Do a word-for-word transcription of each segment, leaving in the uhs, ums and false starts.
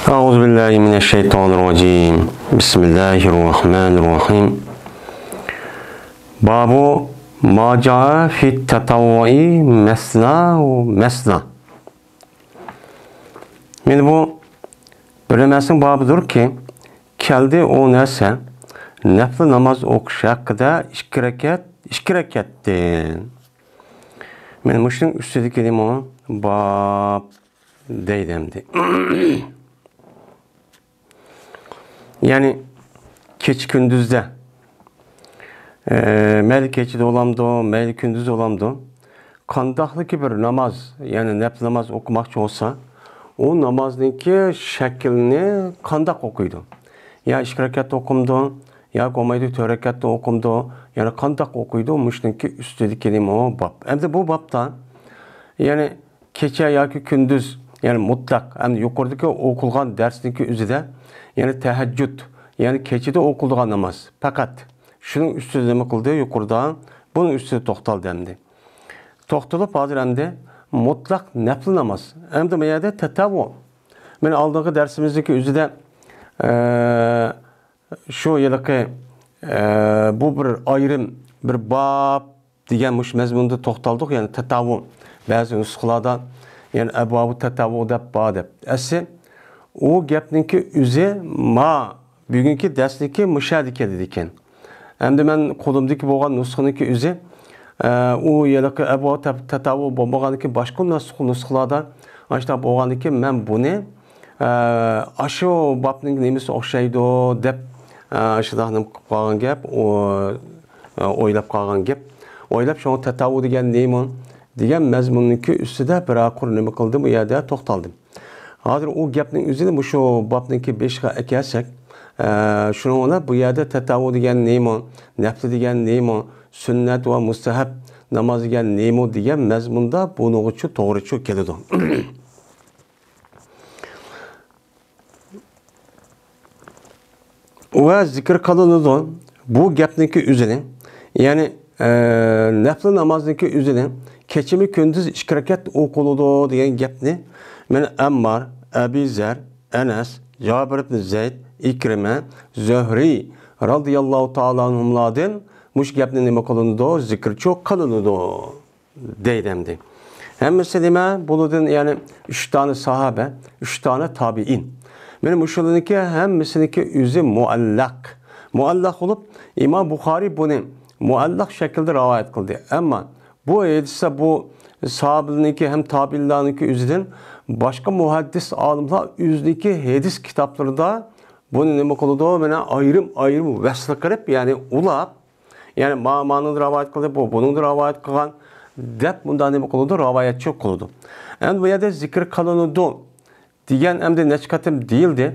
أعوذ بالله من الشيطان الرجيم. بسم الله الرحمن الرحيم. باب ما جاء في التطوع مثنى ومثنى. مانا بۇ بىر نەرسىنىڭ بابىدۇركى، كەلدى ئۇ نەرسە، نەپلى ناماز ئوقۇش ھەققىدە ئىككى رەكەت، ئىككى رەكەتتىن. مانا مۇشۇنىڭ ئۈستىدىكى نېمە؟ باب دەيدۇ ئەمدى. يەنى كېچە كۈندۈزدە، ئە، مەيلى كېچىدە بولامدۇ، مەيلى كۈندۈز بولامدۇ، قانداقلىكى بىر ناماز، يەنى نەپلى ناماز ئوقۇماقچى بولسا، ئۇ نامازنىڭكى شەكلىنى قانداق ئوقۇيدۇ؟ يا ئىككى رەكەتتە ئوقۇمدۇ، يا بولمايدۇ تۆت رەكەتتە ئوقۇمدۇ، يەنى قانداق ئوقۇيدۇ؟ مۇشۇنىڭكى ئۈستىدىكى نېمە باب. ئەمدى بۇ بابتا، يەنى كېچە ياكى كۈندۈز، يەنى مۇتلەق، ئەمدى يۇقىرىدىكى ئوقۇلغان دەرسنىڭكى ئۆزىدە، يەنى تەھەججۇد، يەنى كېچىدە ئوقۇلىدىغان ناماز، پەقەت شۇنىڭ ئۈستىدە نېمە قىلدى؟ يۇقىرىدا بۇنىڭ ئۈستىدە توختالدى ئەمدى. توختىلىپ ھازىر ئەمدى مۇتلەق نەپلى ناماز. ئەمدى بۇ يەردە تەتەۋۋۇ. مانا ئالدىنقى دەرسىمىزنىڭكى ئۆزىدە، ئە، شۇ ھېلىقى، ئە، بۇ بىر ئايرىم، بىر باب دېگەن مۇشۇ مەزمۇندا توختالدۇق، يەنى تەتەۋۋۇ. بەزى نۇسخىلاردا يەنى ئەبۋابۇ تەتەۋۋۇ دەپ بار دەپ. ئەسلى ئۇ گەپنىڭكى ئۆزى ما بۈگۈنكى دەرسنىڭكى مۇشۇ يەردە كېلىدىكەن. ئەمدى مەن قولۇمدىكى بولغان نۇسخىنىڭكى ئۆزى، ئە، ئۇ ھېلىقى ئەبۋابۇ تە-، تەتەۋۋۇ بولمىغاندىكىن باشقا نۇسخ-، نۇسخىلاردا ئاشۇنداق بولغاندىكىن مەن بۇنى ئە، ئاشۇ بابنىڭ نېمىسى ئوخشايدۇ دەپ، ئە، شۇنداق نېمە قىلىپ قالغان گەپ، ئۇ، ئە، ئويلاپ قالغان گەپ. ئويلاپ، شۇڭا تەتەۋۋۇ دېگەن نېمە دېگەن مەزمۇننىڭكى ئۈستىدە بىر قۇر نېمە قىلدىم، ئۇ يەردە توختالدىم. ھازىر ئۇ گەپنىڭ ئۆزىنى مۇشۇ بابنىڭكى بېشىغا ئەكەلسەك، ئە، شۇنىڭ بىلەن بۇ يەردە تەتەۋۋۇ دېگەن نېمە، نەپلى دېگەن نېمە، سۈننەت ۋە مۇستەھەب ناماز دېگەن نېمە دېگەن مەزمۇندا بۇنىڭغىچۇ توغرىچۇ كېلىدۇ. ۋە زىكىر قىلىنىدۇ. بۇ گەپنىڭكى ئۆزىنى، يەنى، ئە، نەپلى نامازنىڭكى ئۆزىنى كېچىمۇ كۈندۈز ئىككى رەكەت ئوقۇلىدۇ دېگەن گەپنى مەن ئەممار، ئەبى زەر، ئەنەس، جابىر ئىبن زەيد، ئىكرىمە، زۆھرى رازىياللاھۇ تائالا ئەنھۇملاردىن مۇشۇ گەپنى نېمە قىلىنىدۇ؟ زىكىرچۇ قىلىنىدۇ. دەيدۇ ئەمدى. ھەممىسى نېمە؟ بۇلاردىن، يەنى ئۈچ دانە ساھابە، ئۈچ دانە تابىئىن. مانا مۇشۇلارنىڭكى ھەممىسىنىڭكى ئۆزى مۇئەللەق. مۇئەللەق بولۇپ، ئىمام بۇخارىي بۇنى مۇئەللەق شەكىلدە رىۋايەت قىلدى. ئەمما بۇ ھەدىستە بۇ ساھابىلەرنىڭكى ھەم تابىئىنلارنىڭكى ئۆزىدىن باشقا مۇھەددىس ئالىملار ئۆزىنىڭكى ھەدىس كىتابلىرىدا بۇنى نېمە قىلىدۇ؟ مانا ئايرىم-ئايرىم ۋەسل قىلىپ، يەنى ئۇلاپ، يەنى ما-، مانىڭدا رىۋايەت قىلدى، بۇ بۇنىڭدا رىۋايەت قىلغان دەپ مۇنداق نېمە قىلىدۇ؟ رىۋايەتچى قىلىدۇ. ئەمدى بۇ يەردە زىكىر قىلىنىدۇ دېگەن ئەمدى نەچچە قېتىم دېيىلدى.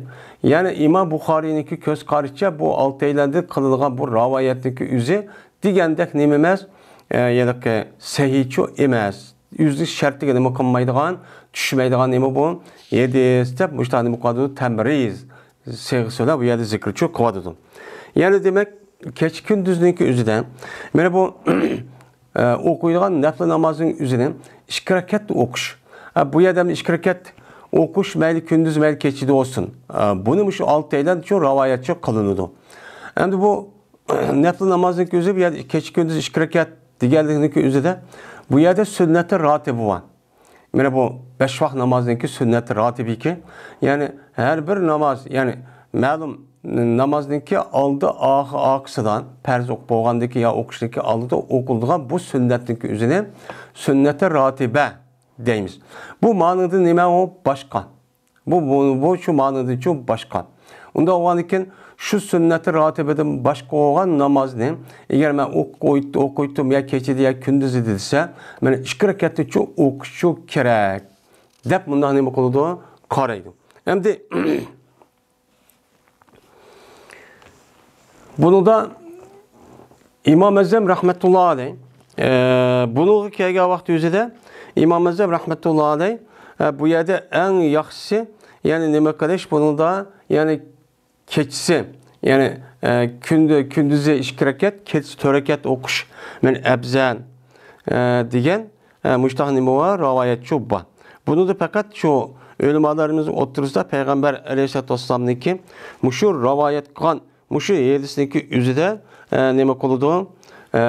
يەنى ئىمام بۇخارىينىڭكى كۆز قارىشىچە بۇ ئالتەيلەندە قىلىنغان بۇ رىۋايەتنىڭكى ئۆزى دېگەندەك نېمە ئەمەس، ئە، ھېلىقى سەھىھچۇ ئەمەس. ئۆزىنىڭ شەرتىگە نېمە قىلمايدىغان، چۈشمەيدىغان نېمە بۇ؟ ھەدىس دەپ مۇشۇنداق نېمە قىلىدۇ؟ تەمرىز سىيغىسى بىلەن بۇ يەردە زىكىرچۇ قىلىۋاتىدۇ. يەنى دېمەك، كېچە كۈندۈزنىڭكى ئۆزىدە، مانا بۇ، ئە، ئوقۇيدىغان نەپلى نامازنىڭ ئۆزىنى ئىككى رەكەتتە ئوقۇش. ئە، بۇ يەردە ئىككى رەكەت ئوقۇش مەيلى كۈندۈز، مەيلى كېچىدە بولسۇن. ئە، بۇنى مۇشۇ ئالتەيلەن شۇ رىۋايەتچى قىلىنىدۇ. ئەمدى بۇ نەپلى نامازنىڭكى ئۆزى بۇ يەردە كېچە كۈندۈز ئىككى رەكەت دېگەنلىكنىڭكى ئۆزىدە بۇ يەردە سۈننەتى راتىبى بار. مانا بۇ بەش ۋاق نامازنىڭكى سۈننەت راتىبىكى، يەنى ھەر بىر ناماز، يەنى مەلۇم نامازنىڭكى ئالدى ئاخ-، ئارقىسىدا، پەرز ئوقۇپ بولغاندىكى يا ئوقۇشنىڭكى ئالدىدا ئوقۇلىدىغان بۇ سۈننەتنىڭكى ئۆزىنى سۈننەتى راتىبە دەيمىز. بۇ مانىدا نېمە ئۇ؟ باشقا. بۇ، بۇ، بۇ شۇ مانىدىچۇ باشقا. ئۇنداق بولغاندىكىن شۇ سۈننەتى راتىبىدىن باشقا بولغان نامازنى ئەگەر مەن ئوقۇيت-، ئوقۇيتتۇم يا كېچىدە يا كۈندۈزدە دېسە، مانا ئىككى رەكەتنىچۇ ئوقۇشچۇ كېرەك دەپ مۇنداق نېمە قىلىدۇ؟ قارايدۇ. ئەمدى بۇنىڭدا ئىمام ئەزەم رەھمەتۇللا ئەلەي، ئە، بۇنىڭغا كەلگەن ۋاقتى ئۆزىدە ئىمام ئەزەم رەھمەتۇللا ئەلەي، ئە، بۇ يەردە ئەڭ ياخشىسى، يەنى نېمە قىلىش بۇنىڭدا، يەنى كېچىسى، يەنى، ئە، كۈندە-، كۈندۈزى ئىككى رەكەت، كېچىسى تۆت رەكەت ئوقۇش، مەن ئەپزەل، ئە، دېگەن، ئە، مۇشتاق نېمە بار؟ رىۋايەتچۇ بار. بۇنىڭدا پەقەت شۇ ئۆلىمالىرىمىز ئوتتۇرىسىدا پەيغەمبەر ئەلەيھىسسالاتۇ ۋەسسالامنىڭكى مۇشۇ رىۋايەت قىلغان مۇشۇ ھەدىسنىڭكى ئۆزىدە، ئە، نېمە قىلىدۇ؟ ئە،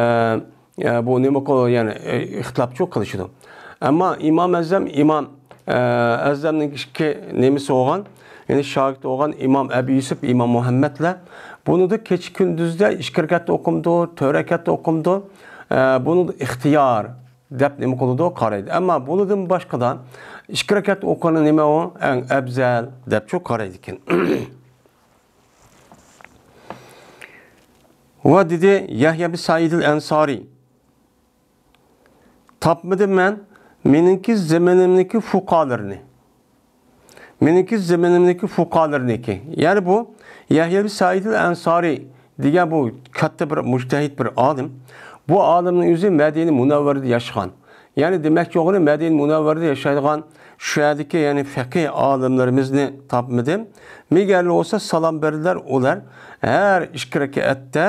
ئە، بۇ نېمە قىلىدۇ؟ يەنى، ئە، ئىختىلاپچۇ قىلىشىدۇ. ئەمما ئىمام ئەزەم، ئىمام، ئە، ئەزەمنىڭ ئىككى نېمىسى بولغان، يەنى شاگىرتى بولغان ئىمام ئەبى يۈسۈپ، ئىمام مۇھەممەدلەر بۇنىدا كېچە كۈندۈزدە ئىككى رەكەتتە ئوقۇمدۇ، تۆت رەكەتتە ئوقۇمدۇ، ئە، بۇنىدا ئىختىيار دەپ نېمە قىلىدۇ؟ قارايدۇ. ئەمما بۇنىدىن باشقىدا ئىككى رەكەت ئوقۇغىنى نېمە ئۇ؟ ئەڭ ئەۋزەل دەپچۇ قارايدىكەن. ۋە دېدى يەھيا بىن سەئىدىل ئەنسارى، تاپمىدىم مەن مېنىڭكى زېمىنىمنىڭكى فۇقالىرىنى. مېنىڭكى زېمىنىمنىڭكى فۇقالىرىنىڭكى. يەنى بۇ يەھيا بىن سەئىدىل ئەنسارى دېگەن بۇ كاتتا بىر مۇجتەھىد، بىر ئالىم. بۇ ئالىمنىڭ ئۆزى مەدىنە مۇنەۋۋەرىدە ياشىغان. يەنى دېمەكچى بولغىنى مەدىنە مۇنەۋۋەرىدە ياشايدىغان شۇ يەردىكى، يەنى فەقىھ ئالىملىرىمىزنى تاپمىدىم. مېگەرلا بولسا سالام بەردىلەر ئۇلار ھەر ئىككى رەكەتتە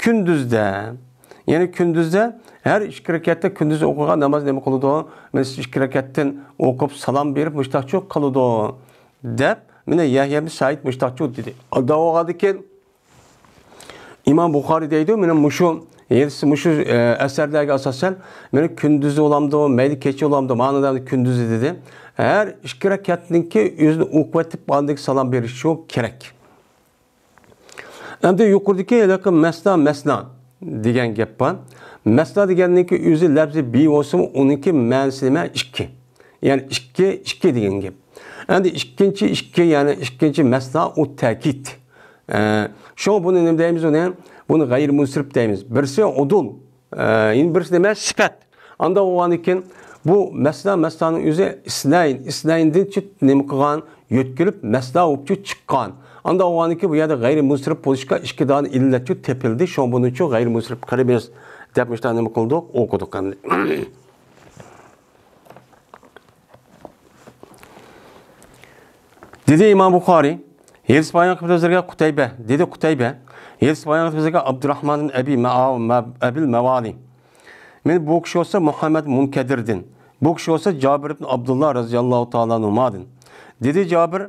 كۈندۈزدە، يەنى كۈندۈزدە ھەر ئىككى رەكەتتە كۈندۈز ئوقۇغان ناماز نېمە قىلىدۇ؟ مانا شۇ ئىككى رەكەتتىن ئوقۇپ سالام بېرىپ مۇشتاقچۇ قىلىدۇ دەپ، مانا يەھيا بىن سەئىد مۇشتاقچۇ دېدى. ئانداق بولغاندىكىن ئىمام بۇخارىي دەيدۇ، مانا مۇشۇ ھەدىس، مۇشۇ، ئە، ئەسەرلەرگە ئاساسەن، مانا كۈندۈزى بولامدۇ، مەيلى كېچە بولامدۇ، مانا كۈندۈزى دېدى. ھەر ئىككى رەكەتنىڭكى ئۆزىنى ئوقۇۋېتىپ ئاندىن سالام بېرىشى كېرەك. ئەمدى يۇقىرىدىكى ھېلىقى مەسنا، مەسنا دېگەن گەپ بار. مەسنا دېگەننىڭكى ئۆزى لەپزى بىر بولسىمۇ، ئۇنىڭكى مەنىسى نېمە؟ ئىككى. يەنى ئىككى، ئىككى دېگەن گەپ. ئەمدى ئىككىنچى ئىككى، يەنى ئىككىنچى مەسنا ئۇ تەكىت. ئە، شۇڭا بۇنى نېمە دەيمىز ئۇنى؟ بۇنى غەيرىي مۇنسىرىپ دەيمىز. بىرسى ئۇدۇل، ئە، يەنە بىرسى نېمە؟ سۈپەت. ئانداق بولغاندىكىن بۇ مەسنا، مەسنانىڭ ئۆزى ئىسنەين، ئىسنەيندىنچۇ نېمە قىلغان؟ يۆتكىلىپ مەسنا بولۇپچۇ چىققان. ئانداق بولغاندىكىن بۇ يەردە غەيرىي مۇنسىرىپ بولۇشقا ئىككى دانە ئىللەتچۇ تېپىلدى. شۇڭا بۇنىچۇ غەيرىي مۇنسىرىپ قىلىمىز دەپ مۇشۇنداق نېمە قىلدۇق؟ ئوقۇدۇق ئەمدى. دېدى ئىمام بۇخارىي، ھەدىس بايان قىلىپ بىزگە قۇتەيبە، دېدى قۇتەيبە، ھەدىس بايان قىلىپ بىزگە ئابدۇراھمان ئەبى مەئا-، مە-، ئەبىل مەۋالى. مانا بۇ كىشى بولسا مۇھەممەد مۇنكەدىردىن، بۇ كىشى بولسا جابىر ئىبن ئابدۇللا رەزىياللاھۇ تائالا ئەنھۇمادىن. دېدى جابىر،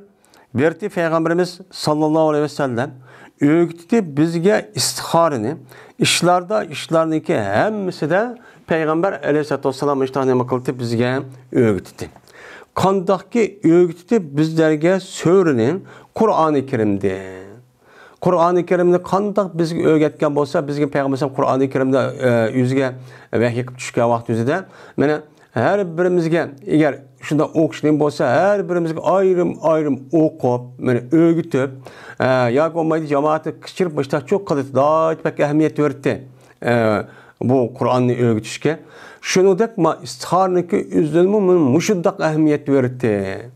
بېرىتى پەيغەمبىرىمىز ساللاللاھۇ ئەلەيھى ۋەسەللەم ئۆگىتىتتى بىزگە ئىستىخارىنى، ئىشلاردا، ئىشلارنىڭكى ھەممىسىدە پەيغەمبەر ئەلەيھىسسالاتۇ ۋەسسالام ئىشتىخارنى نېمە قىلدى؟ بىزگە ئۆگىتىتتى. قانداقكى ئۆگىتىتتى بىزلەرگە سۈرىنى؟ قۇرئانى كەرىمدە. قۇرئانى كەرىمنى قانداق بىزگە ئۆگەتكەن بولسا، بىزگە پەيغەمبەر قۇرئانى كەرىمدە، ئە، يۈزىگە ۋەھىي قىلىپ چۈشكەن ۋاقىت يۈزىدە، مانا، ھەر بىرىمىزگە، ئەگەر شۇنداق ئوخشاش نېمە بولسا، ھەر بىرىمىزگە ئايرىم-ئايرىم ئوقۇپ، مانا، ئۆگىتىپ، ئە، ياكى بولمايدۇ، جامائەتنى قىچىرىپ، مۇشتاقچۇ قىلىپ، دائىم بەك ئەھمىيەت بېرىتتى، ئە، بۇ قۇرئاننى ئۆگىتىشكە. شۇنىڭدەك ما ئىستىخارىنىڭكى ئۆزىنىمۇ مۇشۇنداق ئەھمىيەت بېرىتتى.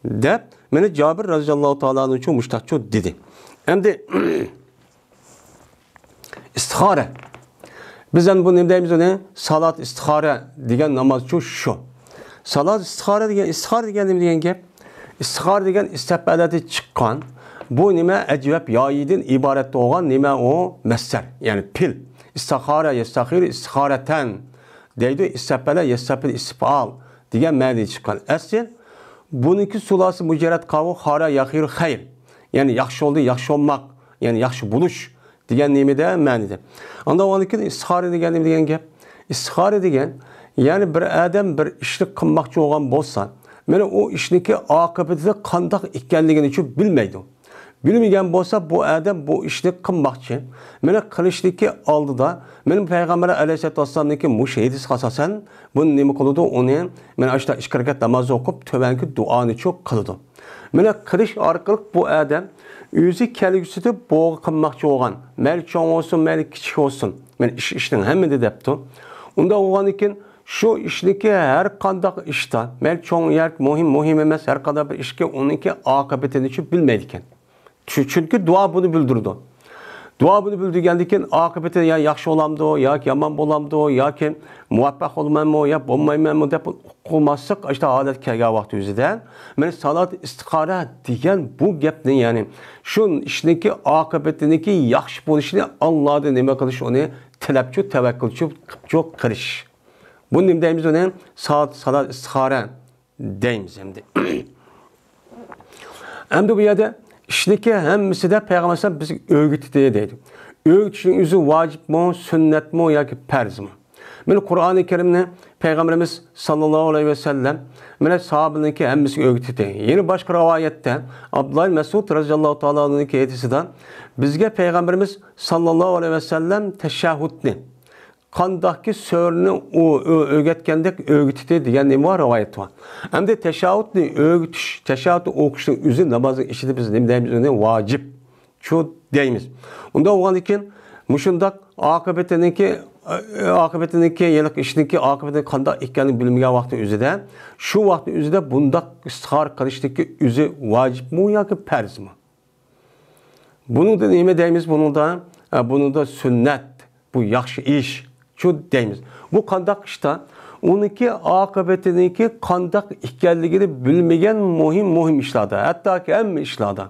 دەپ، مانا جابىر رەزىياللاھۇ تائالا ئەنھۇ مۇشتاقچۇ دېدى. ئەمدى ئىستىخارە. بىز ئەمدى بۇنى نېمە دەيمىز ئۇنى؟ سالات ئىستىخارە دېگەن نامازچۇ شۇ. سالات ئىستىخارە دېگەن، ئىستىخارە دېگەن نېمە دېگەن گەپ؟ ئىستىخارە دېگەن ئىستەپئەلەدىن چىققان، بۇ نېمە؟ ئەجۋەب يايىدىن ئىبارەت بولغان نېمە ئۇ؟ مەسدەر، يەنى پېئىل. ئىستەخارە، يەستەخىرۇ، ئىستىخارەتەن دەيدۇ. ئىستەپئەلە، يەستەپئىل، ئىستىفئال دېگەن مەنىدىن چىققان. ئەسلى بۇنىڭكى سۇلاسى مۇجەررەت قاۋۇ خارا ياخىر خەير. يەنى ياخشى بولدى، ياخشى بولماق. يەنى ياخشى بولۇش دېگەن نېمىدە مەنىدە. ئاندىن ئاندىن كېيىن ئىستىخارە دېگەن نېمە دېگەن گەپ؟ ئىستىخارە دېگەن، يەنى بىر ئادەم بىر ئىشنى قىلماقچى بولغان بولسا، مانا ئۇ ئىشنىڭكى ئاقىۋىتى قانداق ئىكەنلىكىنى شۇ بىلمەيدۇ. بىلمىگەن بولسا، بۇ ئادەم بۇ ئىشنى قىلماقچى. مانا قىلىشتىكى ئالدىدا، مانا پەيغەمبەر ئەلەيھىسسالاتۇ ۋەسسالامنىڭكى مۇشۇ ھەدىسىگە ئاساسەن، بۇنى نېمە قىلىدۇ؟ ئۇنى، مانا ئاشۇنداق ئىككى رەكەت ناماز ئوقۇپ، تۆۋەنكى دۇئانى شۇ قىلىدۇ. مانا قىلىش ئارقىلىق بۇ ئادەم ئۆزى كەلگۈسىدە بۇ قىلماقچى بولغان، مەيلى چوڭ بولسۇن، مەيلى كىچىك بولسۇن، مانا ئىش ئىشنىڭ ھەممىدە دەپتۇ. ئۇنداق بولغاندىن كېيىن، شۇ ئىشنىكى ھەر قانداق ئىشتا، مەيلى چوڭ ياكى مۇھىم، مۇھىم ئەمەس، ھەر قانداق بىر ئىشكە ئۇنىڭكى ئاقىۋىتىنى شۇ بىلمەيدىكەن. چۈ-، چۈنكى دۇئا بۇنى بىلدۈرىدۇ. دۇئا بۇنى بىلدۈرگەندىن كېيىن ئاقىۋىتى يا ياخشى بولامدۇ، ياكى يامان بولامدۇ، ياكى مۇۋەپپەق بولىمەنمۇ، يا بولمايمەنمۇ دەپ ئۇقماسلىق ئاشتا ھالەت كەلگەن ۋاقتى يۈزىدە، مانا سالات ئىستىخارە دېگەن بۇ گەپنى، يەنى شۇ ئىشنىڭكى ئاقىۋىتىنىڭكى ياخشى بولۇشىنى ئاللادىن نېمە قىلىش، ئۇنى تىلەپچۇ، تەۋەككۈلچۇ قىلىپچۇ قىلىش. بۇنى نېمە دەيمىز ئۇنى؟ سالات، سالات ئىستىخارە دەيمىز ئەمدى. ئەمدى بۇ يەردە ئىشنىكى ھەممىسىدە پەيغەمبەر ئەلەيھىسسالام بىزگە ئۆگىتىدۇ دەيدۇ. ئۆگىتىشنىڭ ئۆزى ۋاجىپمۇ، سۈننەتمۇ ياكى پەرزمۇ؟ مانا قۇرئانى كەرىمنى پەيغەمبىرىمىز ساللاللاھۇ ئەلەيھى ۋەسەللەم مانا ساھابىنىڭكى ھەممىسىگە ئۆگىتىدۇ. يەنە باشقا رىۋايەتتە ئابدۇللا ئىبن مەسئۇد رەزىياللاھۇ تائالا ئەنھۇنىڭكى ھەدىسىدە بىزگە پەيغەمبىرىمىز ساللاللاھۇ ئەلەيھى ۋەسەللەم تەشەھھۇدنى قانداقكى سۈرىنى ئۆ-، ئۆ-، ئۆگەتكەندەك ئۆگىتىدۇ دېگەن نېمە بار؟ رىۋايەت بار. ئەمدى تەشەھھۇدنى ئۆگىتىش، تەشەھھۇدنى ئوقۇشنىڭ ئۆزى نامازنىڭ ئىچىدە بىز نېمە دەيمىز؟ ئۇنى ۋاجىپ شۇ دەيمىز. ئۇنداق بولغاندىن كېيىن مۇشۇنداق ئاقىۋىتىنىڭكى، ئاقىۋىتىنىڭكى، ھېلىقى ئىشنىڭكى ئاقىۋىتىنىڭ قانداق ئىكەنلىكىنى بىلمىگەن ۋاقىتنىڭ ئۆزىدە، شۇ ۋاقىتنىڭ ئۆزىدە بۇنداق ئىستىخارە قىلىشنىڭكى ئۆزى ۋاجىپمۇ ياكى پەرزمۇ؟ بۇنىڭدا نېمە دەيمىز بۇنىڭدا؟ ئە، بۇنىڭدا سۈننەت، بۇ ياخشى ئىش، شۇ دەيمىز. بۇ قانداق ئىشتا؟ ئۇنىڭكى ئاقىۋىتىنىڭكى قانداق ئىكەنلىكىنى بىلمىگەن مۇھىم، مۇھىم ئىشلاردا، ھەتتاكى ھەممە ئىشلاردا.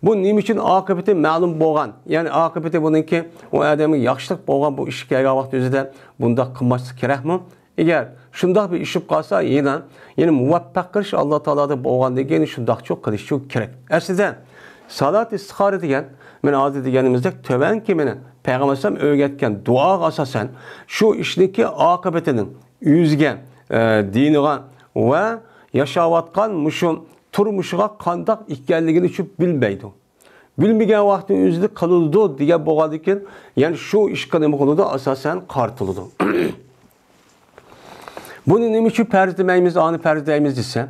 بۇ نېمە ئۈچۈن ئاقىۋىتى مەلۇم بولغان، يەنى ئاقىۋىتى بۇنىڭكى ئۇ ئادەمگە ياخشىلىق بولغان بۇ ئىشقا كەلگەن ۋاقىت ئۆزىدە بۇنداق قىلماسلىق كېرەكمۇ؟ ئەگەر شۇنداق بىر ئىش بولۇپ قالسا، يەنە، يەنە مۇۋەپپەق قىلىش ئاللا تائالادا بولغاندىن كېيىن شۇنداقچۇ قىلىشچۇ كېرەك. ئەسلىدە سالات ئىستىخارە دېگەن، مەن ھازىر دېگىنىمىزدەك تۆۋەنكى مېنى پەيغەمبەر ئەلەيھىسسالام ئۆگەتكەن دۇئاغا ئاساسەن شۇ ئىشنىڭكى ئاقىۋىتىنىڭ ئۆزىگە، ئە، دىنىغا ۋە ياشاۋاتقان مۇشۇ تۇرمۇشىغا قانداق ئىكەنلىكىنى شۇ بىلمەيدۇ. بىلمىگەن ۋاقىتنىڭ ئۆزىدە قىلىدۇ دېگەن بولغاندىكىن، يەنى شۇ ئىشقا نېمە قىلىدۇ؟ ئاساسەن قارىتىلىدۇ. بۇنى نېمە ئۈچۈن پەرز دېمەيمىز، ئانى پەرز دەيمىز دېسە،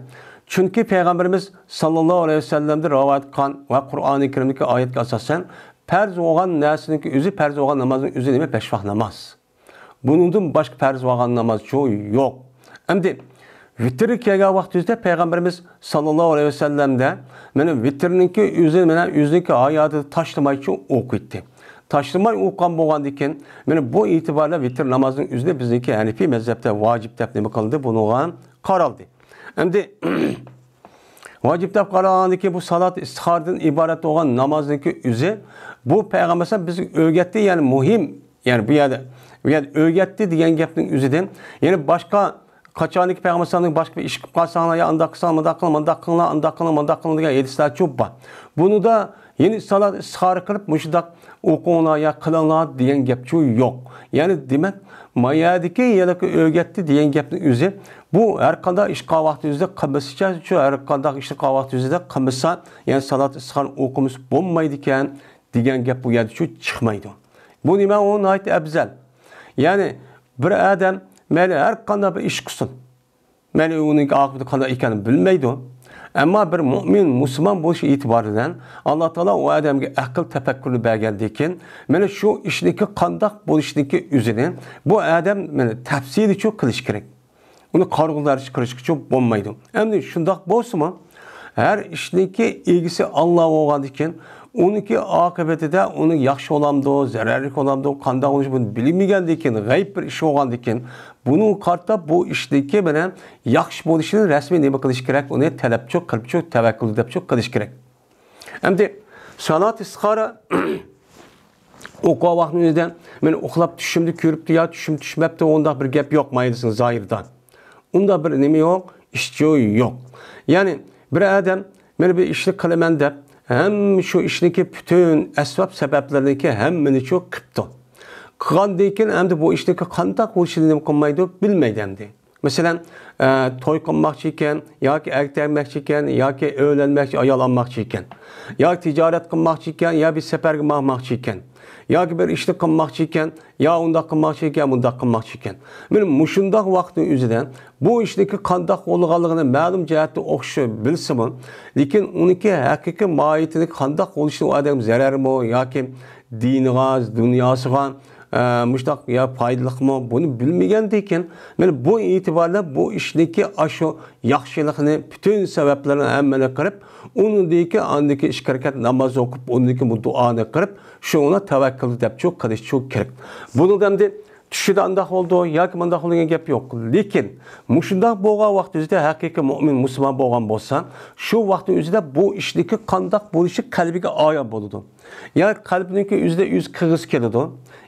چۈنكى پەيغەمبىرىمىز ساللاللاھۇ ئەلەيھى ۋەسەللەمدىن رىۋايەت قىلغان ۋە قۇرئانى كەرىمدىكى ئايەتكە ئاساسەن، پەرز بولغان نەرسىنىڭكى ئۆزى پەرز بولغان نامازنىڭ ئۆزى نېمە؟ بەش ۋاق ناماز. بۇنىڭدىن باشقا پەرز بولغان نامازچۇ يوق. ئەمدى ۋىتىرگە كەلگەن ۋاقتىمىزدا پەيغەمبىرىمىز ساللاللاھۇ ئەلەيھى ۋەسەللەمدە مانا ۋىتىرنىڭكى ئۆزى مانا ئۆزىنىڭكى ھاياتىدا تاشلىمايچۇ ئوقۇيتتى. تاشلىماي ئوقۇغان بولغاندىكىن، مانا بۇ ئېتىباردا ۋىتىر نامازىنىڭ ئۆزىنى بىزنىڭكى ھەنىفىي مەزھەپتە ۋاجىپ دەپ نېمە قىلدى؟ بۇنىڭغا قارالدى. ئەمدى ۋاجىپ دەپ قارالغاندىكىن بۇ سالات ئىستىخارىدىن ئىبارەت بولغان نامازنىڭكى ئۆزى، بۇ پەيغەمبەر ئەلەيھىسسالام بىزگە ئۆگەتتى، يەنى مۇھىم، يەنى بۇ يەردە، بۇ يەردە ئۆگەتتى دېگەن گەپنىڭ ئۆزىدىن، يەنى باشقا قاچانكى پەيغەمبەر ئەلەيھىسسالامنىڭ باشقا بىر ئىش قىلىپ قالساڭلار، يا ئانداق قىلساڭلار، مۇنداق قىلىڭ، مۇنداق قىلىڭلار، ئانداق قىلىڭ، مۇنداق قىلىڭ دېگەن ھەدىسلەرچۇ بار. بۇنىدا يەنى سالات ئىستىخارە قىلىپ مۇشۇنداق ئوقۇڭلار يا قىلىڭلار دېگەن گەپچۇ يوق. يەنى دېمەك، ما يەردىكى ھېلىقى ئۆگەتتى دېگەن گەپنىڭ ئۆزى، بۇ ھەر قانداق ئىش قىلغان ۋاقتىمىزدا قىلمىسىچە، شۇ ھەر قانداق ئىشنى قىلغان ۋاقتىمىزدا قىلمىسا، يەنى سالات ئىستىخارە ئوقۇمىسا بولمايدىكەن دېگەن گەپ بۇ يەردە شۇ چىقمايدۇ. بۇ نېمە؟ ئۇ ناھايىتى ئەۋزەل. يەنى بىر ئادەم مەيلى ھەر قانداق بىر ئىش قىلسۇن، مەيلى ئۇنىڭ ئاقىۋىتى قانداق ئىكەنلىكىنى بىلمەيدۇ. ئەمما بىر مۆمىن، مۇسۇلمان بولۇش ئېتىبارى بىلەن ئاللا تائالا ئۇ ئادەمگە ئەقىل، تەپەككۇرنى بەرگەندىن كېيىن، مانا شۇ ئىشنىڭكى قانداق بولۇشىنىڭكى ئۆزىنى بۇ ئادەم مانا تەپسىلىيچۇ قىلىش كېرەك. ئۇنى قارىغۇلارچە قىلىشقىچۇ بولمايدۇ. ئەمدى شۇنداق بولسىمۇ، ھەر ئىشنىڭكى ئىگىسى ئاللا بولغاندىكىن، ئۇنىڭكى ئاقىۋىتىدە ئۇنىڭ ياخشى بولامدۇ، زەرەرلىك بولامدۇ، قانداق بولۇشى بۇنى بىلمىگەندىكىن، غەيىب بىر ئىش بولغاندىكىن، بۇنىڭغا قارىتا بۇ ئىشنىڭكى مانا ياخشى بولۇشىنى رەسمىي نېمە قىلىش كېرەك؟ ئۇنى تەلەپچۇ قىلىپچۇ، تەۋەككۈل دەپچۇ قىلىش كېرەك. ئەمدى سالات ئىستىخارە ئوقۇغان ۋاقتىنىڭ ئۆزىدە مەن ئۇخلاپ چۈشۈمدە كۆرۈپتۇ يا چۈشۈم چۈشمەپتۇ، ئۇنداق بىر گەپ يوق مايىلىسىنىڭ زاھىرىدا. ئۇنداق بىر نېمە يوق، ئىشچۇ يوق. يەنى بىر ئادەم مەن بىر ئىشنى قىلىمەن دەپ، ھەممە شۇ ئىشنىڭكى پۈتۈن ئەسۋاب سەۋەبلىرىنىڭكى ھەممىنىچۇ قىپتۇ. قىلغاندىن كېيىن ئەمدى بۇ ئىشنىڭكى قانداق بولۇشىنى نېمە قىلمايدۇ، بىلمەيدۇ ئەمدى. مەسىلەن، ئە، توي قىلماقچى ئىكەن، ياكى ئەر تەگمەكچى ئىكەن، ياكى ئۆيلەنمەكچى، ئايال ئالماقچى ئىكەن، ياكى تىجارەت قىلماقچى ئىكەن، يا بىر سەپەرگە ماڭماقچى ئىكەن، ياكى بىر ئىشنى قىلماقچى ئىكەن، يا ئۇنداق قىلماقچى ئىكەن، مۇنداق قىلماقچى ئىكەن. مانا مۇشۇنداق ۋاقىتنىڭ ئۆزىدە بۇ ئىشنىڭكى قانداق بولىدىغانلىقىنى مەلۇم جەھەتتە ئوخشاش بىلسىمۇ، لېكىن ئۇنىڭكى ھەقىقىي ماھىيىتىنى قانداق بولۇشىنى ئۇ ئادەمگە زەرەرمۇ ياكى دىنىغا، دۇنياسىغا، ئە، مۇشۇنداق يا پايدىلىقمۇ، بۇنى بىلمىگەندىكىن، مانا بۇ ئېتىباردا بۇ ئىشنىڭكى ئاشۇ ياخشىلىقىنى، پۈتۈن سەۋەبلىرىنى ھەممىنى قىلىپ، ئۇنىڭدىكى ئاندىكى ئىككى رەكەت ناماز ئوقۇپ، ئۇنىڭدىكى بۇ دۇئانى قىلىپ، شۇڭا تەۋەككۈل دەپچۇ قىلىشچۇ كېرەك. بۇنىڭدا ئەمدى چۈشىدە ئانداق بولىدۇ ياكى مۇنداق بولىدۇ دېگەن گەپ يوق. لېكىن مۇشۇنداق بولغان ۋاقىت ئۆزىدە ھەقىقىي مۆمىن، مۇسۇلمان بولغان بولسا، شۇ ۋاقىتنىڭ ئۆزىدە بۇ ئىشنىڭكى قانداق بولۇشى قەلبىگە ئايان بولىدۇ. يا قەلبنىڭكى ئۆزىدە ئۆز قىلغۇسى كېلىدۇ،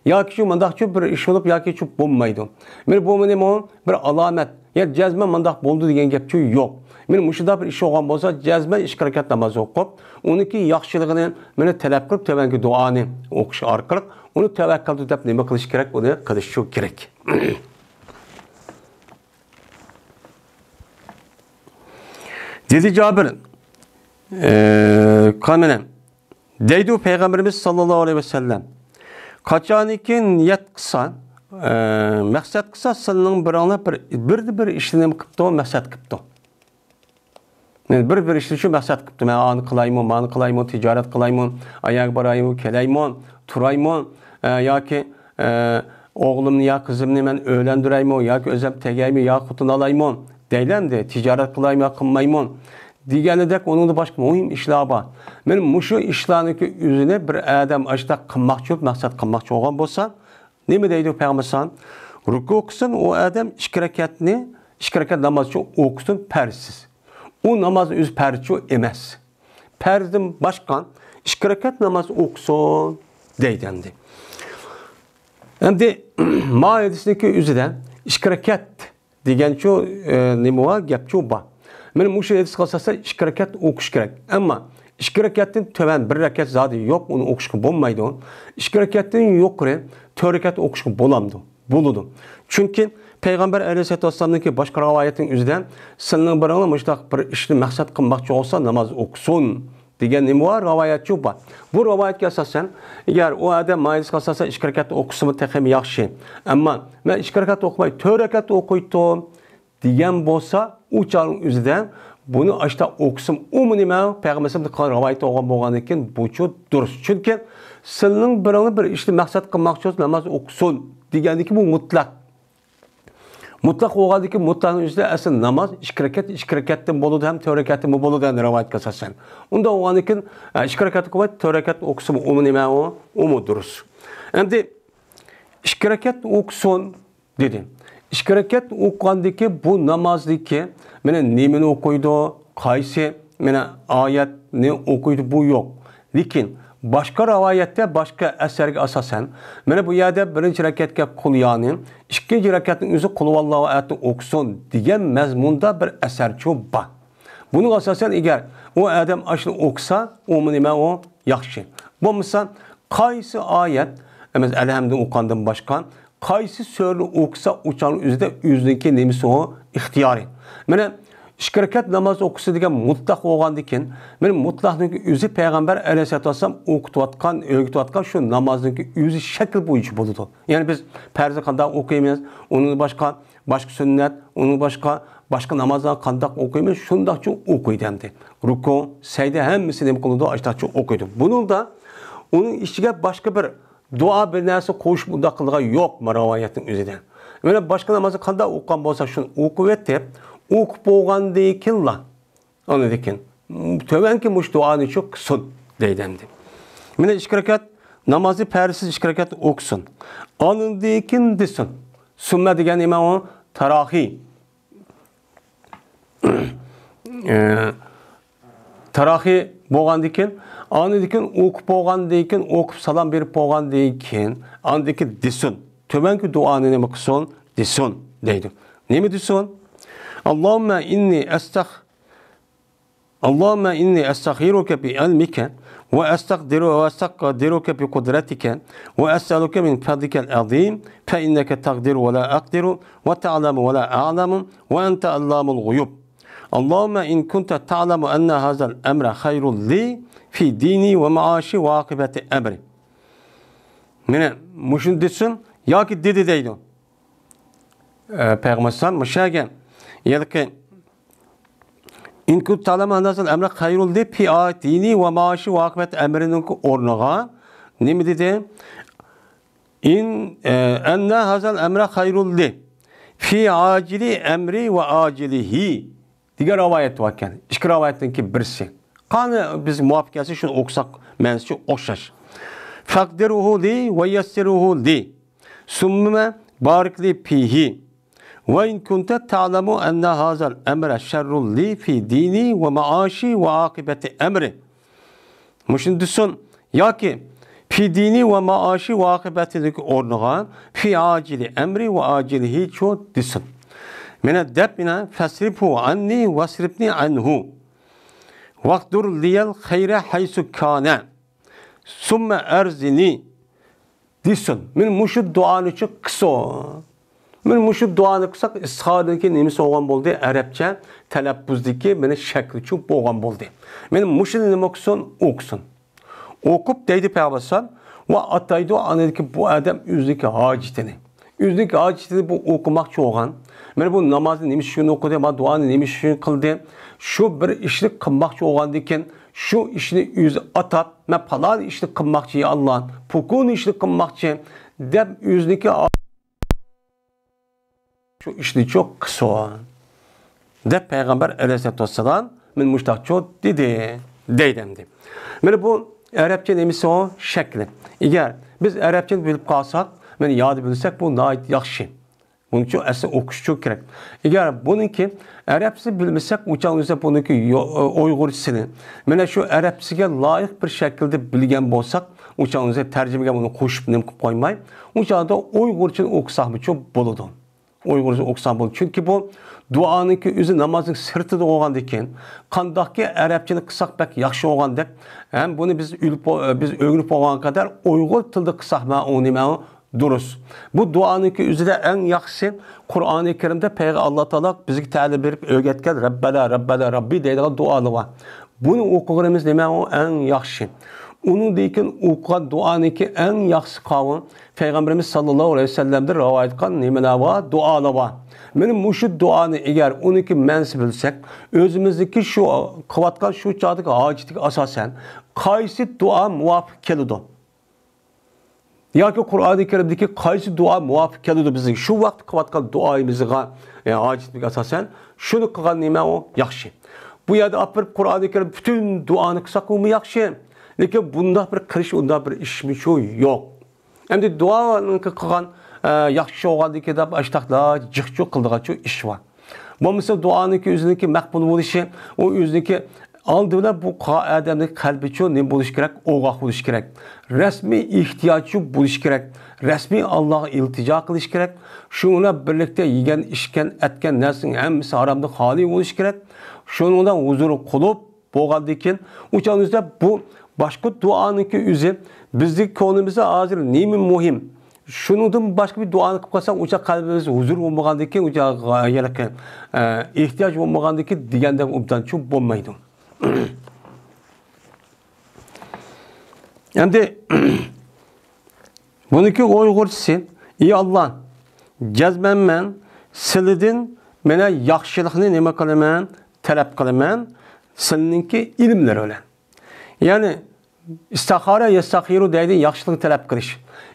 ياكى شۇ مۇنداقچۇ بىر ئىش بولۇپ، ياكى شۇ بولمايدۇ. مانا بۇ مانا بۇ بىر ئالامەت. يا جەزمەن مۇنداق بولدى دېگەن گەپچۇ يوق. مانا مۇشۇنداق بىر ئىش بولغان بولسا، جەزمەن ئىككى رەكەت ناماز ئوقۇپ، ئۇنىڭكى ياخشىلىقىنى مانا تەلەپ قىلىپ، تۆۋەنكى دۇئانى ئوقۇش ئارقىلىق ئۇنى تەۋەككەلتۇ دەپ نېمە قىلىش كېرەك؟ ئۇنى قىلىشى كېرەك. دېدى جابىر، ئە، قال مانا، دەيدۇ پەيغەمبىرىمىز ساللاللاھۇ ئەلەيھى ۋەسەللەم، قاچانكى نىيەت قىلسا، ئە، مەقسەت قىلسا، سىلىنىڭ بىرىڭلار بىر، بىردە بىر ئىشنى نېمە قىپتۇ؟ مەقسەت قىپتۇ. مەن بىر، بىر ئىشنى شۇ مەقسەت قىپتۇ. مەن ئانى قىلايمۇ، مانى قىلايمۇ، تىجارەت قىلايمۇ، ئاياغ بارايمۇ، كېلەيمۇ، تۇرايمۇ، ئە، ياكى، ئە، ئوغلۇمنى يا قىزىمنى مەن ئۆيلەندۈرەيمۇ، ياكى ئۆزۈم تېگەيمۇ، يا خوتۇن ئالايمۇ، دەيلەمدى، تىجارەت قىلايمۇ يا قىلمايمۇ دېگەندەك، ئۇنىڭدا باشقا مۇھىم ئىشلار بار. مەن مۇشۇ ئىشلارنىڭكى ئۆزىنى بىر ئادەم ئاشۇنداق قىلماقچى بولۇپ، مەقسەت قىلماقچى بولغان بولسا، نېمە دەيدۇ پەيغەمبەر ئەلەيھىسسالام؟ رۇكۇ قىلسۇن، ئۇ ئادەم ئىككى رەكەتنى، ئىككى رەكەت ناماز ئوقۇسۇن، پەرزسىز. ئۇ نامازنىڭ ئۆزى پەرزچۇ ئەمەس. پەرزدىن باشقا ئىككى رەكەت ناماز ئوقۇسۇن دەيدۇ ئەمدى. ئەمدى ما ھەدىسنىڭكى ئۆزىدە ئىككى رەكەت دېگەنچۇ، ئە، نېمە بار؟ گەپچۇ بار. مانا مۇشۇ ھەدىسكە ئاساسەن ئىككى رەكەت ئوقۇش كېرەك. ئەمما ئىككى رەكەتتىن تۆۋەن بىر رەكەت زادى يوق، ئۇنى ئوقۇشقا بولمايدۇ. ئىككى رەكەتتىن يۇقىرى تۆت رەكەت ئوقۇشقا بولامدۇ؟ بولىدۇ. چۈنكى پەيغەمبەر ئەلەيھىسسالاتۇ ۋەسسالامنىڭكى باشقا رىۋايەتنىڭ ئۆزىدە سىلىنىڭ بىرىڭلار مۇشۇنداق بىر ئىشنى مەقسەت قىلماقچى بولسا ناماز ئوقۇسۇن دېگەن نېمە بار؟ رىۋايەتچۇ بار. بۇ رىۋايەتكە ئاساسەن، ئەگەر ئۇ ئادەم ما ھەدىسكە ئاساسەن ئىككى رەكەت ئوقۇسىمۇ تېخىمۇ ياخشى. ئەمما مەن ئىككى رەكەت ئوقۇماي، تۆت رەكەت ئوقۇيتتۇم دېگەن بولسا، ئۇ چاغنىڭ ئۆزىدە بۇنى ئاشتا ئوقۇسىمۇ ئۇمۇ نېمە؟ پەيغەمبەر قىلغان رىۋايەت بولغان بولغاندىن كېيىن بۇچۇ دۇرۇس. چۈنكى سىلىنىڭ بىرىڭلار بىر ئىشنى مەقسەت قىلماقچى بولسا ناماز ئوقۇسۇن دېگەندىكى بۇ مۇتلەق. مۇتلەق بولغاندىكىن مۇتلەقنىڭ ئۆزىدە ئەسلى ناماز ئىككى رەكەت، ئىككى رەكەتتىن بولىدۇ ھەم تۆت رەكەتتىن بولىدۇ، يەنى رىۋايەتكە ئاساسەن. ئۇنداق بولغاندىكىن، ئە، ئىككى رەكەت قىلماي، تۆت رەكەت ئوقۇسىمۇ ئۇمۇ نېمە ئۇ؟ ئۇمۇ دۇرۇس. ئەمدى ئىككى رەكەت ئوقۇسۇن دېدى. ئىككى رەكەت ئوقۇغاندىكى بۇ نامازدىكى مانا نېمىنى ئوقۇيدۇ؟ قايسى مانا ئايەتنى ئوقۇيدۇ؟ بۇ يوق. لېكىن باشقا رىۋايەتتە، باشقا ئەسەرگە ئاساسەن، مانا بۇ يەردە بىرىنچى رەكەتكە قۇل يانى، ئىككىنچى رەكەتنىڭ ئۆزى قۇلھۇۋاللاھۇ ئەھەدنى ئوقۇسۇن دېگەن مەزمۇندا بىر ئەسەرچۇ بار. بۇنىڭغا ئاساسەن، ئەگەر ئۇ ئادەم ئاشۇنى ئوقۇسا، ئۇمۇ نېمە ئۇ؟ ياخشى. بولمىسا، قايسى ئايەت، ئەمەس، ئەلھەمدىن ئوقۇغاندىن باشقا، قايسى سۈرىنى ئوقۇسا، ئۇ چاغنىڭ ئۆزىدە ئۆزىنىڭكى نېمىسى ئۇ؟ ئىختىيارى. مانا، ئىككى رەكەت ناماز ئوقۇسا دېگەن مۇتلەق بولغاندىكىن، مانا، مۇتلەقنىڭ ئۆزى پەيغەمبەر ئەلەيھىسسالاتۇ ۋەسسالام ئوقۇتۇۋاتقان، ئۆگىتىۋاتقان شۇ نامازنىڭكى ئۆزى شەكىل بويىچە بولىدۇ. يەنى بىز پەرزنى قانداق ئوقۇيمىز، ئۇنىڭدىن باشقا، باشقا سۈننەت، ئۇنىڭدىن باشقا، باشقا نامازلارنى قانداق ئوقۇيمىز، شۇنداقچە ئوقۇيدۇ ئەمدى. رۇكۇ، سەجدە ھەممىسى نېمە قىلىدۇ، ئاشۇنداقچە ئوقۇيدۇ. بۇنىڭدا ئۇنىڭ ئىچىگە باشقا بىر دۇئا بىر نەرسە قوشۇپ ئۇنداق قىلىدىغان يوق، مانا رىۋايەتنىڭ ئۆزىدە. مانا باشقا نامازنى قانداق ئوقۇغان بولسا، شۇنى ئوقۇۋېتىپ، ئوقۇپ بولغاندىن كېيىنلا، ئاندىن كېيىن، تۆۋەنكى مۇشۇ دۇئانى شۇ قىلسۇن دەيدۇ ئەمدى. مانا ئىككى رەكەت نامازنى پەرزسىز ئىككى رەكەت ئوقۇسۇن. ئاندىن كېيىن دېسۇن. سۈممە دېگەن نېمە ئۇ؟ تاراخىي. ئە، تاراخىي بولغاندىن كېيىن، ئاندىن كېيىن ئوقۇپ بولغاندىن كېيىن، ئوقۇپ سالام بېرىپ بولغاندىن كېيىن، ئاندىن كېيىن دېسۇن. تۆۋەنكى دۇئانى نېمە قىلسۇن؟ دېسۇن دەيدۇ. نېمە دېسۇن؟ اللهم إني أستخ-، اللهم إني أستخيرك بعلمك وأستقدر-، وأستقدرك بقدرتك وأسألك من فضلك العظيم فإنك تقدر ولا أقدر وتعلم ولا أعلم وأنت علام الغيوب. اللهم إن كنت تعلم أن هذا الأمر خير لي في ديني ومعاشي وعاقبة أمري. مانا مۇشۇنى دېسۇن ياكى دېدى دەيدۇ. ئە، پەيغەمبەر ئەلەيھىسسالام مۇشۇ يەرگە ھېلىقى إن كنت تعلم أن هذا الأمر خير لي في ديني ومعاشي وعاقبة أمري نىڭ ئورنىغا نېمە دېدى؟ إن، ئە، أن هذا الأمر خير لي في عاجل أمري وآجله دېگەن رىۋايەت باركەن. ئىككى رىۋايەتنىڭكى بىرسى. قانى بىز مۇۋاپىق كەلسە شۇنى ئوقۇساق مەنىسى ئوخشاش. فاقدره لي ويسره لي ثم بارك لي فيه وإن كنت تعلم أن هذا الأمر شر لي في ديني ومعاشي وعاقبة أمري. مۇشۇنى دېسۇن ياكى في ديني ومعاشي وعاقبته نىڭ ئورنىغا في عاجل أمري وآجله چۇ دېسۇن. مانا دەپ مانا فەسرىفھۇ ئەننى ۋەسرىفنى ئەنھۇ ۋەقدۇر لىيەل خەيرە ھەيسۇ كانە سۇممە ئەرزىنى دېسۇن. مانا مۇشۇ دۇئانىچۇ قىلسۇن. مانا مۇشۇ دۇئانى قىلساق ئىستىخارىدىكى نېمىسى بولغان بولدى؟ ئەرەبچە تەلەپپۇزدىكى مانا شەكلىچۇ بولغان بولدى. مانا مۇشۇنى نېمە قىلسۇن؟ ئوقۇسۇن. ئوقۇپ دەيدۇ پەيغەمبەر ئەلەيھىسسالام، ۋە ئاتايدۇ ئاندىن كېيىن بۇ ئادەم ئۆزىنىڭكى ھاجىتىنى. ئۆزىنىڭكى ھاجىتىنى بۇ ئوقۇماقچى بولغان. مانا بۇ نامازنى نېمە ئۈچۈن ئوقۇدى، مانا دۇئانى نېمە ئۈچۈن قىلدى؟ شۇ بىر ئىشنى قىلماقچى بولغاندىن كېيىن، شۇ ئىشنى ئۆزى ئاتاپ، مەن پالان ئىشنى قىلماقچى، يا ئاللا، پۇكۇن ئىشنى قىلماقچى، دەپ ئۆزىنىڭكى شۇ ئىشنىچۇ قىلسۇن، دەپ پەيغەمبەر ئەلەيھىسسالاتۇ ۋەسسالام مانا مۇشتاقچۇ دېدى، دەيدۇ ئەمدى. مانا بۇ ئەرەبچە نېمىسى ئۇ؟ شەكلى. ئەگەر بىز ئەرەبچىنى بىلىپ قالساق، مانا يادا بىلسەك، بۇ ناھايىتى ياخشى. بۇنىڭچۇ ئەسلى ئوقۇشچۇ كېرەك. ئەگەر بۇنىڭكى ئەرەبچىسىنى بىلمىسەك، ئۇچاغ ئۆزى بۇنىڭكى يو-، ئۇيغۇرچىسىنى، مانا شۇ ئەرەبچىسىگە لايىق بىر شەكىلدە بىلگەن بولساق، ئۇچاغ ئۆزى تەرجىمىگە بۇنى قوشۇپ نېمە قىلىپ قويماي، ئۇچاغدا ئۇيغۇرچىنى ئوقۇساقمۇچۇ بولىدۇ. ئۇيغۇرچە ئوقۇساق بولىدۇ. چۈنكى بۇ دۇئانىڭكى ئۆزى نامازنىڭ سىرتىدا بولغاندىكىن، قانداقكى ئەرەبچىنى قىلساق بەك ياخشى بولغاندەك، ھەم بۇنى بىز ئۆلۈپ، بىز ئۆگىنىپ بولغان قەدەر ئۇيغۇر تىلىدا قىلساق مەن ئۇ نېمە دۇرۇس. بۇ دۇئانىڭكى ئۆزىدە ئەڭ ياخشىسى قۇرئانى كەرىمدە پەيغە-، ئاللا تائالا بىزگە تەلىم بېرىپ ئۆگەتكەن رەببەنا، رەببەنا، رەببى دەيدىغان دۇئالار بار. بۇنى ئوقۇغىنىمىز نېمە ئۇ ئەڭ ياخشى. ئۇنىڭدىن كېيىن ئوقۇغان دۇئانىڭكى ئەڭ ياخشىسى قاۋۇ پەيغەمبىرىمىز ساللاللاھۇ ئەلەيھى ۋەسەللەمدىن رىۋايەت قىلغان نېمىلەر بار؟ دۇئالار بار. مانا مۇشۇ دۇئانى ئەگەر ئۇنىڭكى مەنىسى بىلسەك، ئۆزىمىزدىكى شۇ قىلىۋاتقان شۇ چاغدىكى ھاجىتىگە ئاساسەن قايسى دۇئا مۇۋاپىق كېلىدۇ؟ ياكى قۇرئانى كەرىمدىكى قايسى دۇئا مۇۋاپىق كېلىدۇ بىزنىڭ شۇ ۋاقىتتا قىلىۋاتقان دۇئايىمىزغا، ئە، ھاجىتىمىزگە ئاساسەن شۇنى قىلغان نېمە ئۇ ياخشى. بۇ يەردە ئاپىرىپ قۇرئانى كەرىم پۈتۈن دۇئانى قىلساق ئۇمۇ ياخشى. لېكىن بۇنداق بىر قىلىش، ئۇنداق بىر ئىشمۇچۇ يوق. ئەمدى دۇئانىڭكى قىلغان، ئە، ياخشى بولغاندىكى دەپ ئاشتاقلا جىقچۇ قىلىدىغانچۇ ئىش بار. بولمىسا دۇئانىڭكى ئۆزىنىڭكى مەقبۇل بولۇشى، ئۇ ئۆزىنىڭكى ئالدى بىلەن بۇ قا-، ئادەمنىڭ قەلبىچۇ نېمە بولۇشى كېرەك؟ ئوغاق بولۇشى كېرەك. رەسمىي ئېھتىياجچۇ بولۇشى كېرەك. رەسمىي ئاللاغا ئىلتىجا قىلىشى كېرەك. شۇنىڭ بىلەن بىرلىكتە يېگەن، ئىچكەن، ئەتكەن نەرسىنىڭ ھەممىسى ھارامدىن خالىي بولۇشى كېرەك. شۇنىڭدا ھۇزۇرى قۇلۇپ بولغاندىن كېيىن، ئۇ چاغدا بۇ باشقا دۇئانىڭكى ئۆزى بىزنىڭ كۆڭلىمىزدە ھازىر نېمە مۇھىم؟ شۇنىڭدىن باشقا بىر دۇئانى قىلىپ قالساق، ئۇ چاغ قەلبىمىز ھۇزۇر بولمىغاندىن كېيىن، ئۇ چاغ، ئە، ئېھتىياج بولمىغاندىن كېيىن دېگەندەك ئوبدانچۇ بولمايدۇ. ئەمدى بۇنىڭكى ئۇيغۇرچىسى، ئى ئاللا، جەزمەن مەن سىلىدىن مانا ياخشىلىقنى نېمە قىلىمەن؟ تەلەپ قىلىمەن، سىلىنىڭكى ئىلىملىرى بىلەن. يەنى ئىستىخارە، يەستىخىرۇ دەيدۇ، ياخشىلىقنى تەلەپ قىلىش.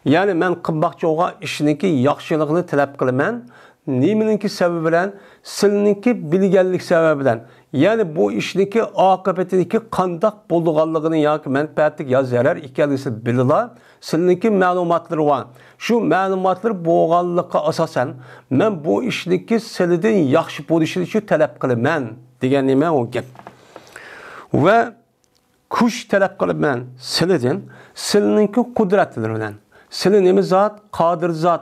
يەنى مەن قىلماقچى بولغان ئىشنىڭكى ياخشىلىقىنى تەلەپ قىلىمەن. نېمىنىڭكى سەۋەبى بىلەن؟ سىلىنىڭكى بىلگەنلىك سەۋەبى بىلەن. يەنى بۇ ئىشنىڭكى ئاقىۋىتىنىڭكى قانداق بولىدىغانلىقىنى ياكى مەنپەئەتلىك يا زەرەر ئىكەنلىكىنى سىز بىلىلا، سىلىنىڭكى مەلۇماتلىرى بار. شۇ مەلۇماتلىرى بولغانلىققا ئاساسەن، مەن بۇ ئىشنىڭكى سىلىدىن ياخشى بولۇشىنى شۇ تەلەپ قىلىمەن، دېگەن نېمە ئۇ گەپ. ۋە كۈچ تەلەپ قىلىمەن سىلىدىن، سىلىنىڭكى قۇدرەتلىرى بىلەن. سىلى نېمە زات؟ قادىر زات.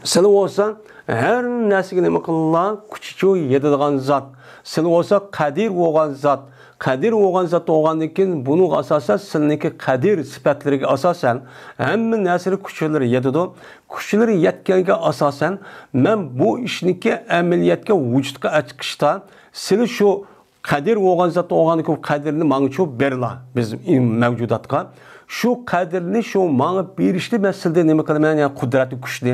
سىلى بولسا ھەر نەرسىگە نېمە قىلىدىغان؟ كۈچىچۇ يېتىدىغان زات. سىلى بولسا قەدىر بولغان زات. قەدىر بولغان زات بولغاندىن كېيىن، بۇنىڭغا ئاساسەن، سىلىنىڭكى قەدىر سۈپەتلىرىگە ئاساسەن، ھەممە نەرسىگە كۈچلىرى يېتىدۇ. كۈچلىرى يەتكەنگە ئاساسەن، مەن بۇ ئىشنىڭكى ئەمەلىيەتكە، ۋۇجۇدقا ئەچىقىشتا، سىلى شۇ قەدىر بولغان زات بولغاندىكى، قەدىرنى ماڭىچۇ بېرىلا، بىز مەۋجۇداتقا. شۇ قەدىرنى شۇ ماڭا بېرىشنى مەن سىلدىن نېمە قىلىمەن؟ يەنى قۇدرەتنى، كۈچنى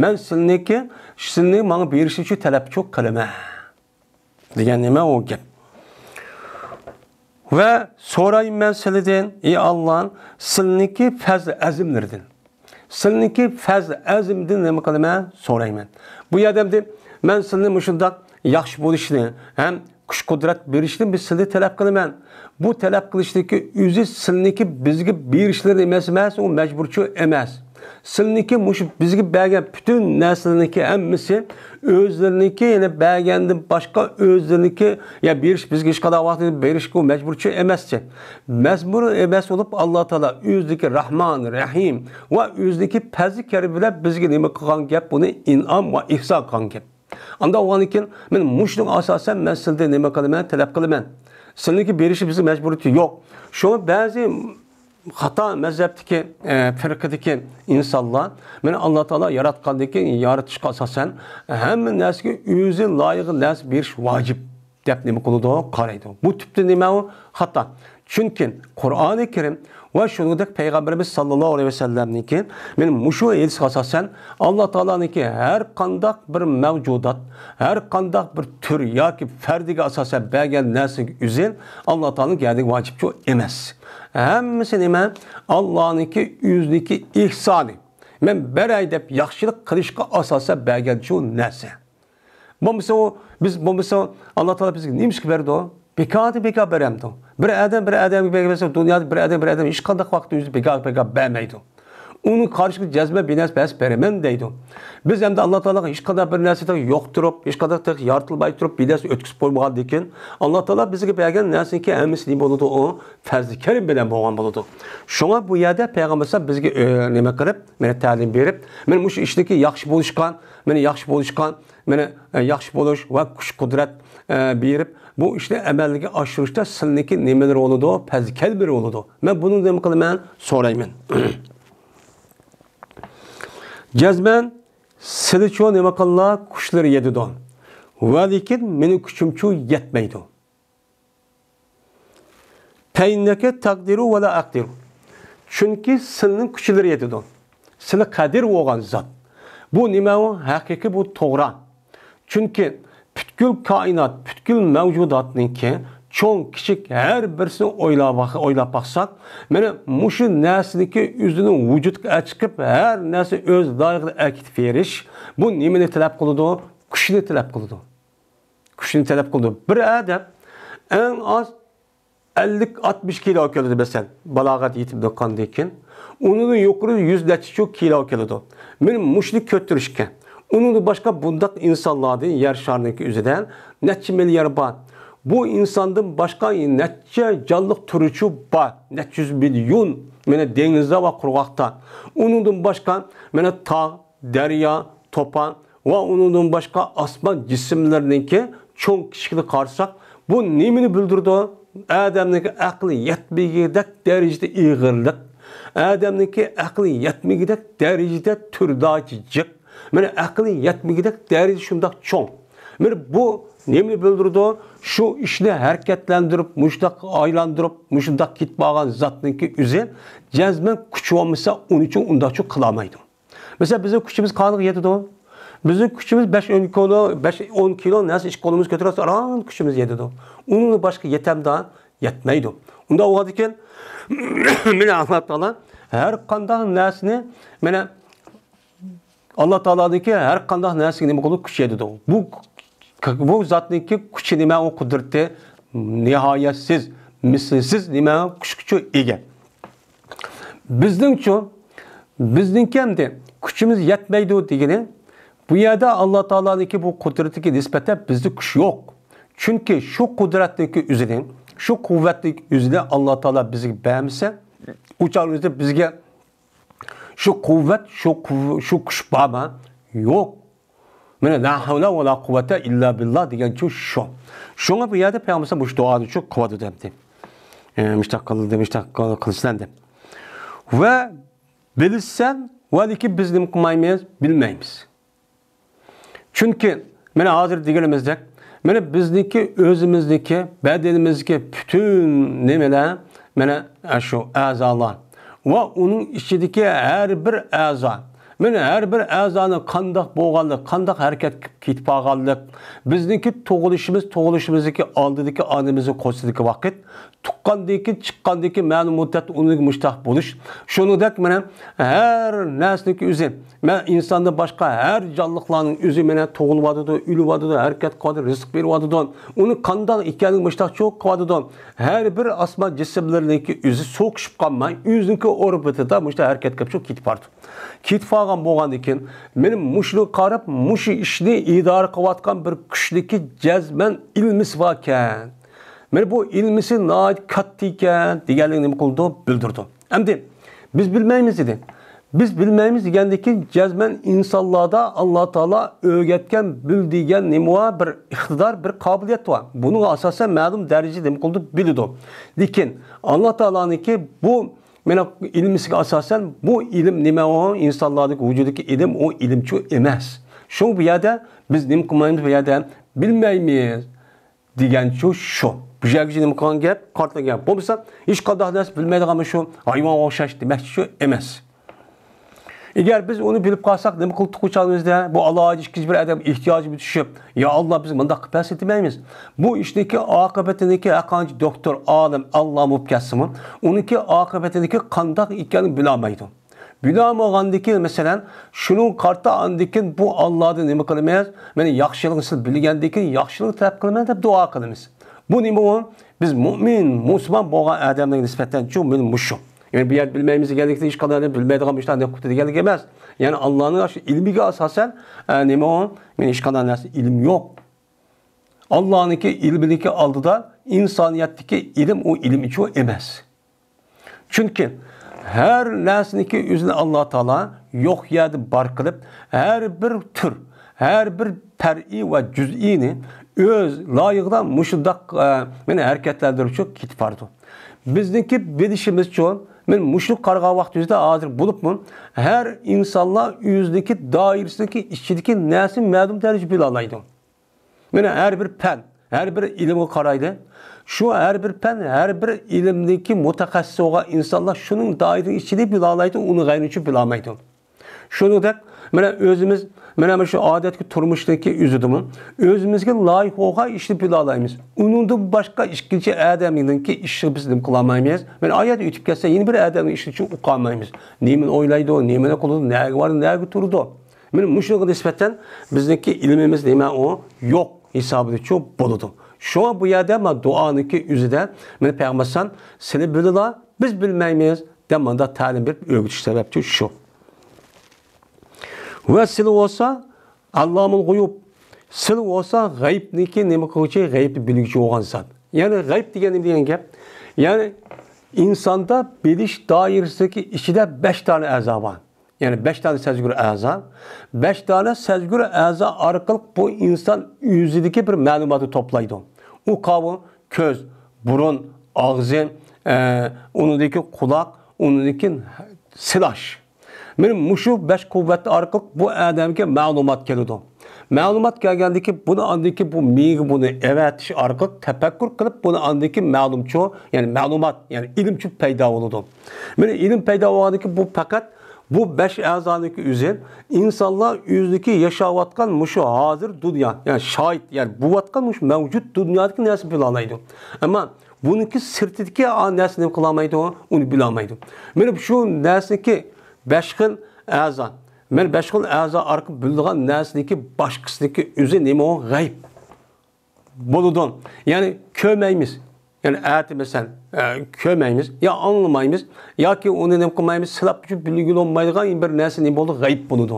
مەن سىلنىڭكى، سىلنى ماڭا بېرىشنى شۇ تەلەپچۇ قىلىمەن، دېگەن نېمە ئۇ گەپ. ۋە سورايمەن سىلىدىن، ئى ئاللا، سىلنىڭكى پەزل ئەزىملىرىدىن. سىلنىڭكى پەزل ئەزىمدىن نېمە قىلىمەن؟ سورايمەن. بۇ يەردە ئەمدى مەن سىلنى مۇشۇنداق ياخشى بولۇشنى ھەم كۈچ-قۇدرەت بېرىشنى بىز سىلدىن تەلەپ قىلىمەن. بۇ تەلەپ قىلىشتىكى ئۆزى سىلنىڭكى بىزگە بېرىشلىرى ئەمەس، ئەمەس، ئۇ مەجبۇرچۇ ئەمەس. سىلنىڭكى مۇشۇ بىزگە بەرگەن پۈتۈن نەرسىلەرنىڭكى ھەممىسى ئۆزلىرىنىڭكى، يەنى بەرگەندىن باشقا ئۆزلىرىنىڭكى، يا بېرىش، بىزگە ھېچقانداق ۋاقىتتا بېرىشكە ئۇ مەجبۇرچۇ ئەمەسچى. مەجبۇر ئەمەس بولۇپ، ئاللا تائالا ئۆزىدىكى رەھمان، رەھىم ۋە ئۆزىدىكى پەزلى كەرىمى بىلەن بىزگە نېمە قىلغان گەپ؟ بۇنى ئىنئام ۋە ئېھسان قىلغان گەپ. ئانداق بولغاندىن كېيىن، مەن مۇشۇنىڭغا ئاساسەن مەن سىلدىن نېمە قىلىمەن، تەلەپ قىلىمەن. سىلنىڭكى بېرىشى بىزنىڭ مەجبۇرىيىتى يوق. شۇڭا بەزى خاتا مەزھەپتىكى، ئە، پىرقىدىكى ئىنسانلار، مانا، ئاللا تائالا ياراتقاندىن كېيىن يارىتىشقا ئاساسەن ھەممە نەرسىگە ئۆزى لايىق نەرسە بېرىش ۋاجىپ دەپ نېمە قىلىدۇ، قارايدۇ. بۇ تۈپتىن نېمە ئۇ؟ خاتا. چۈنكى قۇرئانى كەرىم ۋە شۇنىڭدەك پەيغەمبىرىمىز ساللاللاھۇ ئەلەيھى ۋەسەللەمنىڭكى، مانا، مۇشۇ ھەدىسكە ئاساسەن، ئاللا تائالانىڭكى ھەر قانداق بىر مەۋجۇدات، ھەر قانداق بىر تۈر ياكى پەردىگە ئاساسەن بەرگەن نەرسىگە ئۆزى ئاللا تائالانىڭ گەدىگە ۋاجىپچۇ ئەمەس. ھەممىسى نېمە؟ ئاللانىڭكى ئۆزىنىڭكى ئېھسانى. مەن بېرەي دەپ ياخشىلىق قىلىشقا ئاساسەن بەرگەنچۇ نەرسە. بولمىسا ئۇ، بىز بولمىسا، ئاللا تائالا بىزگە نېمە ئىشقا بەردى؟ بىكاردىن بىكار بېرەمدۇ؟ بىر ئادەم بىر ئادەمگە بەرگەن بولسا، دۇنيادا بىر ئادەم بىر ئادەمگە ھېچقانداق ۋاقىتتا ئۆزى بىكار بىكار بەرمەيدۇ. ئۇنىڭ قارشىسىغا جەزمەن بىر نەرسە بەرسە بېرىمەن دەيدۇ. بىز ئەمدى ئاللا تائالاغا ھېچقانداق بىر نەرسە يوقتۇرۇپ، ھېچقانداق تېخى يارىتىلماي تۇرۇپ، بىر نەرسە ئۆتكۈزۈپ قويمىغاندىكىن، ئاللا تائالا بىزگە بەرگەن نەرسىنىڭكى ھەممىسى نېمە بولىدۇ؟ ئۇ پەزلى كەرىم بىلەن بولغان بولىدۇ. شۇڭا بۇ يەردە پەيغەمبەر بىزگە، ئۆ، نېمە قىلىپ، مانا تەلىم بېرىپ، مانا مۇشۇ ئىشتىكى ياخشى بولۇشقا، مانا ياخشى بولۇشقا، مانا، ئە، ياخشى بولۇش ۋە كۈچ-قۇدرەت، ئە، بېرىپ، بۇ ئىشنى ئەمەلگە ئاشۇرۇشتا سىلىنىڭكى نېمىلىرى بولىدۇ؟ پەزلىكەللىرى بولىدۇ. مەن بۇنى نېمە قىلىمەن؟ سورايمەن. جەزمەن سىلىچۇ نېمە قىللا كۈچلىرى يېتىدۇ. ۋە لېكىن مېنىڭ كۈچۈمچۇ يەتمەيدۇ. فإنك تقدر ولا أقدر. چۈنكى سىلىنىڭ كۈچلىرى يېتىدۇ. سىلى قادىر بولغان زات. بۇ نېمە ئۇ؟ ھەقىقىي بۇ توغرا. چۈنكى پۈتكۈل كائىنات، پۈتكۈل مەۋجۇداتنىڭكى چوڭ، كىچىك ھەر بىرسىنى ئويلاپ، ئويلاپ باقساق، مانا مۇشۇ نەرسىنىڭكى ئۆزىنىڭ ۋۇجۇدقا چىقىپ، ھەر نەرسە ئۆز لايىقىدا ئەكېتىپ بېرىش، بۇ نېمىنى تەلەپ قىلىدۇ؟ كۈچنى تەلەپ قىلىدۇ. كۈچنى تەلەپ قىلىدۇ. بىر ئادەم ئەڭ ئاز ئەللىك، ئاتمىش كىلو كېلىدۇ، مەسىلەن، بالاغەت يېتىپ بولغاندىن كېيىن. ئۇنىڭدىن يۇقىرى يۈز نەچچە كىلو كېلىدۇ. مانا مۇشۇنى كۆتۈرۈشكە. ئۇنىڭدىن باشقا بۇنداق ئىنسانلاردىن يەر شارىنىڭكى ئۆزىدە نەچچە مىليار بار. بۇ ئىنساندىن باشقا نەچچە جانلىق تۈرىچۇ بار. نەچچە يۈز مىليون، مانا، دېڭىزدا ۋە قۇرغاقتا. ئۇنىڭدىن باشقا، مانا، تاغ، دەريا، توپان ۋە ئۇنىڭدىن باشقا ئاسمان جىسىملىرىنىڭكى چوڭ كىچىكىنى قارىساق، بۇ نېمىنى بىلدۈرىدۇ؟ ئادەمنىڭكى ئەقلى يەتمىگۈدەك دەرىجىدە ئېغىرلىق، ئادەمنىڭكى ئەقلى يەتمىگۈدەك دەرىجىدە تۈرداچى جىق، مانا ئەقلى يەتمىگۈدەك دەرىجىدە شۇنداق چوڭ. مانا بۇ نېمىنى بىلدۈرىدۇ؟ شۇ ئىشنى ھەرىكەتلەندۈرۈپ، مۇشۇنداق ئايلاندۇرۇپ، مۇشۇنداق كېتىپ بارغان زاتنىڭكى ئۆزى جەزمەن كۈچى بولمىسا، ئۇنى ئۈچۈن ئۇنداقچۇ قىلالمايدۇ. مەسىلەن، بىزنىڭ كۈچىمىز قانچىغا يېتىدۇ؟ بىزنىڭ كۈچىمىز بەش ئون كىلو، بەش ئون كىلو نەرسە ئىككى قولىمىز كۆتۈرۈۋالسا، ئاران كۈچىمىز يېتىدۇ. ئۇنىڭدىن باشقا يېتەمدا؟ يەتمەيدۇ. ئۇنداق بولغاندىكىن، مانا ئاللا تائالا ھەر قانداق نەرسىنى، مانا، ئاللا تائالانىڭكى ھەر قانداق نەرسىگە نېمە قىلىدۇ؟ كۈچ يېتىدۇ. بۇ، بۇ زاتنىڭكى كۈچى نېمە؟ ئۇ قۇدرىتى نىھايەتسىز، مىسلىسىز نېمە؟ كۈچكىچۇ ئىگە. بىزنىڭچۇ، بىزنىڭكى ئەمدى كۈچىمىز يەتمەيدۇ دېگىنى، بۇ يەردە ئاللا تائالانىڭكى بۇ قۇدرىتىگە نىسبەتەن بىزدە كۈچ يوق. چۈنكى شۇ قۇدرەتنىڭكى ئۆزىنى، شۇ قۇۋۋەتنىڭكى ئۆزىنى ئاللا تائالا بىزگە بەرمىسە، ئۇ چاغ ئۆزىدە بىزگە شۇ قۇۋۋەت، شۇ قۇۋۋە-، شۇ كۈچ بارمۇ؟ يوق. مانا، لا ھەۋلە ۋە لا قۇۋۋەتە ئىللا بىللا دېگەنچۇ شۇ. شۇڭا بۇ يەردە پەيغەمبەر مۇشۇ دۇئانى شۇ قىلىۋاتىدۇ ئەمدى. ئە، مۇشتاق قىلدى، مۇشتاق قىل-، قىلسىلەن دەپ. ۋە بىلسەن، ۋە لېكىن بىز نېمە قىلمايمىز؟ بىلمەيمىز. چۈنكى، مانا ھازىر دېگىنىمىزدەك، مانا بىزنىڭكى ئۆزىمىزنىڭكى، بەدىنىمىزدىكى پۈتۈن نېمىلەر، مانا شۇ ئەزالار ۋە ئۇنىڭ ئىچىدىكى ھەر بىر ئەزا، مانا ھەر بىر ئەزانىڭ قانداق بولغانلىق، قانداق ھەرىكەت قىلىپ كېتىپ قالغانلىق، بىزنىڭكى تۇغۇلۇشىمىز، تۇغۇلۇشىمىزدىكى ئالدىدىكى ئانىمىزنىڭ قورسىقىدىكى ۋاقىت، تۇغقاندىن كېيىن، چىققاندىن كېيىن مەلۇم مۇددەت ئۇنىڭ مۇشتاق بولۇش. شۇنىڭدەك مانا ھەر نەرسىنىڭكى ئۆزى، مانا ئىنساندىن باشقا ھەر جانلىقلارنىڭ ئۆزى مانا تۇغۇلۇۋاتىدۇ، ئۆلۈۋاتىدۇ، ھەرىكەت قىلىۋاتىدۇ، رىزىق بېرىۋاتىدۇ. ئۇنىڭ قانداق ئىكەنلىكى مۇشتاق چوق قىلىۋاتىدۇ. ھەر بىر ئاسمان جىسىملىرىنىڭكى ئۆزى سوقۇشۇپ قالماي، ئۆزىنىڭكى ئوربىتىدا مۇشتاق ھەرىكەت قىلىپ شۇ كېتىپ بارىدۇ. كېتىپ قالغان بولغاندىن كېيىن، مانا مۇشۇنى قاراپ، مۇشۇ ئىشنى ئىدارە قىلىۋاتقان بىر كۈچنىڭكى جەزمەن ئىلمىسى باركەن. مانا بۇ ئىلمىسى ناھايىتى كاتتا ئىكەن دېگەنلىكنى نېمە قىلىدۇ؟ بىلدۈرىدۇ. ئەمدى بىز بىلمەيمىز ئىدى. بىز بىلمەيمىز دېگەندىكىن، جەزمەن ئىنسانلاردا ئاللا تائالا ئۆگەتكەن بىل دېگەن نېمە بار؟ بىر ئىقتىدار، بىر قابىلىيەت بار. بۇنىڭغا ئاساسەن مەلۇم دەرىجىدە نېمە قىلىدۇ؟ بىلىدۇ. لېكىن ئاللا تائالانىڭكى بۇ مانا ئىلمىسىگە ئاساسەن، بۇ ئىلىم نېمە ئۇ؟ ئىنسانلاردىكى ۋۇجۇدىدىكى ئىلىم، ئۇ ئىلىمچۇ ئەمەس. شۇڭا بۇ يەردە بىز نېمە قىلمايمىز؟ بۇ يەردە بىلمەيمىز دېگەنچۇ شۇ. بۇ يەرگىچە نېمە قىلغان گەپ؟ قارىتىلغان گەپ. بولمىسا، ھېچقانداق نەرسە بىلمەيدىغانمۇ شۇ؟ ھايۋانغا ئوخشاش دېمەكچىچۇ ئەمەس. ئەگەر بىز ئۇنى بىلىپ قالساق، نېمە قىلدۇق ئۇ چاغىمىزدا؟ بۇ ئالاھىدە ئىككىنچى بىر ئادەم ئېھتىياجىمىز چۈشۈپ، يا ئاللا، بىز مۇنداق قىلىپ بەرسە دېمەيمىز. بۇ ئىشنىڭكى ئاقىۋىتىنىڭكى ھەرقانچە دوختۇر، ئالىم، ئاللامە بولۇپ كەتسىمۇ، ئۇنىڭكى ئاقىۋىتىنىڭكى قانداق ئىكەنلىكىنى بىلەلمەيدۇ. بىلەلمىغاندىكىن، مەسىلەن، شۇنىڭغا قارىتا ئاندىكىن بۇ ئاللادىن نېمە قىلىمىز؟ مانا ياخشىلىقنى سىز بىلگەندىكىن ياخشىلىق تەلەپ قىلىمەن دەپ دۇئا قىلىمىز. بۇ نېمە ئۇ؟ بىز مۆمىن، مۇسۇلمان بولغان ئادەملەرگە نىسبەتەن چۇ مانا مۇشۇ. يەنى بۇ يەردە بىلمەيمىز دېگەنلىكتىن ھېچقانداق بىلمەيدىغان مۇشۇنداق نېمە قىپتۇ دېگەنلىك ئەمەس. يەنى ئاللانىڭ شۇ ئىلمىگە ئاساسەن، ئە، نېمە ئۇ؟ مانا ھېچقانداق نەرسە ئىلىم يوق. ئاللانىڭكى ئىلمىنىڭكى ئالدىدا ئىنسانىيەتتىكى ئىلىم ئۇ ئىلىمچۇ ئەمەس. چۈنكى ھەر نەرسىنىڭكى ئۆزىنى ئاللا تائالا يوق يەردە بار قىلىپ، ھەر بىر تۈر، ھەر بىر پەرئىي ۋە جۈزئىينى ئۆز لايىقىدا مۇشۇنداق، ئە، مانا ھەرىكەتلەندۈرۈپ كېتىپ بارىدۇ. بىزنىڭكى بىلىشىمىزچۇ، مانا مۇشۇ قارىغان ۋاقتىمىزدا ھازىر بولۇپمۇ ھەر ئىنسانلار ئۆزىنىڭكى دائىرىسىنىڭكى ئىچىدىكى نەرسىنى مەلۇم دەرىجىدە بىلەلەيدۇ. مانا ھەر بىر پەن، ھەر بىر ئىلىمگە قارايلى. شۇ ھەر بىر پەن، ھەر بىر ئىلىمدىكى مۇتەخەسسىس بولغان ئىنسانلار شۇنىڭ دائىرىسى ئىچىدە بىلەلەيدۇ، ئۇنىڭ غەيرىچە بىلەلمەيدۇ. شۇنىڭدەك، مانا ئۆزىمىز، مانا مۇشۇ ئادەتتىكى تۇرمۇشتىكى ئۆزىدىمۇ ئۆزىمىزگە لايىق بولغان ئىشنى بىلەلەيمىز. ئۇنىڭدىن باشقا ئىككىنچى ئادەمنىڭكى ئىشىغا بىز نېمە قىلالمايمىز. مانا ئايەت ئۆتۈپ كەتسە، يەنە بىر ئادەمنىڭ ئىشىنى ئۇقالمايمىز. نېمىنى ئويلايدۇ، نېمىنى قىلىدۇ، نەگە بارىدۇ، نەگە تۇرىدۇ. مانا مۇشۇنىڭغا نىسبەتەن بىزنىڭكى ئىلمىمىز نېمە ئۇ؟ يوق ھېسابىدىچۇ بولىدۇ. شۇڭا بۇ يەردە مانا دۇئانىڭكى ئۆزىدە مانا پەيغەمبەر ئەلەيھىسسالام سىلى بىلىلا، بىز بىلمەيمىز دەپ مۇنداق تەلىم بېرىپ ئۆگىتىش سەۋەبچۇ شۇ. ۋە سىلى بولسا ئەللامۇل غۇيۇب. سىلى بولسا غەيىبنىڭكى نېمە قىلغۇچى، غەيىبنى بىلگۈچى بولغان زات. يەنى غەيىب دېگەن نېمە دېگەن گەپ؟ يەنى ئىنساندا بىلىش دائىرىسىدىكى ئىچىدە بەش دانە ئەزا بار. يەنى بەش دانە سەزگۈر ئەزا. بەش دانە سەزگۈر ئەزا ئارقىلىق بۇ ئىنسان ئۆزىدىكى بىر مەلۇماتنى توپلايدۇ. ئۇ قاۋۇ، كۆز، بۇرۇن، ئاغزى، ئە، ئۇنىڭدىكى قۇلاق، ئۇنىڭدىكى سىلاش. مانا مۇشۇ بەش قۇۋۋەت ئارقىلىق بۇ ئادەمگە مەلۇمات كېلىدۇ. مەلۇمات كەلگەندىكى بۇنى ئاندىكى بۇ مېڭىگە بۇنى ئەۋەتىش ئارقىلىق تەپەككۇر قىلىپ، بۇنى ئاندىكى مەلۇمچۇ، يەنى مەلۇمات، يەنى ئىلىمچۇ پەيدا بولىدۇ. مانا ئىلىم پەيدا بولغاندىكى بۇ پەقەت بۇ بەش ئەزانىڭكى ئۆزى ئىنسانلار ئۆزىنىڭكى ياشاۋاتقان مۇشۇ ھازىر دۇنيا، يەنى شاھىت، يەنى بولۇۋاتقان مۇشۇ مەۋجۇت دۇنيادىكى نەرسىنى بىلەلەيدۇ. ئەمما بۇنىڭكى سىرتىدىكى نەرسىنى نېمە قىلالمايدۇ، ئۇنى بىلەلمەيدۇ. مانا شۇ نەرسىنىڭكى بەش خىل ئەزا، مانا بەش خىل ئەزا ئارقىلىق بىلىدىغان نەرسىنىڭكى باشقىسىنىڭكى ئۆزى نېمە ئۇ؟ غەيىب. بولىدۇ. يەنى كۆرمەيمىز. يەنى ئەتە مەسىلەن، ئە، كۆرمەيمىز، يا ئاڭلىمايمىز، ياكى ئۇنى نېمە قىلمايمىز، سىلاپ بىلگىلى بولمايدىغان بىر نەرسە نېمە بولىدۇ؟ غەيىب بولىدۇ.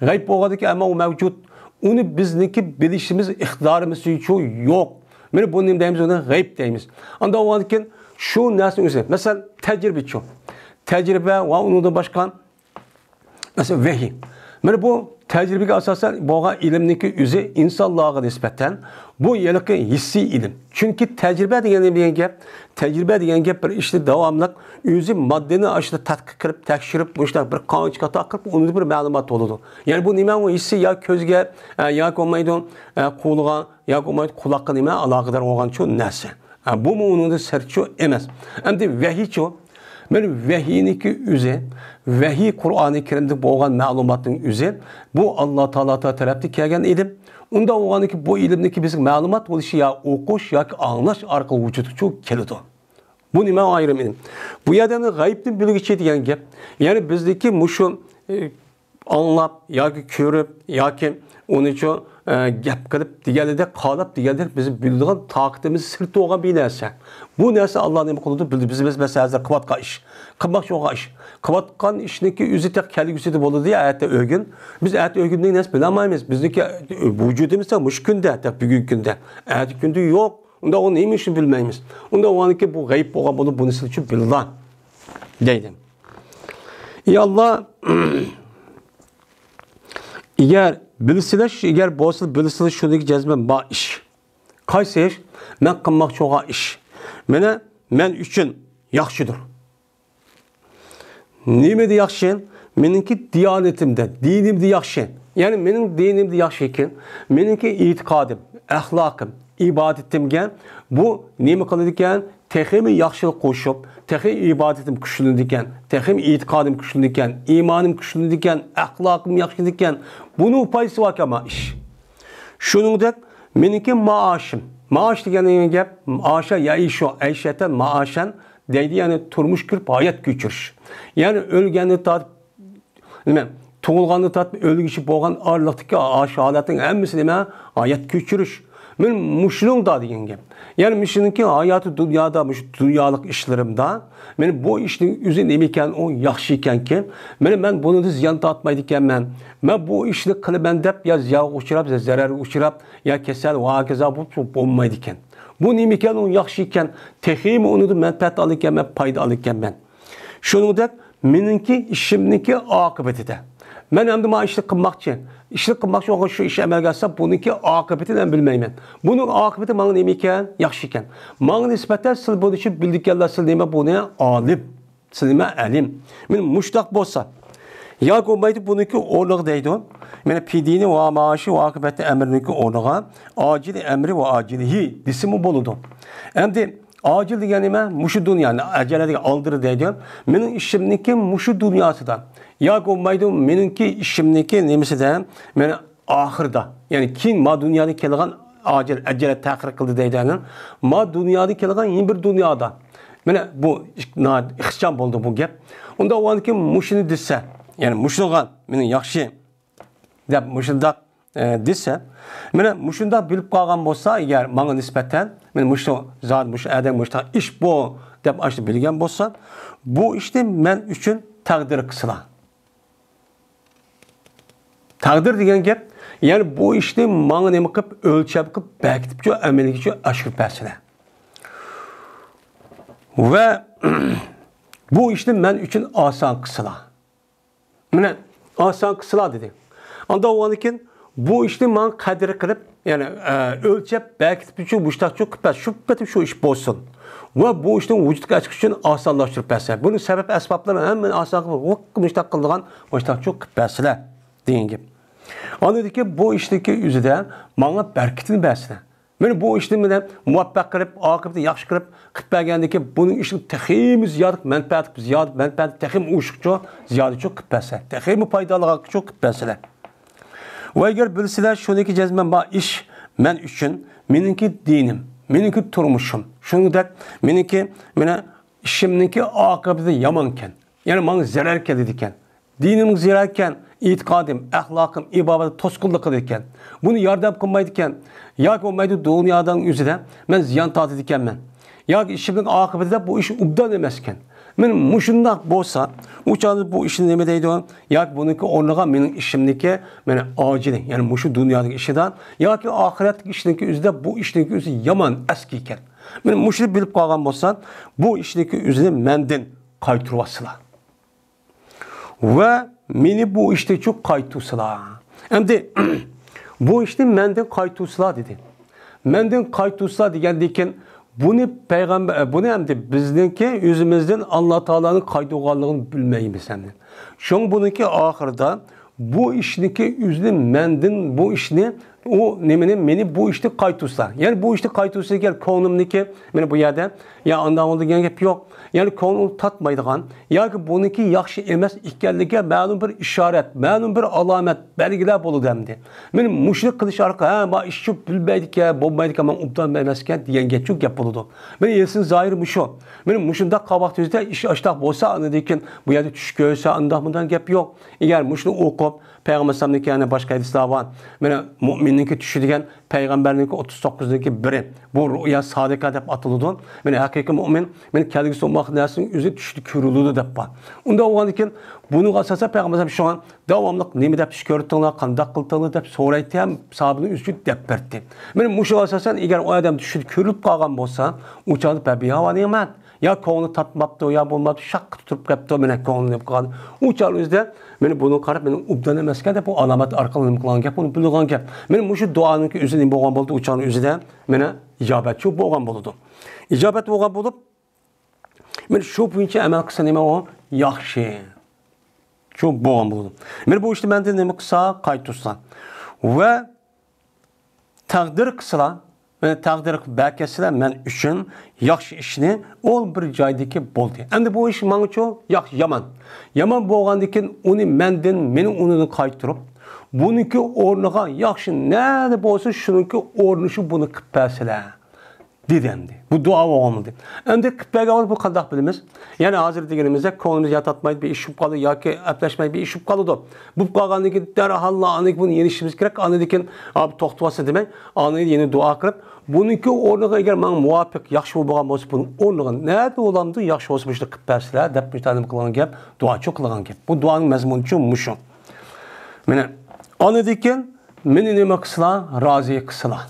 غەيىب بولغاندىكىن ئەمما ئۇ مەۋجۇت. ئۇنى بىزنىڭكى بىلىشىمىز ئىقتىدارىمىزچۇ يوق. مانا بۇنى نېمە دەيمىز؟ ئۇنى غەيىب دەيمىز. ئاندىن بولغاندىكىن شۇ نەرسىنىڭ ئۆزى، مەسىلەن، تەجرىبىچۇ. تەجرىبە ۋە ئۇنىڭدىن باشقا مەسىلەن، ۋەھىي. مانا بۇ تەجرىبىگە ئاساسەن بولغان ئىلىمنىڭكى ئۆزى ئىنسانلارغا نىسبەتەن بۇ ھېلىقى ھېسسىي ئىلىم. چۈنكى تەجرىبە دېگەن نېمە دېگەن گەپ؟ تەجرىبە دېگەن گەپ بىر ئىشنى داۋاملىق ئۆزى ماددىنى ئاشۇنداق تەتقىق قىلىپ، تەكشۈرۈپ، مۇشۇنداق بىر قانچە قاتا قىلىپ، ئۇنىڭدا بىر مەلۇمات بولىدۇ. يەنى بۇ نېمە؟ ئۇ ھېسسىي يا كۆزگە، ئە، ياكى بولمايدۇ، ئە، قۇلىغا، ياكى بولمايدۇ قۇلاققا نېمە ئالاقىدار بولغانچۇ نەرسە. ئە، بۇمۇ ئۇنىڭدىن سىرتچۇ ئەمەس. ئەمدى ۋەھىيچۇ؟ مانا ۋەھىينىڭكى ئۆزى، ۋەھىي قۇرئانى كەرىمدە بولغان مەلۇماتنىڭ ئۆزى، بۇ ئاللا تائالا تەرەپتىن كەلگەن ئىلىم. ئۇنداق بولغاندىكىن بۇ ئىلىمنىڭكى بىزگە مەلۇمات بولۇشى يا ئوقۇش ياكى ئاڭلاش ئارقىلىق ۋۇجۇدقىچۇ كېلىدۇ. بۇ نېمە ئايرىم ئىلىم؟ بۇ يەردە غەيىبنى بىلگۈچى دېگەن گەپ. يەنى بىزدىكى مۇشۇ، ئە، ئاڭلاپ ياكى كۆرۈپ ياكى ئۇنىچۇ، ئە، گەپ قىلىپ دېگەنلىدەك، قالاپ دېگەنلىدەك بىز بىلىدىغان تاقىتىمىز سىرتى بولغان بىر نەرسە. بۇ نەرسە ئاللا نېمە قىلىدۇ؟ بىلدى. بىز، بىز مەسىلەن ھازىر قىلىۋاتقان ئىش، قىلماقچى بولغان ئىش. قىلىۋاتقان ئىشنىڭكى ئۆزى تېخى كەلگۈسىدە بولىدۇ يا ئەتە ئۆگۈن. بىز ئەتە ئۆگۈندىن نەرسە بىلەلمەيمىز. بىزنىڭكى ۋۇجۇدىمىز تېخى مۇشۇ كۈندە، تېخى بۈگۈنكى كۈندە. ئەتە كۈندە يوق. ئۇنداق ئۇ نېمە ئۈچۈن بىلمەيمىز؟ ئۇنداق بولغاندىكىن بۇ غەيىب بولغان بولۇپ، بۇنى سىلچۇ بىلىلا دەيدۇ. ئى ئاللا، ئەگەر بىلسىلەر، ئەگەر بولسا بىلسىلەر شۇنىڭكى جەزمەن بار ئىش. قايسى ئىش؟ مەن قىلماقچى بولغان ئىش. مانا مەن ئۈچۈن ياخشىدۇر. نېمىدە ياخشى؟ مېنىڭكى دىيانىتىمدە، دىنىمدە ياخشى. يەنى مېنىڭ دىنىمدە ياخشى ئىكەن، مېنىڭكى ئېتىقادىم، ئەخلاقىم، ئىبادىتىمگە بۇ نېمە قىلىدىكەن؟ تېخىمۇ ياخشىلىق قوشۇپ، تېخى ئىبادىتىم كۈچلىنىدىكەن، تېخىمۇ ئېتىقادىم كۈچلىنىدىكەن، ئىمانىم كۈچلىنىدىكەن، ئەخلاقىم ياخشىلىنىدىكەن. بۇنىڭ پايدىسى باركەن ما ئىش. شۇنىڭدەك مېنىڭكى مائاشىم. مائاش دېگەن گەپ، مائاشا يەئىشۇ ئەيشەتەن مائاشەن دەيدۇ، يەنى تۇرمۇش كۆرۈپ ھايات كۆچۈرۈش. يەنى ئۆلگەندىن تارتىپ، نېمە، تۇغۇلغاندىن تارتىپ ئۆلگۈچە بولغان ئارىلىقتىكى ئاشۇ ھالەتنىڭ ھەممىسى نېمە؟ ھايات كۆچۈرۈش. مەن مۇشۇنىڭدا دېگەن گەپ. يەنى مۇشۇنىڭكى ھاياتى دۇنيادا، مۇشۇ دۇنيالىق ئىشلىرىمدا، مەن بۇ ئىشنىڭ ئۆزى نېمە ئىكەن، ئۇ ياخشى ئىكەنكى، مەن، مەن بۇنىڭدىن زىيان تارتمايدىكەنمەن. مەن بۇ ئىشنى قىلىمەن دەپ يا زىيانغا ئۇچراپ، يا زەرەرگە ئۇچراپ، يا كېسەل ۋە ھاكازا بولۇپ بولمايدىكەن. بۇ نېمە ئىكەن، ئۇ ياخشى ئىكەن، تېخىمۇ ئۇنىڭدىن مەنپەئەت ئالىدىكەنمەن، پايدا ئالىدىكەنمەن. شۇنىڭدەك مېنىڭكى ئىشىمنىڭكى ئاقىۋىتىدە، مەن ئەمدى مانا ئىشنى قىلماقچى، ئىشنى قىلماقچى بولغان شۇ ئىش ئەمەلگە ئاشسا، بۇنىڭكى ئاقىۋىتىنى مەن بىلمەيمەن. بۇنىڭ ئاقىۋىتى ماڭا نېمە ئىكەن؟ ياخشى ئىكەن. ماڭا نىسبەتەن سىلەر بۇنى چۈشىنىپ بىلىدىكەنلەر، سىلەر نېمە بۇنى ئالىم، سىلەر نېمە ئەلىم. مەن مۇشۇنداق بولسا، ياكى بولمايدۇ بۇنىڭكى ئورنىغا دەيدۇ. مانا پىدىنى ۋە مائاشى ۋە ئاقىۋەتى ئەمرىنىڭكى ئورنىغا ئاجىلى ئەمرى ۋە ئاجىلىھى دېسىمۇ بولىدۇ. ئەمدى ئاجىل دېگەن نېمە؟ مۇشۇ دۇنيانى، ئەجەلە دېگەن ئالدىرى دەيدۇ. مېنىڭ ئىشىمنىڭكى مۇشۇ دۇنياسىدا. ياكى بولمايدۇ، مېنىڭكى ئىشىمنىڭكى نېمىسىدە، مانا ئاخىرىدا. يەنى كېيىن ما دۇنيادا كېلىدىغان ئاجىل، ئەجەلە تەخىر قىلدى دەيدۇ. ما دۇنيادا كېلىدىغان يەنە بىر دۇنيادا. مانا بۇ ناھايىتى ئىخچام بولدى بۇ گەپ. ئۇنداق بولغاندىكىن مۇشۇنى دېسە، يەنى مۇشۇغا مېنىڭ ياخشى دەپ مۇشۇنداق ئە، دېسە، مانا مۇشۇنداق بىلىپ قالغان بولسا، ئەگەر ماڭا نىسبەتەن، مانا مۇشۇ زات، مۇشۇ ئادەم، مۇشۇنداق ئىش بۇ، دەپ ئاشۇ بىلگەن بولسا، بۇ ئىشنى مەن ئۈچۈن تەقدىر قىلسىلا. تەقدىر دېگەن گەپ، يەنى بۇ ئىشنى ماڭا نېمە قىلىپ، ئۆلچەپ قىلىپ، بەكىتىپچۇ، ئەمەلگىچۇ ئاشۇرۇپ بەرسىلە. ۋە بۇ ئىشنى مەن ئۈچۈن ئاسان قىلسىلا. مانا، ئاسان قىلسىلا دېدى. ئاندىن ئۇنىڭدىن كېيىن بۇ ئىشنى ماڭا قەدىر قىلىپ، يەنى، ئە، ئۆلچەپ، بەكىتىپچۇ، مۇشتاقچۇ قىلىپ بەر، شۇ پېتى شۇ ئىش بولسۇن. ۋە بۇ ئىشنىڭ ۋۇجۇدقا چىقىشى ئۈچۈن ئاسانلاشتۇرۇپ بەرسە. بۇنىڭ سەۋەب ئەسبابلىرىنى ھەممىنى ئاسان قىلىپ، ۋۇق، مۇشتاق قىلىدىغان، مۇشتاقچۇ قىلىپ بەرسىلە دېگەن گەپ. ئاندىن كېيىن بۇ ئىشنىڭكى ئۆزىدە ماڭا بەرىكىتىنى بەرسىلە. مانا بۇ ئىشنى مانا مۇۋەپپەق قىلىپ، ئاقىۋىتى ياخشى قىلىپ، قىلىپ بەرگەندىن كېيىن بۇنىڭ ئىشىنىڭ تېخىمۇ زىيادە مەنپەئەت، زىيادە مەنپەئەتى تېخىمۇ ئوشۇقچۇ، زىيادىچۇ قىلىپ بەرسە، تېخىمۇ پايدالىقچۇ قىلىپ بەرسىلە. ۋە ئەگەر بىلسىلەر، شۇنىڭكى جەزمەن بار ئىش مەن ئۈچۈن، مېنىڭكى دىنىم، مېنىڭكى تۇرمۇشۇم، شۇنىڭدەك مېنىڭكى، مانا، ئىشىمنىڭكى ئاقىۋىتى يامانكەن. يەنى ماڭا زەرەر كېلىدىكەن. دىنىمغا زىيان ئىكەن، ئېتىقادىم، ئەخلاقىم، ئىبادەت توسقۇنلۇق قىلىدىكەن. بۇنى ياردەم قىلمايدىكەن. ياكى بولمايدۇ دۇنيانىڭ ئۆزىدە مەن زىيان تارتىدىكەنمەن. ياكى ئىشىمنىڭ ئاقىۋىتىدە بۇ ئىش ئوبدان ئەمەسكەن. مانا مۇشۇنداق بولسا، ئۇ چاغدا بۇ ئىشنى نېمە دەيدۇ؟ ياكى بۇنىڭكى ئورنىغا مېنىڭ ئىشىمنىڭكى، مانا ئاجىلى، يەنى مۇشۇ دۇنيادىكى ئىشىدا، ياكى ئاخىرەتتىكى ئىشنىڭكى ئۆزىدە بۇ ئىشنىڭكى ئۆزى يامان، ئەسكى ئىكەن. مانا مۇشۇنى بىلىپ قالغان بولسا، بۇ ئىشنىڭكى ئۆزىنى مەندىن قايتۇرۇۋالسىلا. ۋە مېنى بۇ ئىشتىنچۇ قايتۇرسىلا. ئەمدى بۇ ئىشنى مەندىن قايتۇرسىلا دېدى. مەندىن قايتۇرسىلا دېگەندىن كېيىن بۇنى پەيغەمبەر، بۇنى ئەمدى بىزنىڭكى ئۆزىمىزدىن ئاللا تائالانىڭ قايتۇرغانلىقىنى بىلمەيمىز ئەمدى. شۇڭا بۇنىڭكى ئاخىرىدا بۇ ئىشنىكى ئۆزىنى مەندىن بۇ ئىشنى ئۇ نېمىنى، مېنى بۇ ئىشتىن قايتۇرسا. يەنى بۇ ئىشتىن قايتۇرسا دېگەن كۆڭلۈمنىكى، مانا بۇ يەردە، يا ئانداق بولىدۇ دېگەن گەپ يوق. يەنى كۆڭلۈم تارتمايدىغان ياكى بۇنىڭكى ياخشى ئەمەس ئىكەنلىكىگە مەلۇم بىر ئىشارەت، مەلۇم بىر ئالامەت، بەلگىلەر بولىدۇ ئەمدى. مانا مۇشۇنى قىلىش ئارقىلىق، ھە، ما ئىشچۇ بىلمەيدىكەن، بولمايدىكەن، مانا ئوبدان ئەمەسكەن دېگەن گەپچۇ گەپ بولىدۇ. مانا ئېسىل زاھىر مۇشۇ. مانا مۇشۇنداق قاۋاق تۈزدە ئىش ئاشتاق بولسا، ئاندىن كېيىن بۇ يەردە چۈش كۆرسە، ئانداق مۇنداق گەپ يوق. ئەگەر مۇشۇنى ئوقۇپ، پەيغەمبەر ئەلەيھىسسالامنىڭكى يەنە باشقا ھەدىسلەر بار. مانا مۇئمىننىڭكى چۈشى دېگەن پەيغەمبەرنىڭكى ئوتتۇز توققۇزنىڭكى بىرى. بۇ رۇئيا سادىقە دەپ ئاتىلىدۇ. مانا ھەقىقىي مۇئمىن، مانا كەلگۈسى بولماق نەرسىنىڭ ئۆزى چۈشتە كۆرۈلىدۇ دەپ بار. ئۇنداق بولغاندىن كېيىن بۇنىڭغا ئاساسەن پەيغەمبەر ئەلەيھىسسالام شۇڭا داۋاملىق نېمە دەپ چۈش كۆردۈڭلار، قانداق قىلدىڭلار دەپ سورايتتى ھەم ساھابىنىڭ ئۆزى ئۈچۈن دەپ بەردى. مانا مۇشۇ ئاساسەن ئەگەر ئۇ ئادەم چۈشىدە كۆرۈلۈپ قالغان بولسا، ئۇ چاغدا پەبىھا ۋە نېمەت. يا كۆڭلى تارتماپتۇ، يا بولماپتۇ، شاققا تۇتۇپ كەپتۇ، مانا كۆڭلى نېمە قىلغان. ئۇ چاغنىڭ ئۆزىدە مانا بۇنىڭ قاراپ، مانا ئوبدان ئەمەسكەن دەپ، بۇ ئالامەت ئارقىلىق نېمە قىلغان گەپ، بۇنى بىلىدىغان گەپ. مانا مۇشۇ دۇئانىڭكى ئۆزى نېمە بولغان بولىدۇ، ئۇ چاغنىڭ ئۆزىدە مانا ئىجابەت شۇ بولغان بولىدۇ. ئىجابەت بولغان بولۇپ، مانا شۇ بويىچە ئەمەل قىلسا نېمە ئۇ؟ ياخشى. شۇ بولغان بولىدۇ. مانا بۇ ئىشنى مەندىن نېمە قىلسا، قايتۇرسا. ۋە تەقدىر قىلسىلا، مانا تەقدىر بەركەتسىلە مەن ئۈچۈن ياخشى ئىشنى، ئۇ بىر جايدىكى بولدى. ئەمدى بۇ ئىش ماڭىچۇ ياخشى، يامان. يامان بولغاندىكىن ئۇنى مەندىن، مېنى ئۇنىڭدىن قايتۇرۇپ، بۇنىڭكى ئورنىغا ياخشى نەدە بولسا شۇنىڭكى ئورنى شۇ، بۇنى قىلىپ بەرسىلە. دېدى ئەمدى. بۇ دۇئا بولغان بولدى. ئەمدى قىلىپ بەرگەن بولسا بۇ قانداق بىلىمىز؟ يەنى ھازىر دېگىنىمىزدەك كۆڭلىمىز يا تارتمايدۇ، بىر ئىش بولۇپ قالىدۇ ياكى ئەپلەشمەي بىر ئىش بولۇپ قالىدۇ. بولۇپ قالغاندىن كېيىن دەرھاللا ئاندىن كېيىن بۇنى يېنىشىمىز كېرەك. ئاندىن كېيىن، ئا، بۇ توختىۋالسا دېمەي، ئاندىن كېيىن يەنە دۇئا قىلىپ، بۇنىڭكى ئورنىغا ئەگەر ماڭا مۇۋاپىق، ياخشى بولغان بولسا، بۇنىڭ ئورنىغا نەدە بولامدۇ، ياخشى بولسا مۇشۇنى قىلىپ بەرسىلە، دەپ مۇشۇنداق نېمە قىلغان گەپ، دۇئاچۇ قىلغان گەپ. بۇ دۇئانىڭ مەزمۇنىچۇ مۇشۇ. مانا، ئاندىن كېيىن مېنى نېمە قىلسىلا، رازى قىلسىلا.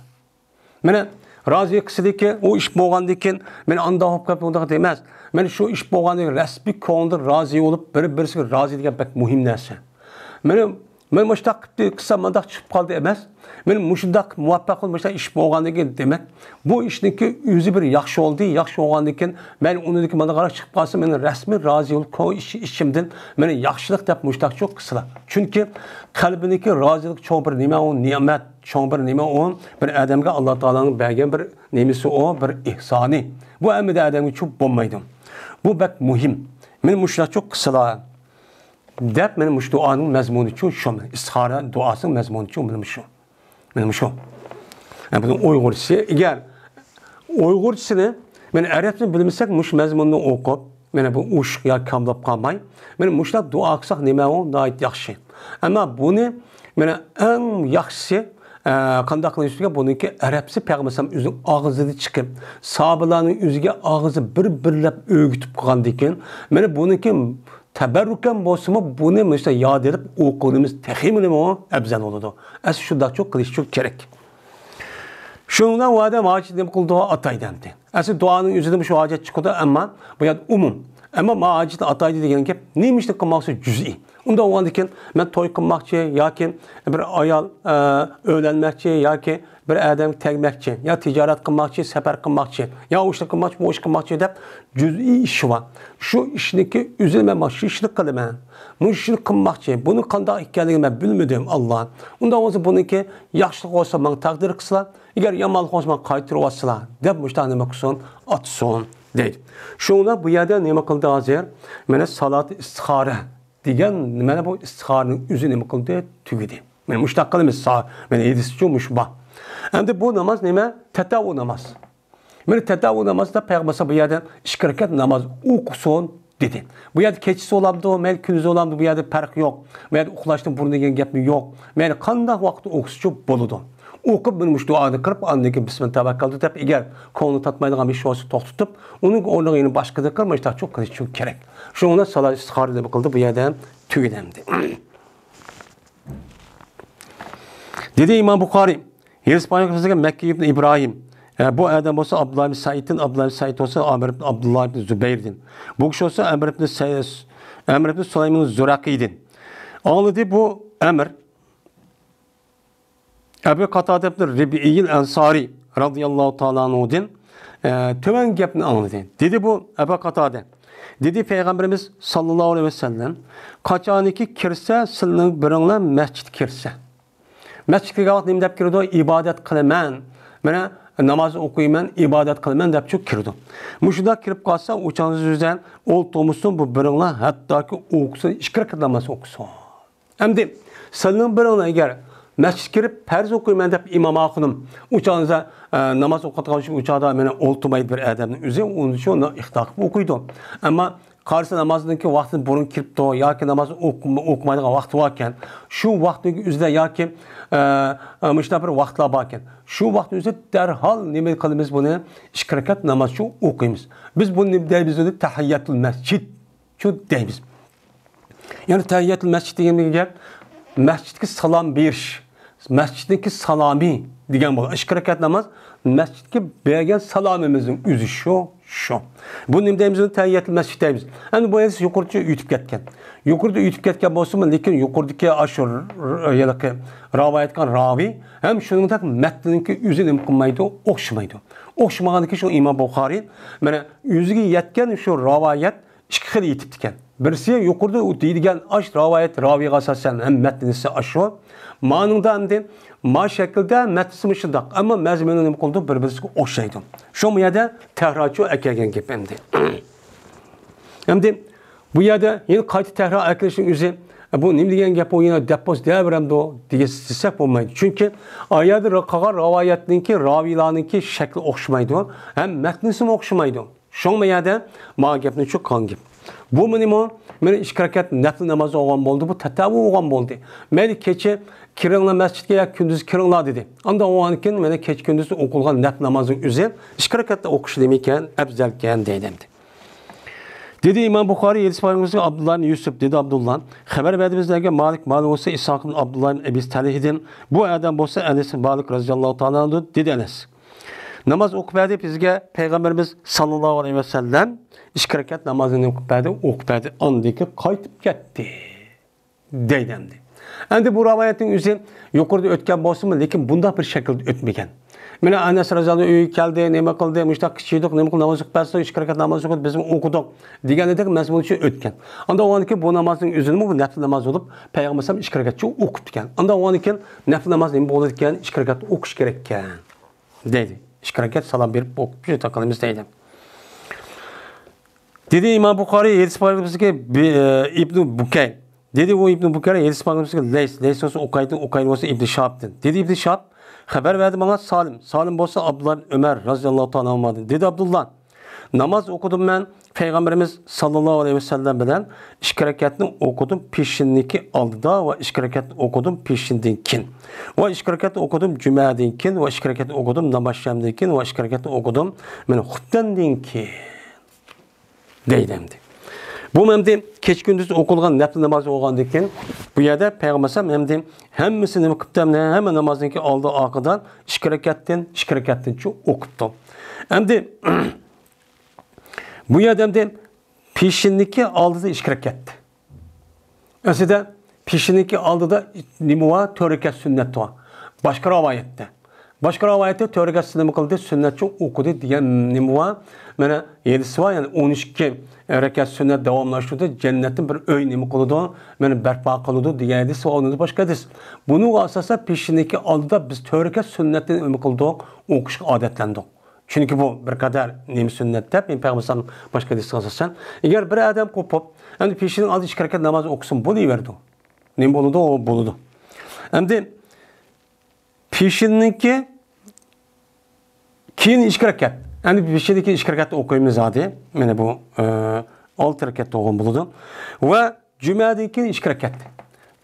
مانا، رازى قىلسىدىكى، ئۇ ئىش بولغاندىن كېيىن، مانا ئانداق بولۇپ قاپتۇ، ئۇنداق دېمەس. مانا شۇ ئىش بولغاندىن كېيىن رەسمىي كۆڭلىدىن رازى بولۇپ، بىر-بىرسىگە رازى دېگەن بەك مۇھىم نەرسە. مانا، مانا مۇشۇنداق قىلسام، مانداق چىقىپ قالدى ئەمەس. مانا مۇشۇنداق مۇۋەپپەق بولۇپ، مۇشۇنداق ئىش بولغاندىن كېيىن، دېمەك، بۇ ئىشنىڭكى ئۆزى بىر ياخشى بولدى، ياخشى بولغاندىن كېيىن، مەن ئۇنىڭدىكى مانا قاراپ چىقىپ قالسا، مانا رەسمىي رازى بولۇپ، كۆڭۈل ئىچ-، ئىچىمدىن مانا ياخشىلىق دەپ مۇشۇنداق چوق قىلسىلا. چۈنكى قەلبىنىڭكى رازىلىقى چوڭ بىر نېمە ئۇ، نېمەت. چوڭ بىر نېمە ئۇ، بىر ئادەمگە ئاللا تائالانىڭ بەرگەن بىر نېمىسى ئۇ، بىر ئېھسانى. بۇ ھەممىدە ئادەمگە چوق بولمايدۇ. بۇ بەك مۇھىم. مانا مۇشۇنداق چوق قىلسىلا، دەپ مانا مۇشۇ دۇئانىڭ مەزمۇنىچۇ شۇ، ئىستىخارە دۇئاسىنىڭ مەزمۇنىچۇ مانا مۇشۇ. مانا مۇشۇ. يەنى بۇنىڭ ئۇيغۇرچىسى، ئەگەر ئۇيغۇرچىسىنى، مانا ئەرەبچىنى بىلمىسەك، مۇشۇ مەزمۇننى ئوقۇپ، مانا بۇ ئوشۇق ياكى كاملاپ قالماي، مانا مۇشۇنداق دۇئا قىلساق نېمە ئۇ؟ ناھايىتى ياخشى. ئەمما بۇنى، مانا ئەڭ ياخشىسى، ئە، قانداق قىلىش كېرەك؟ بۇنىڭكى ئەرەبچىسى پەيغەمبەر ئەلەيھىسسالام ئۆزىنىڭ ئاغزىدىن چىقىپ، ساھابىلارنىڭ ئۆزىگە ئاغزى بىر-بىرلەپ ئۆگىتىپ قىلغاندىن كېيىن، مانا بۇنىڭكى تەبەررۇكەن بولسىمۇ، بۇنى مۇشۇنداق ياد ئېلىپ ئوقۇغىنىمىز تېخىمۇ نېمە ئۇ؟ ئەۋزەل بولىدۇ. ئەسلى شۇنداقچۇ قىلىشچۇ كېرەك. شۇنىڭ بىلەن ئۇ ئادەم ھاجەت نېمە قىلىدۇ؟ ئاتايدۇ ئەمدى. ئەسلى دۇئانىڭ ئۆزىدىن شۇ ھاجەت چىقىدۇ، ئەمما بۇ يەردە ئومۇم. ئەمما ما ھاجەتنى ئاتايدۇ دېگەن گەپ، نېمە ئىشنى قىلماقچى؟ جۈزئىي. ئۇنداق بولغاندىكىن، مەن توي قىلماقچى ياكى بىر ئايال، ئە، ئۆيلەنمەكچى ياكى بىر ئادەمگە تەگمەكچى، يا تىجارەت قىلماقچى، سەپەر قىلماقچى، يا ئۇ ئىشنى قىلماقچى، بۇ ئىشنى قىلماقچى دەپ جۈزئىي ئىشى بار. شۇ ئىشنىڭكى ئۆزىنى مەن مانا شۇ ئىشنى قىلىمەن، مۇشۇ ئىشنى قىلماقچى، بۇنى قانداق ئىكەنلىكىنى مەن بىلمىدىم، ئاللا. ئۇنداق بولسا بۇنىڭكى ياخشىلىق بولسا ماڭا تەقدىر قىلسىلا، ئەگەر يامانلىق بولسا ماڭا قايتۇرۇۋاتسىلا، دەپ مۇشۇنداق نېمە قىلسۇن، ئاتسۇن دەيدۇ. شۇڭا بۇ يەردە نېمە قىلدى ھازىر؟ مانا سالات ئىستىخارە دېگەن، مانا بۇ ئىستىخارىنىڭ ئۆزى نېمە قىلدى؟ تۈگىدى. مانا مۇشۇنداق قىلىمىز، سا-، مانا ھەدىسچۇ مۇشۇ بار. ئەمدى بۇ ناماز نېمە؟ تەتەۋۋۇ ناماز. مانا تەتەۋۋۇ نامازدا پەيغەمبەر بۇ يەردە ئىككى رەكەت ناماز ئوقۇسۇن دېدى. بۇ يەردە كېچىسى بولامدۇ، مەيلى كۈندۈزى بولامدۇ، بۇ يەردە پەرق يوق. بۇ يەردە ئۇخلاشتىن بۇرۇن دېگەن گەپمۇ يوق. مەيلى قانداق ۋاقىتتا ئوقۇسىچۇ بولىدۇ. ئوقۇپ، مانا مۇشۇ دۇئانى قىلىپ، ئاندىن كېيىن بىسمىللا تەۋەككەلتۇ دەپ، ئەگەر كۆڭلى تارتمايدىغان بىر ئىش بولسا توختىتىپ، ئۇنىڭ ئورنىغا يەنە باشقىدىن قىلىپ، مۇشۇنداقچۇ قىلىشچۇ كېرەك. شۇڭا سالات ئىستىخارە نېمە قىلدى؟ بۇ يەردە تۈگىدى ئەمدى. دېدى ئىمام بۇخارىي، ھەدىس بايان قىلسىكەن مەككى ئىبن ئىبراھىم. ئە، بۇ ئادەم بولسا ئابدۇللا ئىبن سەئىدتىن، ئابدۇللا ئىبن سەئىد بولسا ئامىر ئىبن ئابدۇللا ئىبن زۇبەيردىن. بۇ كىشى بولسا ئەمر ئىبن سەي-، ئەمر ئىبن سۇلايمان زۇرەقىيدىن. ئاڭلىدى بۇ ئەمر ئەبۇ قاتادە ئىبن رىبئىيىل ئەنسارى رازىياللاھۇ تائالا ئەنھۇدىن، ئە، تۆۋەن گەپنى ئاڭلىدى. دېدى بۇ ئەبۇ قاتادە. دېدى پەيغەمبىرىمىز ساللاللاھۇ ئەلەيھى ۋەسەللەم، قاچانكى كىرسە، سىلىنىڭ بىرىڭلار مەسچىتكە كىرسە. مەسچىتكە كىرگەن ۋاقىت نېمە دەپ كىرىدۇ؟ ئىبادەت قىلىمەن. مانا ناماز ئوقۇيمەن، ئىبادەت قىلىمەن دەپچۇ كىرىدۇ. مۇشۇنداق كىرىپ قالسا، ئۇ چاغدا سىزدىن ئولتۇرمىسۇن، بۇ بىرىڭلار ھەتتاكى ئوقۇسۇن، ئىككى رەكەت ناماز ئوقۇسۇن. ئەمدى سىلىنىڭ بىرىڭلار ئەگەر مەسچىتكە كىرىپ پەرز ئوقۇيمەن دەپ ئىمام ئاخۇنۇم ئۇ چاغدا، ئە، ناماز ئوقۇتقان ئۇ چاغدا مانا ئولتۇرمايدۇ بىر ئادەمنىڭ ئۆزى، ئۇنىڭ ئۈچۈن ئىختىيار قىلىپ ئوقۇيدۇ. ئەمما قارىسا نامازنىڭكى ۋاقتىدىن بۇرۇن كىرىپتۇ ياكى ناماز ئوقۇ-، ئوقۇمايدىغان ۋاقتى باركەن، شۇ ۋاقىتنىڭ ئۆزىدە ياكى، ئە، ئە، مۇشۇنداق بىر ۋاقىتلار باركەن، شۇ ۋاقىتنىڭ ئۆزىدە دەرھال نېمە قىلىمىز بۇنى؟ ئىككى رەكەت نامازچۇ ئوقۇيمىز. بىز بۇنى نېمە دەيمىز؟ تەھىيەتۇل مەسچىد. شۇ دەيمىز. يەنى تەھىيەتۇل مەسچىد دېگەن گەپ مەسچىتكە سالام بېرىش، مەسچىتنىڭكى سالامى دېگەن بولىدۇ. ئىككى رەكەت ناماز مەسچىتكە بەرگەن سالامىمىزنىڭ ئۆزى شۇ، شۇ. بۇ نېمە دەيمىز؟ بۇنى تەييەتۇل مەسجىد دەيمىز. ئەمدى بۇ ھەدىس يۇقىرىچە ئۆتۈپ كەتكەن. يۇقىرىدا ئۆتۈپ كەتكەن بولسىمۇ، لېكىن يۇقىرىدىكى ئاشۇ ر-، ر-، ھېلىقى راۋايەت قىلغان راۋى ھەم شۇنىڭدەك مەتنىنىڭكى ئۆزى نېمە قىلمايدۇ؟ ئوخشىمايدۇ. ئوخشىمىغاندىكىن شۇ ئىمام بۇخارىي، مانا، ئۆزىگە يەتكەن شۇ راۋايەت ئىككى خىل ئېيتىپتىكەن. بىرسى يۇقىرىدا ئۇ دېيىلگەن ئاش راۋايەت راۋىيغا ئاساسەن ھەم مەتنىسى ئاشۇ. مانىڭدا ئەمدى ما شەكىلدە مەتنىسى مۇشۇنداق. ئەمما مەزمۇنى نېمە قىلىدۇ؟ بىر-بىرسىگە ئوخشايدۇ. شۇ يەردە تەھراچۇ ئەكەلگەن گەپ ئەمدى. ئەمدى بۇ يەردە يەنە قايتا تەھرا ئەكىلىشنىڭ ئۆزى، بۇ نېمە دېگەن گەپ ئۇ يەنە دەپ بولسا دەۋېرەمدۇ دېگەن دېسەك بولمايدۇ. چۈنكى ئا يەردە قىلغان راۋايەتنىڭكى، راۋىيلارنىڭكى شەكلى ئوخشىمايدۇ. ھەم مەتنىسىمۇ ئوخشىمايدۇ. شۇڭا بۇ يەردە ما گەپنى چۇققان گەپ. بۇ مېنىمۇ، مېنى ئىككى رەكەت نەپلى ناماز ئوقۇغان بولدى، بۇ تەتەۋۋۇ ئوقۇغان بولدى. مەيلى كېچە كىرىڭلار مەسچىتكە يا كۈندۈز كىرىڭلار دېدى. ئاندا ئوقۇغاندىن كېيىن مېنى كېچە كۈندۈز ئوقۇلغان نەپلى نامازنىڭ ئۆزى ئىككى رەكەتتە ئوقۇش نېمىكەن، ئەپزەلكەن دەيدۇ ئەمدى. دېدى ئىمام بۇخارىي، ھەدىس پايغىمبىرىمىزگە ئابدۇللا ئىبن يۈسۈپ، دېدى ئابدۇللا، خەۋەر بەردى بىزلەرگە مالىك، مالىك بولسا ئىسھاق ئىبن ئابدۇللا ئىبن ئەبى تەلھىدىن، بۇ ئادەم بولسا ئەنەس ئىبن مالىك رەزىياللاھۇ تائالا ئەنھۇ دېدى ئەنەس. ناماز ئوقۇپ بەردى بىزگە پەيغەمبىرىمىز ساللاللاھۇ ئەلەيھى ۋەسەللەم، ئىككى رەكەت نامازنى ئوقۇپ بەردى، ئوقۇپ بەردى، ئاندىن كېيىن قايتىپ كەتتى دەيدۇ ئەمدى. ئەمدى بۇ رىۋايەتنىڭ ئۆزى يۇقىرىدا ئۆتكەن بولسىمۇ، لېكىن بۇنداق بىر شەكىلدە ئۆتمىگەن. مانا ئەنەس رەزىياللاھۇ ئۆيگە كەلدى، نېمە قىلدى، مۇشۇنداق كىچىك ئىدۇق، نېمە قىلدى، ناماز ئوقۇپ بەرسە، ئىككى رەكەت ناماز ئوقۇدى، بىزمۇ ئوقۇدۇق دېگەندەك مەزمۇنچە ئۆتكەن. ئاندا ئۇنىڭدىن كېيىن بۇ نامازنىڭ ئۆزىنىمۇ بۇ نەپلى ناماز بولۇپ، پەيغەمبەر ئىككى رەكەتچە ئوقۇپتىكەن. ئاندا ئۇنىڭدىن كېيىن نەپلى ناماز نېمە بولىدىكەن؟ ئىككى رەكەت ئوقۇش كېرەككەن دەيدۇ. ئىككى رەكەت سالام بېرىپ ئوقۇپ شۇنداق قىلىمىز دەيدۇ. دېدى ئىمام بۇخارىي، ھەدىس پايغىمبىرىمىزگە بى-، ئىبنى بۇكەي. دېدى ئۇ ئىبنى بۇكەي، ھەدىس پايغىمبىرىمىزگە لەيس، لەيس بولسا ئۇقايدىن، ئۇقايدىن بولسا ئىبنى شىھابتىن. دېدى ئىبنى شىھاب، خەۋەر بەردى ماڭا سالىم. سالىم بولسا ئابدۇللا ئىبن ئۆمەر رەزىياللاھۇ تائالا ئەنھۇمادىن. دېدى ئابدۇللا، ناماز ئوقۇدۇم مەن پەيغەمبىرىمىز ساللاللاھۇ ئەلەيھى ۋەسەللەم بىلەن ئىككى رەكەتنى ئوقۇدۇم پېشىننىكى ئالدىدا ۋە ئىككى رەكەتنى ئوقۇدۇم پېشىندىن كېيىن ۋە ئىككى رەكەتنى ئوقۇدۇم جۈمەدىن كېيىن ۋە ئىككى رەكەتنى ئوقۇدۇم ناماز شەمدىن كېيىن ۋە ئىككى رەكەتنى ئوقۇدۇم مانا خۇپتەندىن كېيىن. دەيدۇ ئەمدى. بۇ ئەمدى كېچە كۈندۈز ئوقۇلغان نەپلى ناماز بولغاندىن كېيىن، بۇ يەردە پەيغەمبەر ئەمدى ھەممىسى نېمە قىپتۇ؟ ھەممە نامازنىڭكى ئالدى ئارقىدىن ئىككى رەكەتتىن، ئىككى رەكەتتىنچە ئوقۇپتۇ. ئەمدى بۇ يەردە ئەمدى پېشىننىكى ئالدىدا ئىككى رەكەت. ئەسلىدە پېشىننىكى ئالدىدا نېمە بار؟ تۆت رەكەت سۈننەت بار. باشقا رىۋايەتتە. باشقا رىۋايەتتە تۆت رەكەت نېمە قىلدى؟ سۈننەتچە ئوقۇدى دېگەن نېمە بار؟ مانا ھەدىسى بار، يەنى ئون ئىككى رەكەت سۈننەت داۋاملاشتۇردى، جەننەتتىن بىر ئۆي نېمە قىلىدۇ؟ مانا بەرپا قىلىدۇ دېگەن ھەدىس ۋە ئۇنىڭدىن باشقا ھەدىس. بۇنىڭغا ئاساسەن پېشىننىكى ئالدىدا بىز تۆت رەكەت سۈننەتنى نېمە قىلدۇق؟ ئوقۇشقا ئادەتلەندۇق. چۈنكى بۇ بىر قەدەر نېمە سۈننەت دەپ، پەيغەمبەر باشقا ھەدىسكە ئاساسەن، ئەگەر بىر ئادەم قوپۇپ، ئەمدى پېشىنىڭ ئالدىدا ئىككى رەكەت ناماز ئوقۇسىمۇ بولۇۋېرىدۇ. نېمە بولىدۇ؟ ئۇ بولىدۇ. ئەمدى پېشىننىڭكى كېيىن ئىككى رەكەت. ئەمدى پېشىننىڭكى ئىككى رەكەت ئوقۇيمىز زادى. مانا بۇ، ئە، ئالتە رەكەت بولغان بولىدۇ. ۋە جۈمەدىن كېيىن ئىككى رەكەت.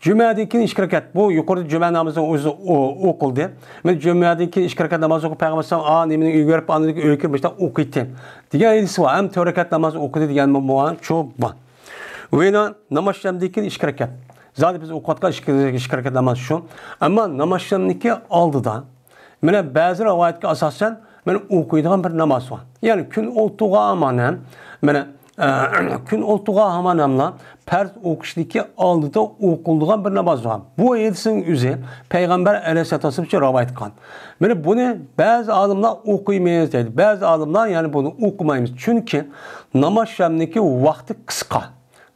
جۈمەدىن كېيىن ئىككى رەكەت. بۇ يۇقىرىدا جۈمە نامىزى ئۆزى ئو-، ئوقۇلدى. مەن جۈمەدىن كېيىن ئىككى رەكەت ناماز ئوقۇپ، پەيغەمبەر ئا نېمىنى ئۆيگە بېرىپ، ئاندىن كېيىن ئۆيگە كىرىپ مۇشۇنداق ئوقۇيتتى دېگەن ھەدىسى بار. ھەم تۆت رەكەت ناماز ئوقۇدى دېگەن بار شۇ بار. ۋە يەنە ناماز شەمدىن كېيىن ئىككى رەكەت. زادى بىز ئوقۇۋاتقان ئىككى، ئىككى رەكەت ناماز شۇ. ئەمما ناماز شەمدىكى ئالدىدا مانا بەزى رىۋايەتكە ئاساسەن، مانا ئوقۇيدىغان بىر ناماز بار. يەنى كۈن ئولتۇرغان ھامان ھەم، مانا، ئە، كۈن ئولتۇرغان ھامان ھەملا پەرز ئوقۇشتىكى ئالدىدا ئوقۇلىدىغان بىر ناماز بار. بۇ ھەدىسنىڭ ئۆزى پەيغەمبەر ئەلەيھىسسالاتۇ ۋەسسالام ئۈچۈن رىۋايەت قىلغان. مانا بۇنى بەزى ئالىملار ئوقۇيمىز دەيدۇ. بەزى ئالىملار يەنى بۇنى ئوقۇمايمىز. چۈنكى ناماز شەمدىكى ۋاقتى قىسقا.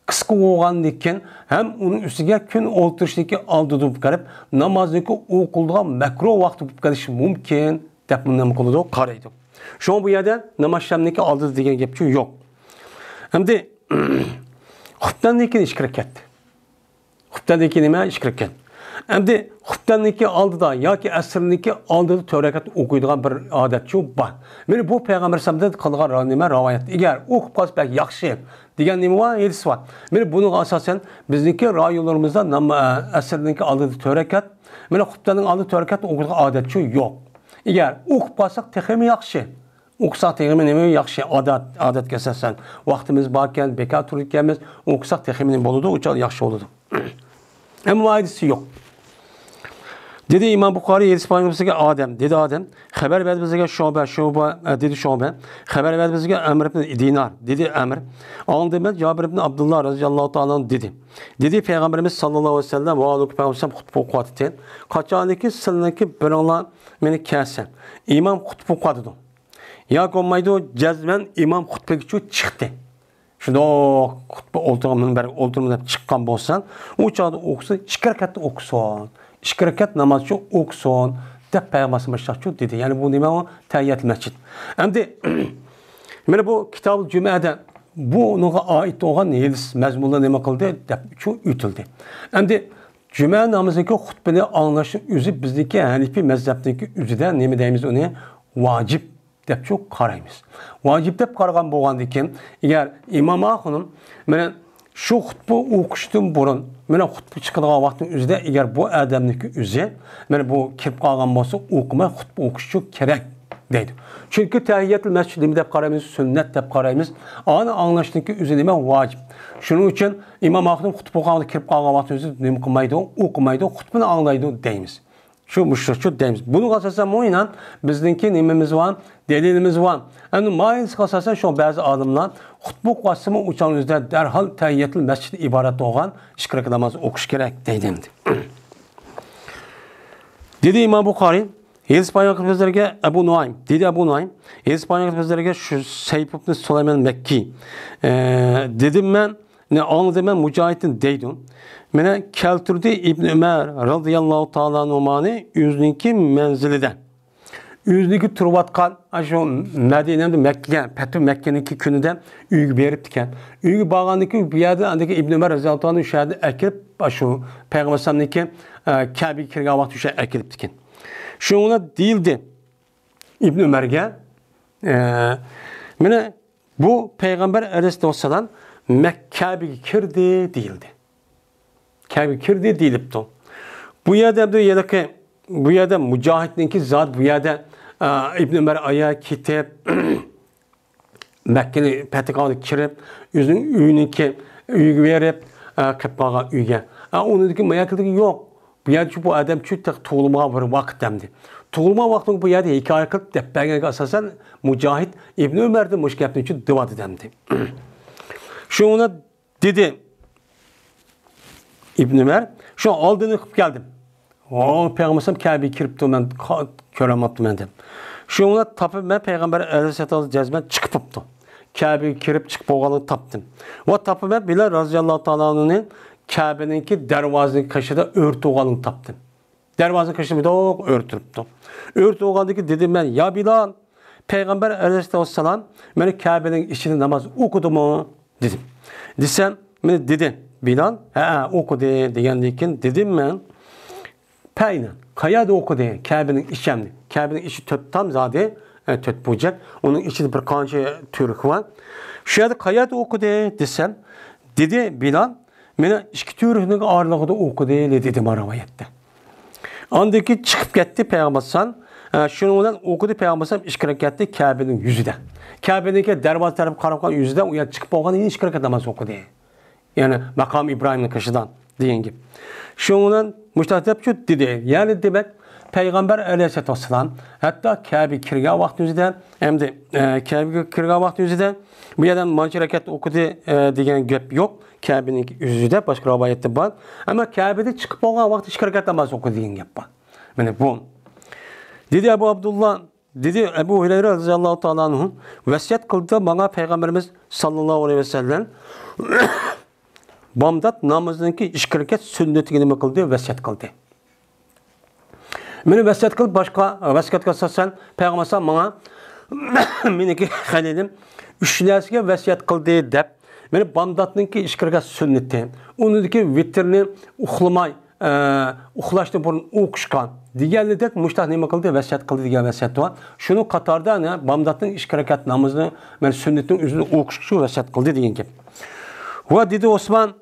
قىسقا بولغاندىكىن ھەم ئۇنىڭ ئۈستىگە كۈن ئولتۇرۇشتىكى ئالدىدا بولۇپ قېلىپ، نامازنىڭكى ئوقۇلىدىغان مەكرۇھ ۋاقتى بولۇپ قېلىشى مۇمكىن دەپ نېمە قىلىدۇ؟ قارايدۇ. شۇڭا بۇ يەردە ناماز شەمدىكى ئالدىدا دېگەن گەپ يوق. ئەمدى خۇپتەندىن كېيىن ئىككى رەكەت. خۇپتەندىن كېيىن نېمە؟ ئىككى رەكەت. ئەمدى خۇپتەندىكى ئالدىدا ياكى ئەسىرنىڭكى ئالدىدا تۆت رەكەت ئوقۇيدىغان بىر ئادەتچۇ بار. مانا بۇ پەيغەمبەر ئەلەيھىسسالامدىن قىلغان نېمە؟ رىۋايەت. ئەگەر ئوقۇپ قالسا بەك ياخشى دېگەن نېمە بار؟ ھەدىس بار. مانا بۇنىڭغا ئاساسەن بىزنىڭكى رايونلىرىمىزدا نام-، ئەسىرنىڭكى ئالدىدا تۆت رەكەت، مانا خۇپتەننىڭ ئالدىدا تۆت رەكەت ئوقۇيدىغان ئادەتچۇ يوق. ئەگەر ئوقۇپ قالساق تېخىمۇ ياخشى. ئوقۇساق تېخىمۇ نېمە ياخشى؟ ئادەت، ئادەتكە ئاساسەن. ۋاقتىمىز باركەن، بېكار تۇرىدىكەنمىز، ئوقۇساق تېخىمۇ نېمە بولىدۇ؟ ئۇ چاغ ياخشى بولىدۇ. ئەمما ھەدىسى يوق. دېدى ئىمام بۇخارىي، ھەدىس بايان بىزگە ئادەم، دېدى ئادەم، خەۋەر بەردى بىزگە شۇبە، شۇبە، ئە، دېدى شۇبە، خەۋەر بەردى بىزگە ئەمر ئىبن دىنار، دېدى ئەمر. ئاڭلىدىم مەن جابىر ئىبن ئابدۇللا رەزىياللاھۇ تائالا ئەنھۇ دېدى. دېدى پەيغەمبىرىمىز ساللاللاھۇ ئەلەيھى ۋەسەللەم ۋە ئالىھى پەيغەمبەر خۇتبە ئوقۇۋاتىدۇ. قاچانكى سىلەرنىڭكى بىرىڭلار مېنى كەلسە، ئىمام خۇتبە ئوقۇۋاتىدۇ. ياكى بولمايدۇ، جەزمەن ئىمام خۇتبىگىچۇ چىقتى. شۇنداق خۇتبە ئولتۇرغان مىنبەرگە ئولتۇرما دەپ چىققان بولسا، ئۇ چاغدا ئوقۇسا، ئىككى رەكەت ئوقۇسۇن. ئىككى رەكەت نامازچۇ ئوقۇسۇن، دەپ پەيغەمبەر باشلاقچۇ دېدى. يەنى بۇ نېمە ئۇ؟ تەھىيەتۇل مەسجىد. ئەمدى، مانا بۇ كىتابۇل جۈمەدە بۇنىڭغا ئائىت بولغان ھەدىس مەزمۇنلار نېمە قىلدى؟ دەپچۇ ئۆتۈلدى. ئەمدى جۈمە نامىزىدىكى خۇتبىنى ئاڭلاشنىڭ ئۆزى بىزنىڭكى ھەنىپىي مەزھەپنىڭكى ئۆزىدە نېمە دەيمىز ئۇنى؟ ۋاجىپ دەپچۇ قارايمىز. ۋاجىپ دەپ قارىغان بولغاندىكىن، ئەگەر ئىمام ئاخۇنۇم مانا شۇ خۇتبە ئوقۇشتىن بۇرۇن، مانا خۇتبە چىقىدىغان ۋاقىتنىڭ ئۆزىدە، ئەگەر بۇ ئادەمنىڭكى ئۆزى، مانا بۇ كىرىپ قالغان بولسا، ئوقۇماي خۇتبە ئوقۇشچۇ كېرەك دەيدۇ. چۈنكى تەھىيەتۇل مەسجىد نېمە دەپ قارايمىز؟ سۈننەت دەپ قارايمىز. ئانى ئاڭلاشنىڭكى ئۆزى نېمە؟ ۋاجىپ. شۇنىڭ ئۈچۈن ئىمام ئاخۇنۇم خۇتبە ئوقۇغاندا كىرىپ قالغان ۋاقتىمىزدا نېمە قىلمايدۇ؟ ئوقۇمايدۇ، خۇتبىنى ئاڭلايدۇ دەيمىز. شۇ مۇشۇچۇ دەيمىز. بۇنىڭغا ئاساسەن مۇئەييەن بىزنىڭكى نېمىمىز بار؟ دەلىلىمىز بار. ئەمدى مايىلسىغا ئاساسەن شۇ بەزى ئالىملار خۇتبە ئوقۇۋاتسىمۇ ئۇچاڭ ئۆزىدە دەرھال تەھىيەتۇل مەسجىدتىن ئىبارەت بولغان ئىككى رەكەت ناماز ئوقۇش كېرەك دەيدۇ ئەمدى. دېدى ئىمام بۇخارىي، ھەدىس بايان قىلىپ بىزلەرگە ئەبۇ نۇئايم، دېدى ئەبۇ نۇئايم، ھەدىس بايان قىلىپ بىزلەرگە شۇ سەيپ ئىبن سۇلايمان مەككى، ئە، دېدىم مەن، نى ئاڭلىدىم مەن مۇجاھىدتىن دەيدۇ. مانا كەلتۈردى ئىبن ئۆمەر رازىياللاھۇ تائالا ئەنھۇمانى ئۆزىنىڭكى مەنزىلىدە. ئۆزىنىڭكى تۇرۇۋاتقان، ئاشۇ مەدىنەدە مەككىگە، پەتھۇ مەككىنىڭكى كۈنىدە ئۆيگە بېرىپتىكەن. ئۆيگە بارغاندىن كېيىن بۇ يەردە ئاندىكى ئىبن ئۆمەر رازىياللاھۇ تائالا ئەنھۇ شۇ يەردە ئەكىرىپ، ئاشۇ پەيغەمبەر ئەلەيھىسسالامنىڭكى، ئە، كەبىگە كىرگەن ۋاقتى شۇ يەردە ئەكىرىپتىكەن. شۇنىڭ بىلەن دېيىلدى ئىبن ئۆمەرگە، ئە، مانا بۇ پەيغەمبەر ئەلەيھىسسالام مەك-، كەبىگە كىردى دېيىلدى. كەبىگە كىردى دېيىلىپتۇ. بۇ يەردە ئەمدى ھېلىقى، بۇ يەردە مۇجاھىدنىڭكى زادى بۇ يەردە، ئا، ئىبن ئۆمەر ئايا كېتىپ، مەككىنى پەتھى قىلغاندا كىرىپ، ئۆزىنىڭ ئۆيىنىڭكى، ئۆيىگە بېرىپ، ئا، قېلىپ قالغان ئۆيگە. ئا، ئۇنىڭدىكى ماياكىلىكى يوق. بۇ يەردىچۇ بۇ ئادەمچۇ تېخى تۇغۇلمىغان بىر ۋاقىت ئەمدى. تۇغۇلمىغان ۋاقتىڭ بۇ يەردە ھېكايە قىلىپ دەپ بەرگەنگە ئاساسەن، مۇجاھىد ئىبن ئۆمەردىن مۇشۇ گەپنى چۈ دېۋاتىدۇ ئەمدى. شۇڭا دېدى ئىبن ئۆمەر، شۇ ئالدىنى قىلىپ كەلدىم. ئو، پەيغەمبەر كەبىگە كىرىپتۇ، مەن قا-، كۆرەلمەپتىمەن دەپ. شۇڭا تاپىمەن پەيغەمبەر ئەلەيھىسسالام جەزمەن چىقىپ بوپتۇ. كەبىگە كىرىپ چىقىپ بولغانلىقىنى تاپتىم. ۋە تاپىمەن بىلال رازىياللاھۇ تائالا ئەنھۇنى كەبىنىڭكى دەرۋازىنىڭ قېشىدا ئۆرە تۇرغانلىقىنى تاپتىم. دەرۋازىنىڭ قېشىدا مۇنداق ئۆرە تۇرۇپتۇ. ئۆرە تۇرغاندىن كېيىن دېدىم مەن، يا بىلال، پەيغەمبەر ئەلەيھىسسالام مانا كەبىنىڭ ئىچىدە ناماز ئوقۇدىمۇ؟ دېدىم. دېسەم، مانا دېدى، بىلال، ھەئە، ئوقۇدى دېگەندىن كېيىن دېدىم مەن، پەينە، قەيەردە ئوقۇدى؟ كەبىنىڭ ئىچى ئەمدى. كەبىنىڭ ئىچى تۆت تام زادى، ئە، تۆت بۇرجەك. ئۇنىڭ ئىچىدە بىر قانچە تۈۋرۈك بار. شۇ يەردە قەيەردە ئوقۇدى دېسەم، دېدى بىلال، مانا ئىككى تۈۋرۈكنىڭ ئارىلىقىدا ئوقۇدى، دېدى مانا رىۋايەتتە. ئاندىن كېيىن چىقىپ كەتتى پەيغەمبەر ئەلەيھىسسالام. ئە، شۇنىڭ بىلەن ئوقۇدى پەيغەمبەر ئەلەيھىسسالام ئىككى رەكەتنى كەبىنىڭ يۈزىدە. كەبىنىڭكى دەرۋازا تەرەپ قاراپ قالغان يۈزىدە ئۇ يەردە چىقىپ بولغاندىن كېيىن ئىككى رەكەت ناماز ئوقۇدى. يەنى ماقام ئىبراھىمنىڭ قېشىدا دېگەن گەپ. شۇنىڭ بىلەن مۇشۇنداق دەپچۇ دېدى. يەنى دېمەك، پەيغەمبەر ئەلەيھىسسالاتۇ ۋەسسالام ھەتتا كەبىگە كىرگەن ۋاقتىمىزدا، ئەمدى، ئە، كەبىگە كىرگەن ۋاقتىمىزدا بۇ يەردە مانچە رەكەت ئوقۇدى، ئە، دېگەن گەپ يوق. كەبىنىڭ يۈزىدە باشقا رىۋايەتتە بار. ئەمما كەبىدە چىقىپ بولغان ۋاقتى ئىككى رەكەت ناماز ئوقۇدى دېگەن گەپ بار. مانا بۇ. دېدى ئەبۇ ئابدۇللا، دېدى ئەبۇ ھۇرەيرە رەزىياللاھۇ تائالا ئەنھۇ، ۋەسىيەت قىلدى ماڭا پەيغەمبىرىمىز ساللاللاھۇ ئەلەيھى ۋەسەللەم بامدات نامىزىنىڭكى ئىككى رەكەت سۈننىتىگە نېمە قىلدى؟ ۋەسىيەت قىلدى. مېنى ۋەسىيەت قىلىپ باشقا، ۋەسىيەتكە ئاساسەن پەيغەمبەر ماڭا مېنىڭكى خەلىلىم ئۈچ نەرسىگە ۋەسىيەت قىلدى دەپ، مېنى بامداتنىڭكى ئىككى رەكەت سۈننىتى، ئۇنىڭدىكى ۋىتىرنى ئۇخلىماي، ئە، ئۇخلاشتىن بۇرۇن ئوقۇشقا دېگەنلىدەك مۇشتاق نېمە قىلدى؟ ۋەسىيەت قىلدى دېگەن ۋەسىيەت بار. شۇنىڭ قاتارىدا يەنە بامداتنىڭ ئىككى رەكەت نامىزىنى، مەن سۈننىتىنىڭ ئۆزىنى ئوقۇشقا ۋەسىيەت قىلدى دېگەن گەپ. ۋە دېدى ئوسمان،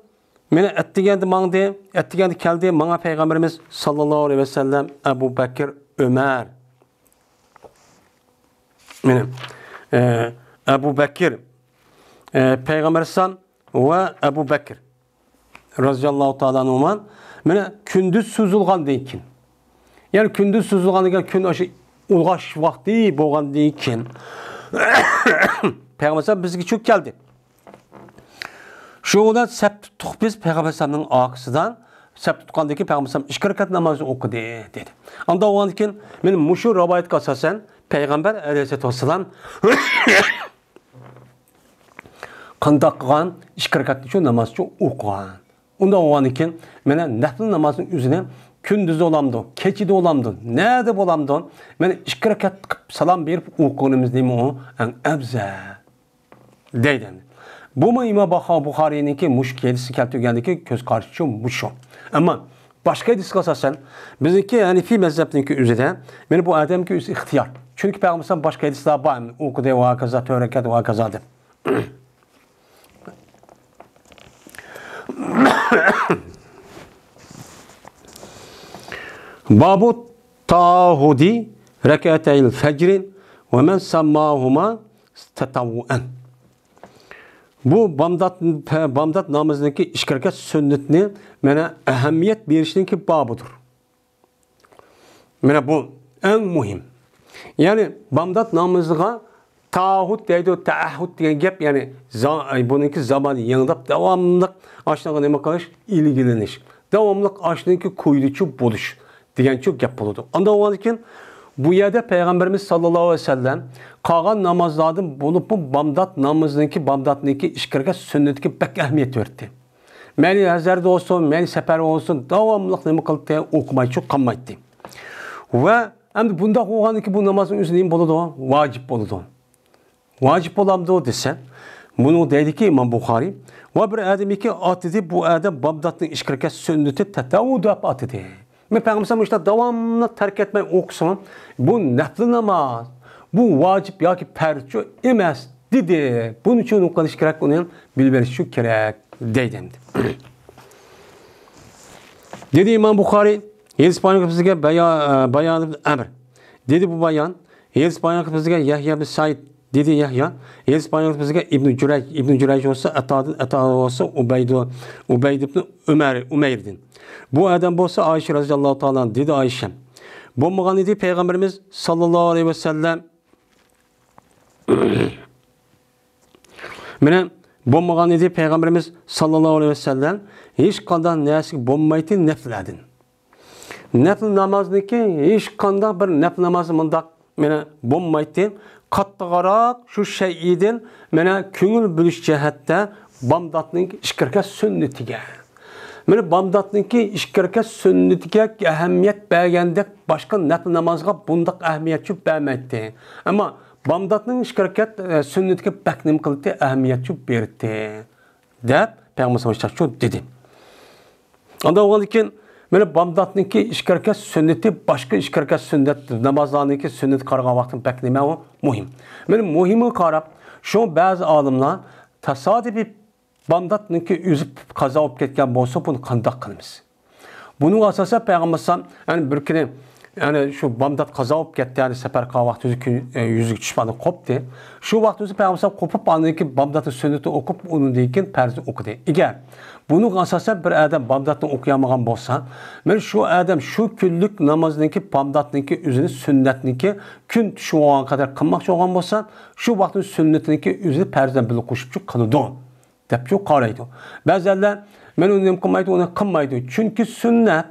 مېنى ئەتىگەندە ماڭدى، ئەتىگەندە كەلدى، ماڭا پەيغەمبىرىمىز ساللاللاھۇ ئەلەيھى ۋەسەللەم، ئەبۇ بەكىر، ئۆمەر. مېنى، ئە، ئەبۇ بەكىر، ئە، پەيغەمبەر ئەلەيھىسسالام ۋە ئەبۇ بەكىر رازىياللاھۇ تائالا ئەنھۇما، مېنى كۈندۈز سوزۇلغاندىن كېيىن، يەنى كۈندۈز سوزۇلغاندىن كېيىن كۈن ئاشۇ ئۇلغاش ۋاقتى بولغاندىن كېيىن پەيغەمبەر ئەلەيھىسسالام بىزگە چۈشۈپ كەلدى. شۇ بىلەن سەپ تۇتتۇق بىز پەيغەمبەر ئەلەيھىسسالامنىڭ ئارقىسىدىن. سەپ تۇتقاندىن كېيىن پەيغەمبەر ئەلەيھىسسالام ئىككى رەكەت نامازنى ئوقۇدى، دېدى. ئاندىن بولغاندىن كېيىن مانا مۇشۇ رىۋايەتكە ئاساسەن پەيغەمبەر ئەلەيھىسسالاتۇ ۋەسسالام قانداق قىلغان؟ ئىككى رەكەتنى شۇ نامازچە ئوقۇغان. ئۇنداق بولغاندىن كېيىن مانا نەپلى نامازنىڭ ئۆزىنى كۈندۈز بولامدۇ، كېچىدە بولامدۇ، نەدە بولامدۇ، مانا ئىككى رەكەت قىلىپ سالام بېرىپ ئوقۇغىنىمىز نېمە ئۇ ئەڭ ئەۋزەل. دەيدۇ. بۇمۇ ئىمام باخا-، بۇخارىينىڭكى مۇشۇ ھەدىسى كەلتۈرگەندىكى كۆز قارىشىچۇ مۇشۇ. ئەمما باشقا ھەدىسكە ئاساسەن، بىزنىڭكى ھەنىفىي مەزھەپنىڭكى ئۆزىدە، مانا بۇ ئادەمگە ئۆزى ئىختىيار. چۈنكى پەيغەمبەر باشقا ھەدىسلەر بار، ئوقۇدى ۋە ھاكازا، تۆت رەكەت ۋە ھاكازا دەپ. بابۇ تاھۇدى رەكەتەيل فەجرى ۋە مەن سەمماھۇما تەتەۋۋۇئەن. بۇ بامدات، بامدات نامىزىنىڭكى ئىككى رەكەت سۈننىتىنى مانا ئەھمىيەت بېرىشنىڭكى بابىدۇر. مانا بۇ ئەڭ مۇھىم. يەنى بامدات نامىزىغا تاھۇد دەيدۇ، تەئەھھۇد دېگەن گەپ، يەنى زا-، ئەي، بۇنىڭكى زامانى يېڭىداپ داۋاملىق ئاشۇنىڭغا نېمە قىلىش؟ ئىلگىرىلىنىش. داۋاملىق ئاشۇنىڭكى كويىدىچۇ بولۇش دېگەنچۇ گەپ بولىدۇ. ئاندىن بولغاندىن كېيىن بۇ يەردە پەيغەمبىرىمىز ساللاللاھۇ ئەلەيھى ۋەسەللەم قالغان نامازلاردىن بولۇپمۇ بامدات نامىزىنىڭكى، بامداتنىڭكى ئىككى رەكەت سۈننىتىگە بەك ئەھمىيەت بېرىتتى. مەيلى ھەزەردە بولسۇن، مەيلى سەپەردە بولسۇن، داۋاملىق نېمە قىلدى؟ ئوقۇمايچۇ قالمايتتى. ۋە ئەمدى بۇنداق بولغاندىن كېيىن بۇ نامازنىڭ ئۆزى نېمە بولىدۇ؟ ۋاجىپ بولىدۇ. ۋاجىپ بولامدۇ دېسە، بۇنى دەيدىكى ئىمام بۇخارىي، ۋە بىر ئادەمكى ئاتىدى، بۇ ئادەم بامداتنىڭ ئىككى رەكەت سۈننىتى تەتەۋۋۇ دەپ ئاتىدى. مەن پەيغەمبەر مۇشۇنداق داۋاملىق تەرك ئەتمەي ئوقۇسىمۇ، بۇ نەپلى ناماز، بۇ ۋاجىپ ياكى پەرزچۇ ئەمەس، دېدى. بۇنىڭ ئۈچۈن نېمە قىلىش كېرەك؟ ئۇنى بىلىۋېلىشچۇ كېرەك، دەيدۇ ئەمدى. دېدى ئىمام بۇخارىي، ھەدىس بايان قىلىپ بىزگە بايا-، بايان ئەمر. دېدى بۇ بايان، ھەدىس بايان قىلىپ بىزگە يەھيا بىن سەئىد. دېدى يەھيا، ھەدىس بايان قىلىپ بىزگە ئىبنى جۇرەيج. ئىبنى جۇرەيج بولسا ئەتادىن، ئەتا بولسا ئۇبەيدۇ-، ئۇبەيد ئىبنى ئۆمەر، ئۇمەيردىن. بۇ ئادەم بولسا ئائىشە رەزىياللاھۇ تائالا ئەنھا. دېدى ئائىشە، بولمىغان ئىدى پەيغەمبىرىمىز ساللاللاھۇ ئەلەيھى ۋەسەللەم. مانا، بولمىغان ئىدى پەيغەمبىرىمىز ساللاللاھۇ ئەلەيھى ۋەسەللەم ھېچقانداق نەرسىگە بولمايتتى نەپلەردىن. نەپلى نامازنىڭكى ھېچقانداق بىر نەپلى نامازى مۇنداق، مانا، بولمايتتى. قاتتىقراق شۇ شەيئىدىن، مانا، كۆڭۈل بۆلۈش جەھەتتە بامداتنىڭ ئىككى رەكەت سۈننىتىگە. مانا بامداتنىڭكى ئىككى رەكەت سۈننىتىگە ئەھمىيەت بەرگەندەك باشقا نەپلى نامازغا بۇنداق ئەھمىيەتچۇ بەرمەيتتى. ئەمما بامداتنىڭ ئىككى رەكەت، ئە، سۈننىتىگە بەك نېمە قىلدى؟ ئەھمىيەتچۇ بېرىتتى، دەپ پەيغەمبەر ساللاللاھۇ ئەلەيھى ۋەسەللەم دېدى. ئاندىن بولغاندىن كېيىن، مانا بامداتنىڭكى ئىككى رەكەت سۈننىتى باشقا ئىككى رەكەت سۈننەت نامازلارنىڭكى سۈننىتىگە قارىغان ۋاقتىدا بەك نېمە ئۇ؟ مۇھىم. مانا مۇھىمىغا قاراپ، شۇ بەزى ئالىملار تاسادىپىي بامداتنىڭكى ئۆزى قازا بولۇپ كەتكەن بولسا، بۇنى قانداق قىلىمىز؟ بۇنىڭغا ئاساسەن پەيغەمبەر ئەلەيھىسسالام، يەنى بىر كۈنى، يەنى شۇ بامدات قازا بولۇپ كەتتى، يەنى سەپەر قىلغان ۋاقتى يۈزى كۈن، ئە، يۈزگە چۈشۈپ ئاندىن قوپتى. شۇ ۋاقتى ئۆزى پەيغەمبەر ئەلەيھىسسالام قوپۇپ، ئاندىن كېيىن بامداتنىڭ سۈننىتىنى ئوقۇپ، ئۇنىڭدىن كېيىن پەرزنى ئوقۇدى. ئەگەر بۇنىڭغا ئاساسەن بىر ئادەم بامداتنى ئوقۇيالمىغان بولسا، مانا شۇ ئادەم شۇ كۈنلۈك نامازنىڭكى، بامداتنىڭكى ئۆزىنى سۈننەتنىڭكى كۈن چۈشۈپ بولغان قەدەر قىلماقچى بولغان بولسا، شۇ ۋاقىتنىڭ سۈننىتىنىڭكى ئۆزىنى پەرز بىلەن بىللە قوشۇپچۇ قىلىدۇ. دەپچۇ قارايدۇ. بەزىلەر، مەن ئۇنى نېمە قىلمايدۇ، ئۇنى قىلمايدۇ. چۈنكى سۈننەت،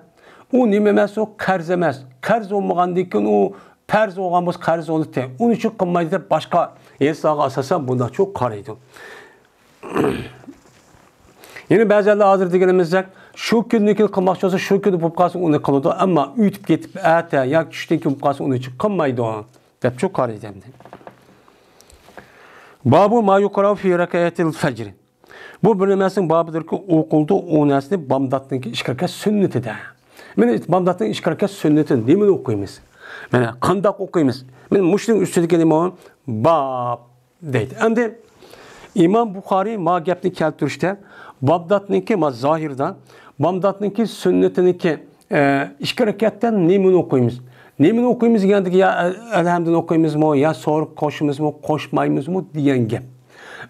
ئۇ نېمە ئەمەس، ئۇ قەرز ئەمەس. قەرز بولمىغاندىن كېيىن ئۇ پەرز بولغان بولسا قەرز بولاتتى. ئۇنىڭ ئۈچۈن قىلمايدۇ دەپ باشقا ھەدىسلەرگە ئاساسەن بۇنداقچۇ قارايدۇ. يەنە بەزىلەر ھازىر دېگىنىمىزدەك، شۇ كۈندىن كېيىن قىلماقچى بولسا، شۇ كۈندە بولۇپ قالسا ئۇنى قىلىدۇ. ئەمما ئۆتۈپ كېتىپ، ئەتە ياكى چۈشتىن كېيىن بولۇپ قالسا ئۇنىڭ ئۈچۈن قىلمايدۇ. دەپچۇ قارايدۇ ئەمدى. بابۇ ما يۇقرا فى رەكەتىل فەجر. بۇ بىر نەرسىنىڭ بابىدۇركى، ئوقۇلدى ئۇ نەرسىنى بامداتنىڭكى ئىككى رەكەت سۈننىتىدە. مانا بامداتنىڭ ئىككى رەكەت سۈننىتىنى نېمىنى ئوقۇيمىز؟ مانا قانداق ئوقۇيمىز؟ مانا مۇشۇنىڭ ئۈستىدىكى نېمە ئۇ؟ باب دەيدۇ. ئەمدى ئىمام بۇخارىي ما گەپنى كەلتۈرۈشتە بامداتنىڭكى، ما زاھىردا بامداتنىڭكى سۈننىتىنىڭكى، ئە، ئىككى رەكەتتە نېمىنى ئوقۇيمىز؟ نېمىنى ئوقۇيمىز دېگەندىكى يا ئەلھەمدىنى ئوقۇيمىزمۇ، يا سورا قوشىمىزمۇ، قوشمايمىزمۇ دېگەن گەپ.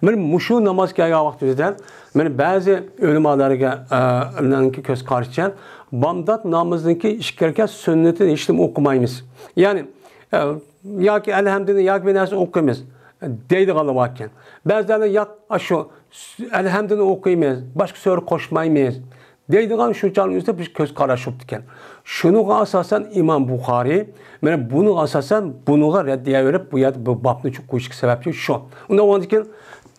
مانا مۇشۇ ناماز كەلگەن ۋاقتىمىزدا، مانا بەزى ئۆلىمالارغا، ئە، نىڭكى كۆز قارىشىچە، بامدات نامىزىنىڭكى ئىككى رەكەت سۈننىتىنى ھېچنېمە ئوقۇمايمىز. يەنى، ئە، ياكى ئەلھەمدۇنى ياكى بىر نەرسە ئوقۇيمىز دەيدىغانلار باركەن. بەزىلەر ياق، ئاشۇ ئەلھەمدۇنى ئوقۇيمىز، باشقا سۈرە قوشمايمىز دەيدىغان شۇ چاغنىڭ ئۆزىدە بىر كۆز قاراش بوپتىكەن. شۇنىڭغا ئاساسەن ئىمام بۇخارىي، مانا بۇنىڭغا ئاساسەن بۇنىڭغا رەددىيە بېرىپ، بۇ يەردە بۇ بابنى چوڭ قويۇشقا سەۋەبچى شۇ. ئۇنداق بولغاندىكىن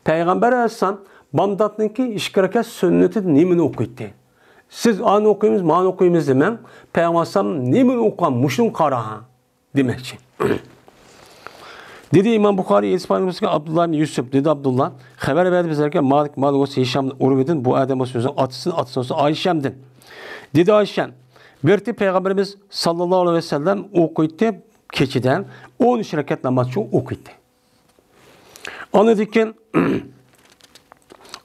پەيغەمبەر ئەلەيھىسسالام بامداتنىڭكى ئىككى رەكەت سۈننىتى نېمىنى ئوقۇيتتى؟ سىز ئانى ئوقۇيمىز، مانى ئوقۇيمىز دېمەڭ. پەيغەمبەر ئەلەيھىسسالام نېمىنى ئوقۇغان، مۇشۇنى قارا دېمەكچى. دېدى ئىمام بۇخارىي، ھەدىس بايان قىلىپ ئابدۇللا ئىبن يۈسۈپ، دېدى ئابدۇللا، خەۋەر بەردى بىزلەرگە مالىك، مالىك بولسا ھىشامدىن، ئۇرۋىدىن، بۇ ئادەم بولسا ئۆزىنىڭ ئاتىسىدىن، ئاتىسى بولسا ئايشەمدىن. دېدى ئايشەم، بىر رېتى پەيغەمبىرىمىز ساللاللاھۇ ئەلەيھى ۋەسەللەم ئوقۇيتتى، كېچىدە ئون ئۈچ رەكەت نامازچۇ ئوقۇيتتى. ئاندىن كېيىن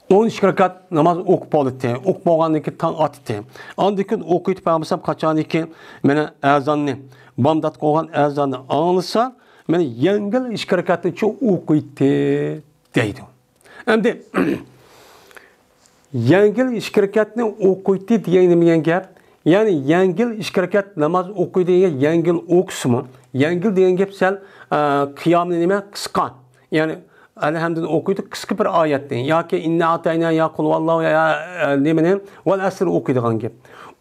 ئون ئىككى رەكەت ناماز ئوقۇپ بولدى. ئوقۇپ بولغاندىن كېيىن تاڭ ئاتتى. ئاندىن كېيىن ئوقۇيتتى پەيغەمبەر قاچانكى مانا ئەزاننى، بامداتقا بولغان ئەزاننى ئاڭلىسا، مانا يەڭگىل ئىككى رەكەتنىچۇ ئوقۇيتتى دەيدۇ. ئەمدى يەڭگىل ئىككى رەكەتنى ئوقۇيتتى دېگەن نېمە دېگەن گەپ؟ يەنى يەڭگىل ئىككى رەكەت ناماز ئوقۇيدۇ دېگەن گەپ يەڭگىل ئوقۇسىمۇ؟ يەڭگىل دېگەن گەپ سەل، ئە، قىيامنى نېمە؟ قىسقا. يەنى ئەلھەمدىنى ئوقۇيدۇ، قىسقا بىر ئايەتنى. ياكى ئىننا ئاتاينا يا قۇلۋاللاھۇ يا، ئە، نېمىنى؟ ۋەل ئەسر ئوقۇيدىغان گەپ.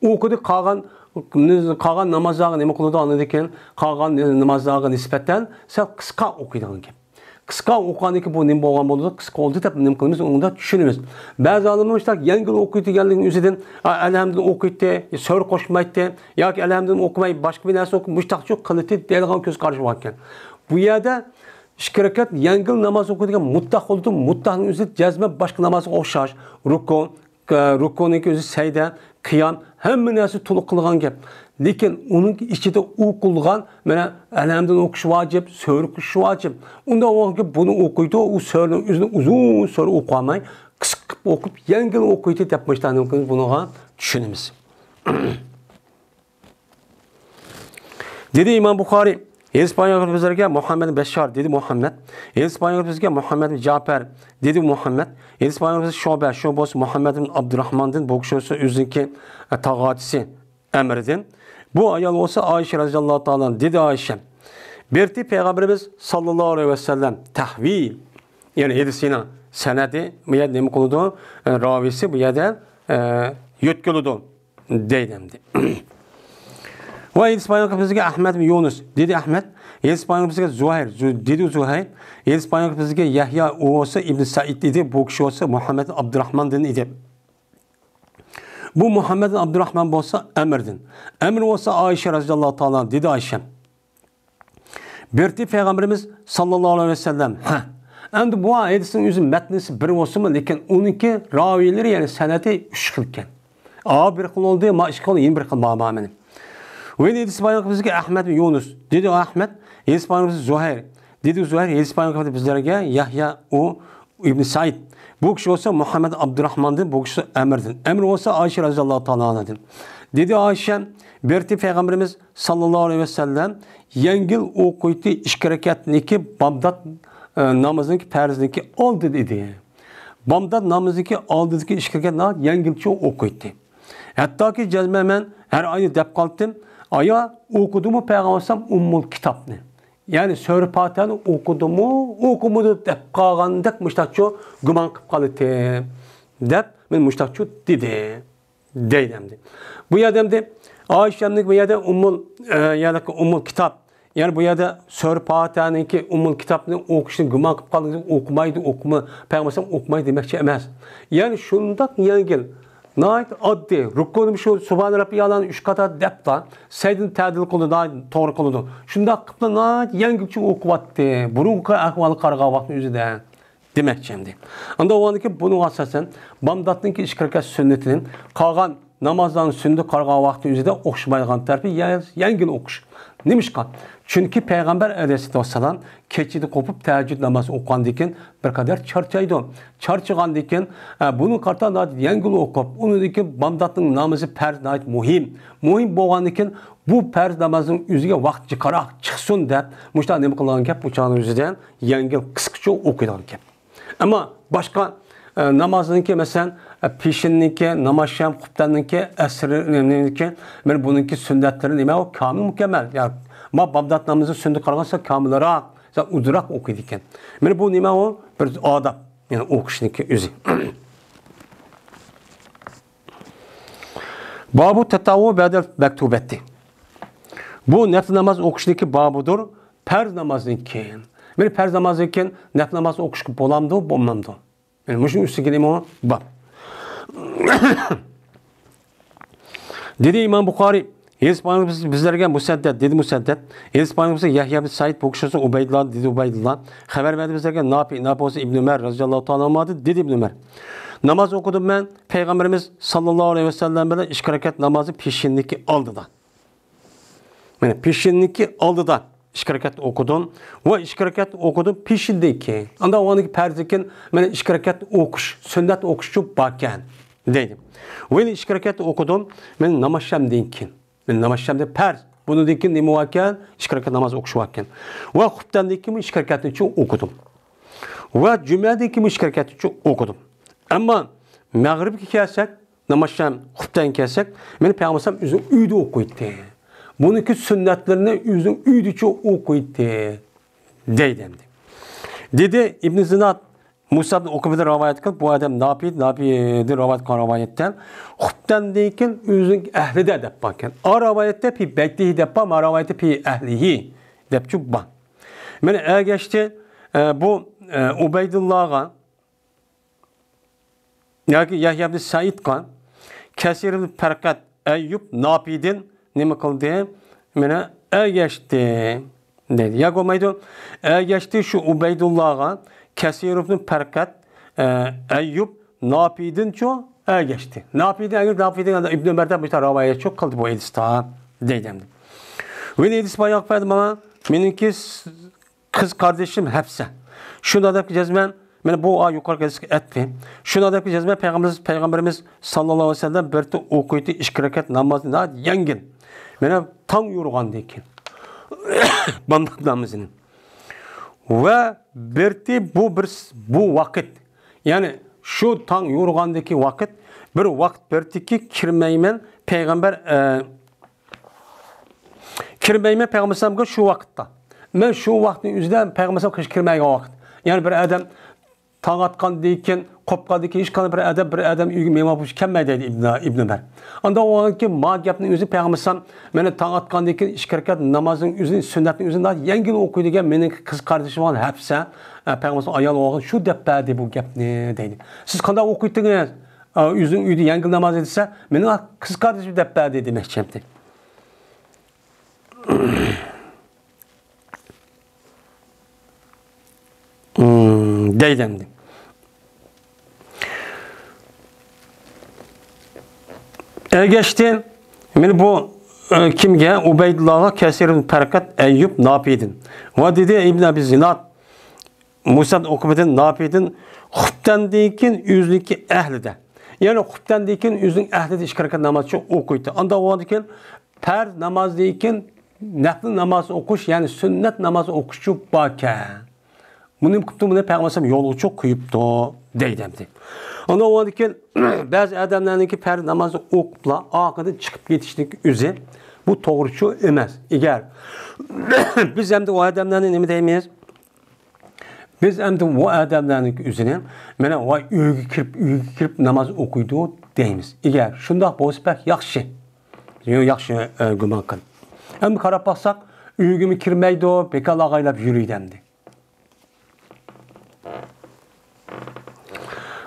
ئوقۇدى، قالغان، قالغان نامازلارغا نېمە قىلىدۇ؟ ئاندىن كېيىن قالغان نامازلارغا نىسبەتەن سەل قىسقا ئوقۇيدىغان گەپ. قىسقا ئوقۇغاندىن كېيىن بۇ نېمە بولغان بولىدۇ؟ قىسقا بولدى دەپ نېمە قىلىمىز؟ ئۇندا چۈشىنىمىز. بەزى ئالىملار مۇشۇنداق يەڭگىل ئوقۇيدۇ دېگەنلىكنىڭ ئۆزىدىن، ئا، ئەلھەمدىنى ئوقۇيتتى، سۈرە قوشمايتتى ياكى ئەلھەمدىنى ئوقۇماي باشقا بىر نەرسە ئوقۇپ مۇشتاقچۇ قىلىتتى دەيدىغان كۆز قارىشى بار ئىكەن. بۇ يەردە ئىككى رەكەت يەڭگىل ناماز ئوقۇيدىغان مۇتلەق بولىدۇ. مۇتلەقنىڭ ئۆزى جەزمەن باشقا نامازغا ئوخشاش. رۇكۇ، رۇكۇنىڭكى ئۆزى سەجدە، قىيام، ھەممە نەرسە تولۇق قىلغان گەپ. لېكىن ئۇنىڭ ئىچىدە ئوقۇلغان، مانا، ئەلھەمدۇنى ئوقۇش ۋاجىپ، سۈرە ئوقۇش ۋاجىپ. ئۇنداق بولغان گەپ بۇنى ئوقۇيدۇ، ئۇ سۈرىنىڭ ئۆزىنى ئۇزۇن سۈرە ئوقۇۋالماي، قىسقا قىلىپ ئوقۇپ، يەڭگىل ئوقۇيدۇ دەپ مۇشۇنداق نېمە قىلىمىز، بۇنىڭغا چۈشىنىمىز. دېدى ئىمام بۇخارىي، ھەدىس بايان قىلىپ بىزلەرگە مۇھەممەد بىن بەششار، دېدى مۇھەممەد. ھەدىس بايان قىلىپ بىزگە مۇھەممەد بىن جەپەر، دېدى مۇھەممەد. ھەدىس بايان قىلىپ بىزگە شۇبە، شۇ بولسا مۇھەممەد بىن ئابدۇراھماندىن، بۇ كىشى بولسا ئۆزىنىڭكى، ئە، تاغاتىسى ئەمىردىن. بۇ ئايال بولسا ئائىشە رەزىياللاھۇ تائالا ئەنھا، دېدى ئائىشە. بىر رېتى پەيغەمبىرىمىز ساللاللاھۇ ئەلەيھى ۋەسەللەم تەھۋىل، يەنى ھەدىسىنىڭ سەنەدى بۇ يەردە نېمە قىلىدۇ؟ ئە، راۋىسى بۇ يەردە، ئە، يۆتكىلىدۇ. دەيدۇ ئەمدى. ۋە ھەدىس بايان قىلىپ بىزگە ئەھمەد بىن يۇنۇس، دېدى ئەھمەد. ھەدىس بايان قىلىپ بىزگە زۇھەير، زۇ-، دېدى زۇھەير. ھەدىس بايان قىلىپ بىزگە يەھيا، ئۇ بولسا ئىبن سەئىد ئىدى، بۇ كىشى بولسا مۇھەممەد ئابدۇراھماندىن ئىدى. بۇ مۇھەممەد ئابدۇراھمان بولسا ئەمىردىن. ئەمىر بولسا ئائىشە رەزىياللاھۇ تائالا، دېدى ئائىشە. بىر رېتى پەيغەمبىرىمىز ساللاللاھۇ ئەلەيھى ۋەسەللەم، ھە. ئەمدى بۇ ھەدىسنىڭ ئۆزى مەتنىسى بىر بولسىمۇ، لېكىن ئۇنىڭكى راۋىيلىرى، يەنى سەنەدى ئۈچ خىل ئىكەن. ئا، بىر خىل بولدى، ما ئىككى خىل، يەنە بىر خىل بار، ما مېنىڭ. ۋە ھەدىس بايان قىلىپ بىزگە ئەھمەد بىن يۇنۇس. دېدى ئەھمەد، ھەدىس بايان قىلىپ زۇھەير. دېدى زۇھەير، ھەدىس بايان قىلىپ بىزلەرگە يەھيا، ئۇ ئىبن سەئىد. بۇ كىشى بولسا مۇھەممەد ئابدۇراھماندىن، بۇ كىشى ئەمىردىن. ئەمىر بولسا ئائىشە رەزىياللاھۇ تائالا ئەنھادىن. دېدى ئائىشە، بىر رېتى پەيغەمبىرىمىز ساللاللاھۇ ئەلەيھى ۋەسەللەم يەڭگىل ئوقۇيتتى ئىككى رەكەتنىكى بامدات، ئە، نامىزىنىڭكى پەرزىنىڭكى ئالدىدا ئىدى. بامدات نامىزىنىڭكى ئالدىدىكى ئىككى رەكەت ناھايىتى يەڭگىلچە ئوقۇيتتى. ھەتتاكى جەزمەن مەن ھەر ئاينى دەپ قالدىم، ئايا ئوقۇدىمۇ پەيغەمبەر ئەلەيھىسسالام ئۇممۇل كىتابنى؟ يەنى سۈرە پاتىھەنى ئوقۇدىمۇ، ئوقۇمىدى دەپ قالغاندەك مۇشتاقچۇ گۇمان قىلىپ قالىتتىم، دەپ مەن مۇشتاقچۇ دېدى. دەيدۇ ئەمدى. بۇ يەردە ئەمدى ئائىشەمنىڭ بۇ يەردە ئۇممۇل، ئە، يەنى ئۇممۇل كىتاب. يەنى بۇ يەردە سۈرە پاتىھەنىڭكى ئۇممۇل كىتابنى ئوقۇشنى گۇمان قىلىپ قالدىڭىز، ئوقۇمايدۇ، ئوقۇما، پەيغەمبەر ئوقۇمايدۇ دېمەكچى ئەمەس. يەنى شۇنداق يەڭگىل، ناھايىتى ئاددىي، رۇكۇنى شۇ سۇبھان رەببىيەلئەلانى ئۈچ قاتار دەپلا، سەجدىنى تەدىل قىلىدۇ، ناھايىتى توغرا قىلىدۇ. شۇنداق قىلىپلا ناھايىتى يەڭگىلچە ئوقۇۋاتتى، بۇرۇنقى ئەھۋالغا قارىغان ۋاقىتنىڭ ئۆزىدە. دېمەكچى ئەمدى. ئاندىن ئۇنىڭدىن كېيىن بۇنىڭغا ئاساسەن، بامداتنىڭكى ئىككى رەكەت سۈننىتىنى قالغان نامازلارنىڭ سۈننىتىگە قارىغان ۋاقتى ئۆزىدە ئوخشىمايدىغان تەرىپى يە-، يەڭگىل ئوقۇش. نېمىشقا؟ چۈنكى پەيغەمبەر ئەلەيھىسسالاتۇ ۋەسسالام كېچىدە قوپۇپ تەھەججۇد نامازى ئوقۇغاندىن كېيىن بىر قەدەر چارچايدۇ. چارچىغاندىن كېيىن، ئە، بۇنىڭغا قارىتا ناھايىتى يەڭگىل ئوقۇپ، ئۇنىڭدىن كېيىن بامداتنىڭ نامىزى پەرز ناھايىتى مۇھىم. مۇھىم بولغاندىن كېيىن بۇ پەرز نامازنىڭ ئۆزىگە ۋاقتى جىقراق چىقسۇن دەپ، مۇشۇنداق نېمە قىلغان گەپ، بۇ چاغنىڭ ئۆزىدە يەڭگىل، قىسقىچە ئوقۇيدىغان گەپ. ئەمما باشقا، ئە، نامازنىڭكى، مەسىلەن، ئە، پېشىننىڭكى، نامازشام، خۇپتەننىڭكى، ئەسرىنىڭكى، مانا بۇنىڭكى سۈننەتلىرى نېمە؟ ئۇ كامىل، مۇكەممەل. يا، ما بامدات نامىزى سۈننىتىگە قارىغاندا كامىلراق، ئۇزۇنراق ئوقۇيدىكەن. مانا بۇ نېمە ئۇ؟ بىر ئاداب. يەنى ئوقۇشنىڭكى ئۆزى. بابۇ تەتەۋۋۇ بەدەل مەكتۇبەتتى. بۇ نەپلى ناماز ئوقۇشنىڭكى بابىدۇر، پەرز نامازدىن كېيىن. مانا پەرز نامازدىن كېيىن نەپلى ناماز ئوقۇشقا بولامدۇ، بولمامدۇ؟ مانا مۇشۇنىڭ ئۈستىگە نېمە بار؟ دېدى ئىمام بۇخارىي، ھېدىس بايانى بىز-، بىزلەرگە مۇسەددەد، دېدى مۇسەددەد. ھېدىس بايانى بىزگە يەھيا بىن سەئىد، بۇ كىشى بولسا ئۇبەيدۇللا، دېدى ئۇبەيدۇللا. خەۋەر بەردى بىزلەرگە ناپى، ناپى بولسا ئىبنى ئۆمەر رەزىياللاھۇ تائالا ئەنھۇما، دېدى ئىبنى ئۆمەر. ناماز ئوقۇدۇم مەن، پەيغەمبىرىمىز ساللاللاھۇ ئەلەيھى ۋەسەللەم بىلەن ئىككى رەكەت نامازى پېشىننىڭكى ئالدىدا. مانا پېشىننىڭكى ئالدىدا ئىككى رەكەت ئوقۇدۇم ۋە ئىككى رەكەت ئوقۇدۇم پېشىندىن كېيىن. ئاندىن ئۇنىڭكى پەرزدىن كېيىن مانا ئىككى رەكەت ئوقۇش، سۈننەت ئوقۇشچۇ باركەن دەيدۇ. ۋە يەنە ئىككى رەكەت ئوقۇدۇم مانا نامازشامدىن كېيىن. مانا نامازشامدىن پەرز. بۇنىڭدىن كېيىن نېمە باركەن؟ ئىككى رەكەت ناماز ئوقۇش باركەن. ۋە خۇپتەندىن كېيىن ئىككى رەكەتنىچۇ ئوقۇدۇم. ۋە جۈمەدىن كېيىن ئىككى رەكەتنىچۇ ئوقۇدۇم. ئەمما مەغرىبكە كەلسەك، نامازشام خۇپتەنگە كەلسەك، مانا پەيغەمبەر ئۆزى ئۆيدە ئوقۇيتتى. بۇنىڭكى سۈننەتلىرىنى ئۆزى ئۆيدىچۇ ئوقۇيتتى، دەيدۇ ئەمدى. دېدى ئىبن زىناد، مۇسا ئىبن ئۇقبىدىن رىۋايەت قىلىپ، بۇ ئادەم ناپىدىن، ناپىدىن رىۋايەت قىلغان رىۋايەتتە، خۇپتەندىن كېيىن ئۆزىنىڭ ئەھلىدە دەپ باركەن. ئا رىۋايەتتە پى بەيتىھى دەپ بار، ما رىۋايەتتە پى ئەھلىھى دەپچۇ بار. مانا ئەگەشتى، ئە، بۇ، ئە، ئۇبەيدۇللاغا ياكى يەھيا ئىبن سەئىدقا كەسىر ئىبن پەرقەت ئەييۇب ناپىدىن نېمە قىلدى؟ مانا ئەگەشتى دەيدۇ. ياكى بولمايدۇ. ئەگەشتى شۇ ئۇبەيدۇللاغا كەسىر ئىبن پەرقەت، ئە، ئەييۇب ناپىدىنچۇ ئەگەشتى. ناپىدىن ئەگەشتى، ناپىدىن ئىبن ئۆمەردىن بۇ رىۋايەتچۇ قىلدى بۇ ھەدىستە دەيدۇ ئەمدى. ۋە يەنە ھەدىس بايان قىلىپ مانا مېنىڭكى قىز قاردىشىم ھەپسە. شۇنداق دەپ جەزمەن، مانا بۇ ئا يۇقىرىقى ھەدىسكە ئەتتى. شۇنداق دەپ جەزمەن پەيغەمبىرىمىز، پەيغەمبىرىمىز ساللاللاھۇ ئەلەيھى ۋەسەللەم بىرتى ئوقۇيتتى ئىككى رەكەت نامازنى ناھايىتى يەڭگىل. مانا تاڭ يورۇغاندىن كېيىن. بامدات نامىزىنى. ۋە بىرتى بۇ بىر س-، بۇ ۋاقىت. يەنى شۇ تاڭ يورۇغاندىكى ۋاقىت، بىر ۋاقىت بىرتىكى كىرمەيمەن پەيغەمبەر، ئە، كىرمەيمەن پەيغەمبەر ئەلەيھىسسالامغا شۇ ۋاقىتتا. مەن شۇ ۋاقىتنىڭ ئۆزىدە پەيغەمبەر ئەلەيھىسسالام قېشىغا كىرمەيدىغان ۋاقىت. يەنى بىر ئادەم تاڭ ئاتقاندىن كېيىن، قوپقاندىن كېيىن ھېچقانداق بىر ئادەم، بىر ئادەم ئۆيگە مېھمان بولۇپ كەلمەيدۇ دەيدۇ ئىبن، ئىبن ئۆمەر. ئاندا ئۇنىڭكى ما گەپنىڭ ئۆزى پەيغەمبەر ئەلەيھىسسالام مانا تاڭ ئاتقاندىن كېيىن ئىككى رەكەت نامازنىڭ ئۆزىنى، سۈننەتنىڭ ئۆزىنى يەڭگىل ئوقۇيدىكەن، مېنىڭ قىز قاردىشىم بولغان ھەپسە، ئە، پەيغەمبەر ئەلەيھىسسالام ئايال بولغان شۇ دەپ بەردى بۇ گەپنى دەيدۇ. سىز قانداق ئوقۇيتتىڭىز؟ ئا، ئۆزىنىڭ ئۆيىدە يەڭگىل ناماز ئېيتسا، مېنىڭ قىز قاردىشىم دەپ بەردى دېمەكچى ئەمدى. دەيدۇ ئەمدى. ئەگەشتى، مانا بۇ، ئە، كىمگە؟ ئۇبەيدۇللاغا كەسىر ئىبن پەرقەت ئەييۇب ناپىدىن. ۋە دېدى ئىبن ئەبى زىناد، مۇسا ئىبن ئۇقبىدىن ناپىدىن خۇپتەندىن كېيىن ئۆزىنىڭكى ئەھلىدە. يەنى خۇپتەندىن كېيىن ئۆزىنىڭ ئەھلىدە ئىككى رەكەت ناماز ئوقۇيتتى. ئاندا بولغاندىن كېيىن پەرز نامازدىن كېيىن نەپلى ناماز ئوقۇش، يەنى سۈننەت ناماز ئوقۇشچۇ باركەن. بۇنى قىپتۇ، بۇنى پەيغەمبەر ئەلەيھىسسالام يولغىچۇ قويۇپتۇ دەيدۇ ئەمدى. ئاندا بولغاندىن كېيىن بەزى ئادەملەرنىڭكى پەرز نامازنى ئوقۇپلا ئارقىدىن چىقىپ كېتىشلىك ئۆزى بۇ توغرىچۇ ئەمەس. ئەگەر بىز ئەمدى ئۇ ئادەملەرنى نېمە دەيمىز؟ بىز ئەمدى ئۇ ئادەملەرنىڭ ئۆزىنى، مانا، ۋاي، ئۆيگە كىرىپ، ئۆيگە كىرىپ ناماز ئوقۇيدۇ دەيمىز. ئەگەر شۇنداق بولسا بەك ياخشى. ياخشى، ئە، گۇمان قىل. ئەمدى قاراپ باقساق، ئۆيگىمۇ كىرمەيدۇ، بىكارلا ئاغايلاپ يۈرىدۇ ئەمدى.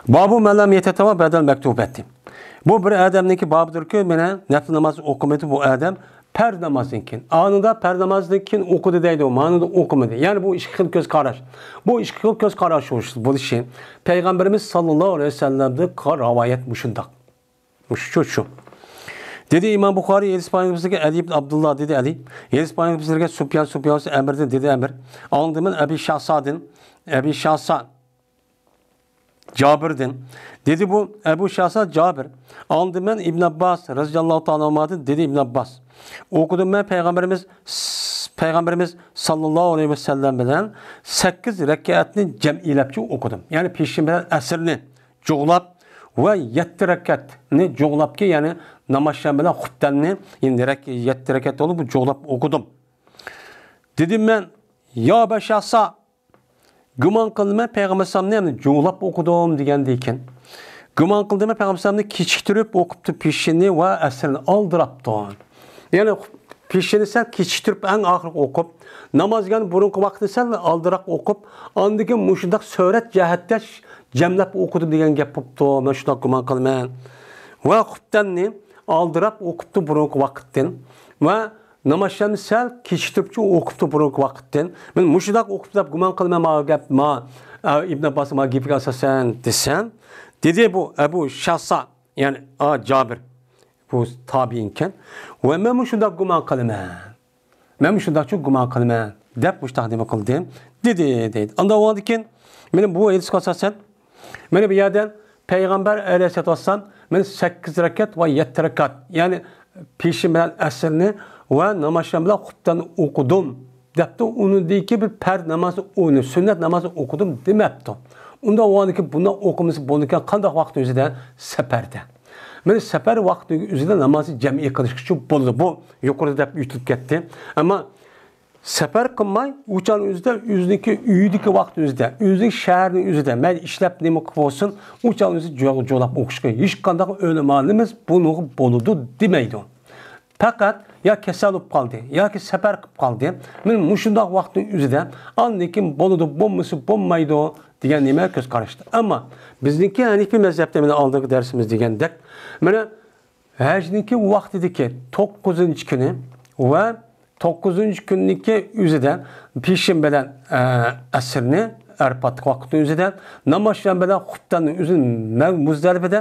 بابۇ مەن لەم يەتەتەۋۋە بەدەل مەكتۇبەتى. بۇ بىر ئادەمنىڭكى بابىدۇركى، مانا نەپلى ناماز ئوقۇمىدى بۇ ئادەم. پەرز نامازدىن كېيىن. ئانىدا پەرز نامازدىن كېيىن ئوقۇدى دەيدۇ، مانىدا ئوقۇمىدى. يەنى بۇ ئىككى خىل كۆز قاراش. بۇ ئىككى خىل كۆز قاراش بولۇشى پەيغەمبىرىمىز ساللاللاھۇ ئەلەيھى ۋەسەللەمدىن قىلغان رىۋايەت مۇشۇنداق. مۇشۇ، شۇ. دېدى ئىمام بۇخارىي، ھەدىس بايان بىزگە ئەلى ئىبن ئابدۇللا، دېدى ئەلى. ھەدىس بايان بىزلەرگە سۇپيان، سۇپيان ئەمىردىن، دېدى ئەمىر. ئاڭلىدىم مەن ئەبى شاسادىن، ئەبى شاسا جابىردىن. دېدى بۇ ئەبۇ شاسا جابىر. ئاڭلىدىم مەن ئىبن ئابباس رەزىياللاھۇ تائالا ئەنھۇمادىن، دېدى ئىبن ئابباس. ئوقۇدۇم مەن پەيغەمبىرىمىز س-، پەيغەمبىرىمىز ساللاللاھۇ ئەلەيھى ۋەسەللەم بىلەن سەككىز رەكەتنى جەمئىيلەپچە ئوقۇدۇم. يەنى پېشىن بىلەن ئەسىرنى جۇغلاپ ۋە يەتتە رەكەتنى جۇغلاپكى، يەنى نامازشام بىلەن خۇپتەننى، يەنى رەك-، يەتتە رەكەت بولۇپ جۇغلاپ ئوقۇدۇم. دېدىم مەن، يا بەشاسا، گۇمان قىلىمەن، پەيغەمبەر ئەلەيھىسسالامنى يەنى جۇغلاپ ئوقۇدۇم دېگەندىكىن، گۇمان قىلدىمەن، پەيغەمبەر ئەلەيھىسسالامنى كېچىكتۈرۈپ ئوقۇپتۇ، پېشىنى ۋە ئەسىرنى ئالدىراپتۇ. يەنى پېشىنى سەل كېچىكتۈرۈپ ئەڭ ئاخىرقى ئوقۇپ، نامازغا بۇرۇنقى ۋاقىتنى سەل ئالدىراق ئوقۇپ، ئاندىن كېيىن مۇشۇنداق سۈرەت جەھەتتە جەملەپ ئوقۇدۇم دېگەن گەپ بوپتۇ. مەن شۇنداق گۇمان قىلىمەن. ۋە خۇپتەننى ئالدىراپ ئوقۇپتۇ بۇرۇنقى ۋاقىتتىن. ۋە نامازشامنى سەل كېچىكتۈرۈپچە ئوقۇپتۇ بۇرۇنقى ۋاقىتتىن. مەن مۇشۇنداق ئوقۇپتۇ دەپ گۇمان قىلىمەن، ماۋۇ گەپ، ما، ئە، ئىبن ئابباس ما گېپىگە ئاساسەن دېسەم، دېدى بۇ ئەبۇ شاسا، يەنى، ئا، جابىر، بۇ تابىئىنكەن. ۋە مەنمۇ شۇنداق گۇمان قىلىمەن. مەنمۇ شۇنداقچۇ گۇمان قىلىمەن، دەپ مۇشۇنداق نېمە قىلدىم، دېدى، دەيدۇ. ئاندىن ئۇنىڭدىن كېيىن، مېنىڭ بۇ ھەدىسكە ئاساسەن، مېنى بۇ يەردە پەيغەمبەر ئەلەيھىسسالاتۇ ۋەسسالام مېنى سەككىز رەكەت ۋە يەتتە رەكەت، يەنى پېشىن بىلەن ئەسىرنى ۋە نامازشام بىلەن خۇپتەننى ئوقۇدۇم، دەپتۇ. ئۇنىڭدىن كېيىن بىر پەرز نامازنى، ئۇنى سۈننەت نامازنى ئوقۇدۇم دېمەپتۇ. ئۇنداق بولغاندىكىن بۇنداق ئوقۇمىسا بولىدىكەن، قانداق ۋاقىت ئۆزىدە؟ سەپەردە. مانا سەپەر ۋاقتى ئۆزىدە نامازنى جەمئىي قىلىشقىچە بولىدۇ. بۇ يۇقىرىدا دەپ ئۆتۈلۈپ كەتتى. ئەمما سەپەر قىلماي، ئۇ چاغنىڭ ئۆزىدە ئۆزىنىڭكى ئۆيىدىكى ۋاقىت ئۆزىدە، ئۆزىنىڭ شەھىرىنىڭ ئۆزىدە، مەيلى ئىشلەپ نېمە قىلىپ بولسۇن، ئۇ چاغنىڭ ئۆزىدە جۇ-، جۇغلاپ ئوقۇشقا ھېچقانداق ئۆلىمالىرىمىز بۇنىڭغا بولىدۇ دېمەيدۇ. پەقەت يا كېسەل بولۇپ قالدى، ياكى سەپەر قىلىپ قالدى، مانا مۇشۇنداق ۋاقىتنىڭ ئۆزىدە ئاندىن كېيىن بولىدۇ، بولمىسا بولمايدۇ دېگەن نېمە كۆز قاراشتا. ئەمما بىزنىڭكى ھەنىفىي مەزھەپتە، مانا ئالدىنقى دەرسىمىزدە دېگەندەك، مانا ھەجنىڭكى ۋاقتىدىكى توققۇزىنچى كۈنى ۋە توققۇزىنچى كۈننىڭكى ئۆزىدە پېشىن بىلەن، ئە، ئەسىرنى، ئەرپاتلىق ۋاقىتنىڭ ئۆزىدە، نامازشام بىلەن خۇپتەننىڭ ئۆزىنى مەن-، مۇزدەلىپىدە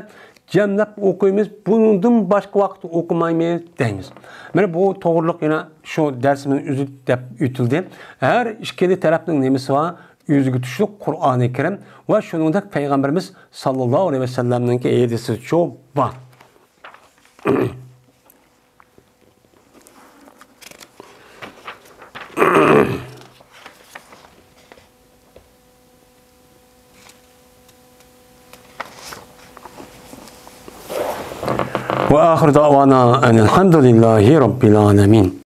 جەملەپ ئوقۇيمىز. بۇنىڭدىن باشقا ۋاقىتتا ئوقۇمايمىز دەيمىز. مانا بۇ توغرىلىق يەنە شۇ دەرسىمىزنىڭ ئۆزى دەپ ئۆتۈلدى. ھەر ئىككىلى تەرەپنىڭ نېمىسى بار؟ ئۆزىگە تۇشلۇق قۇرئانى كەرىم ۋە شۇنىڭدەك پەيغەمبىرىمىز ساللاللاھۇ ئەلەيھى ۋەسەللەمنىڭكى ھەدىسىچۇ بار. وآخر دعوانا أن الحمد لله رب العالمين.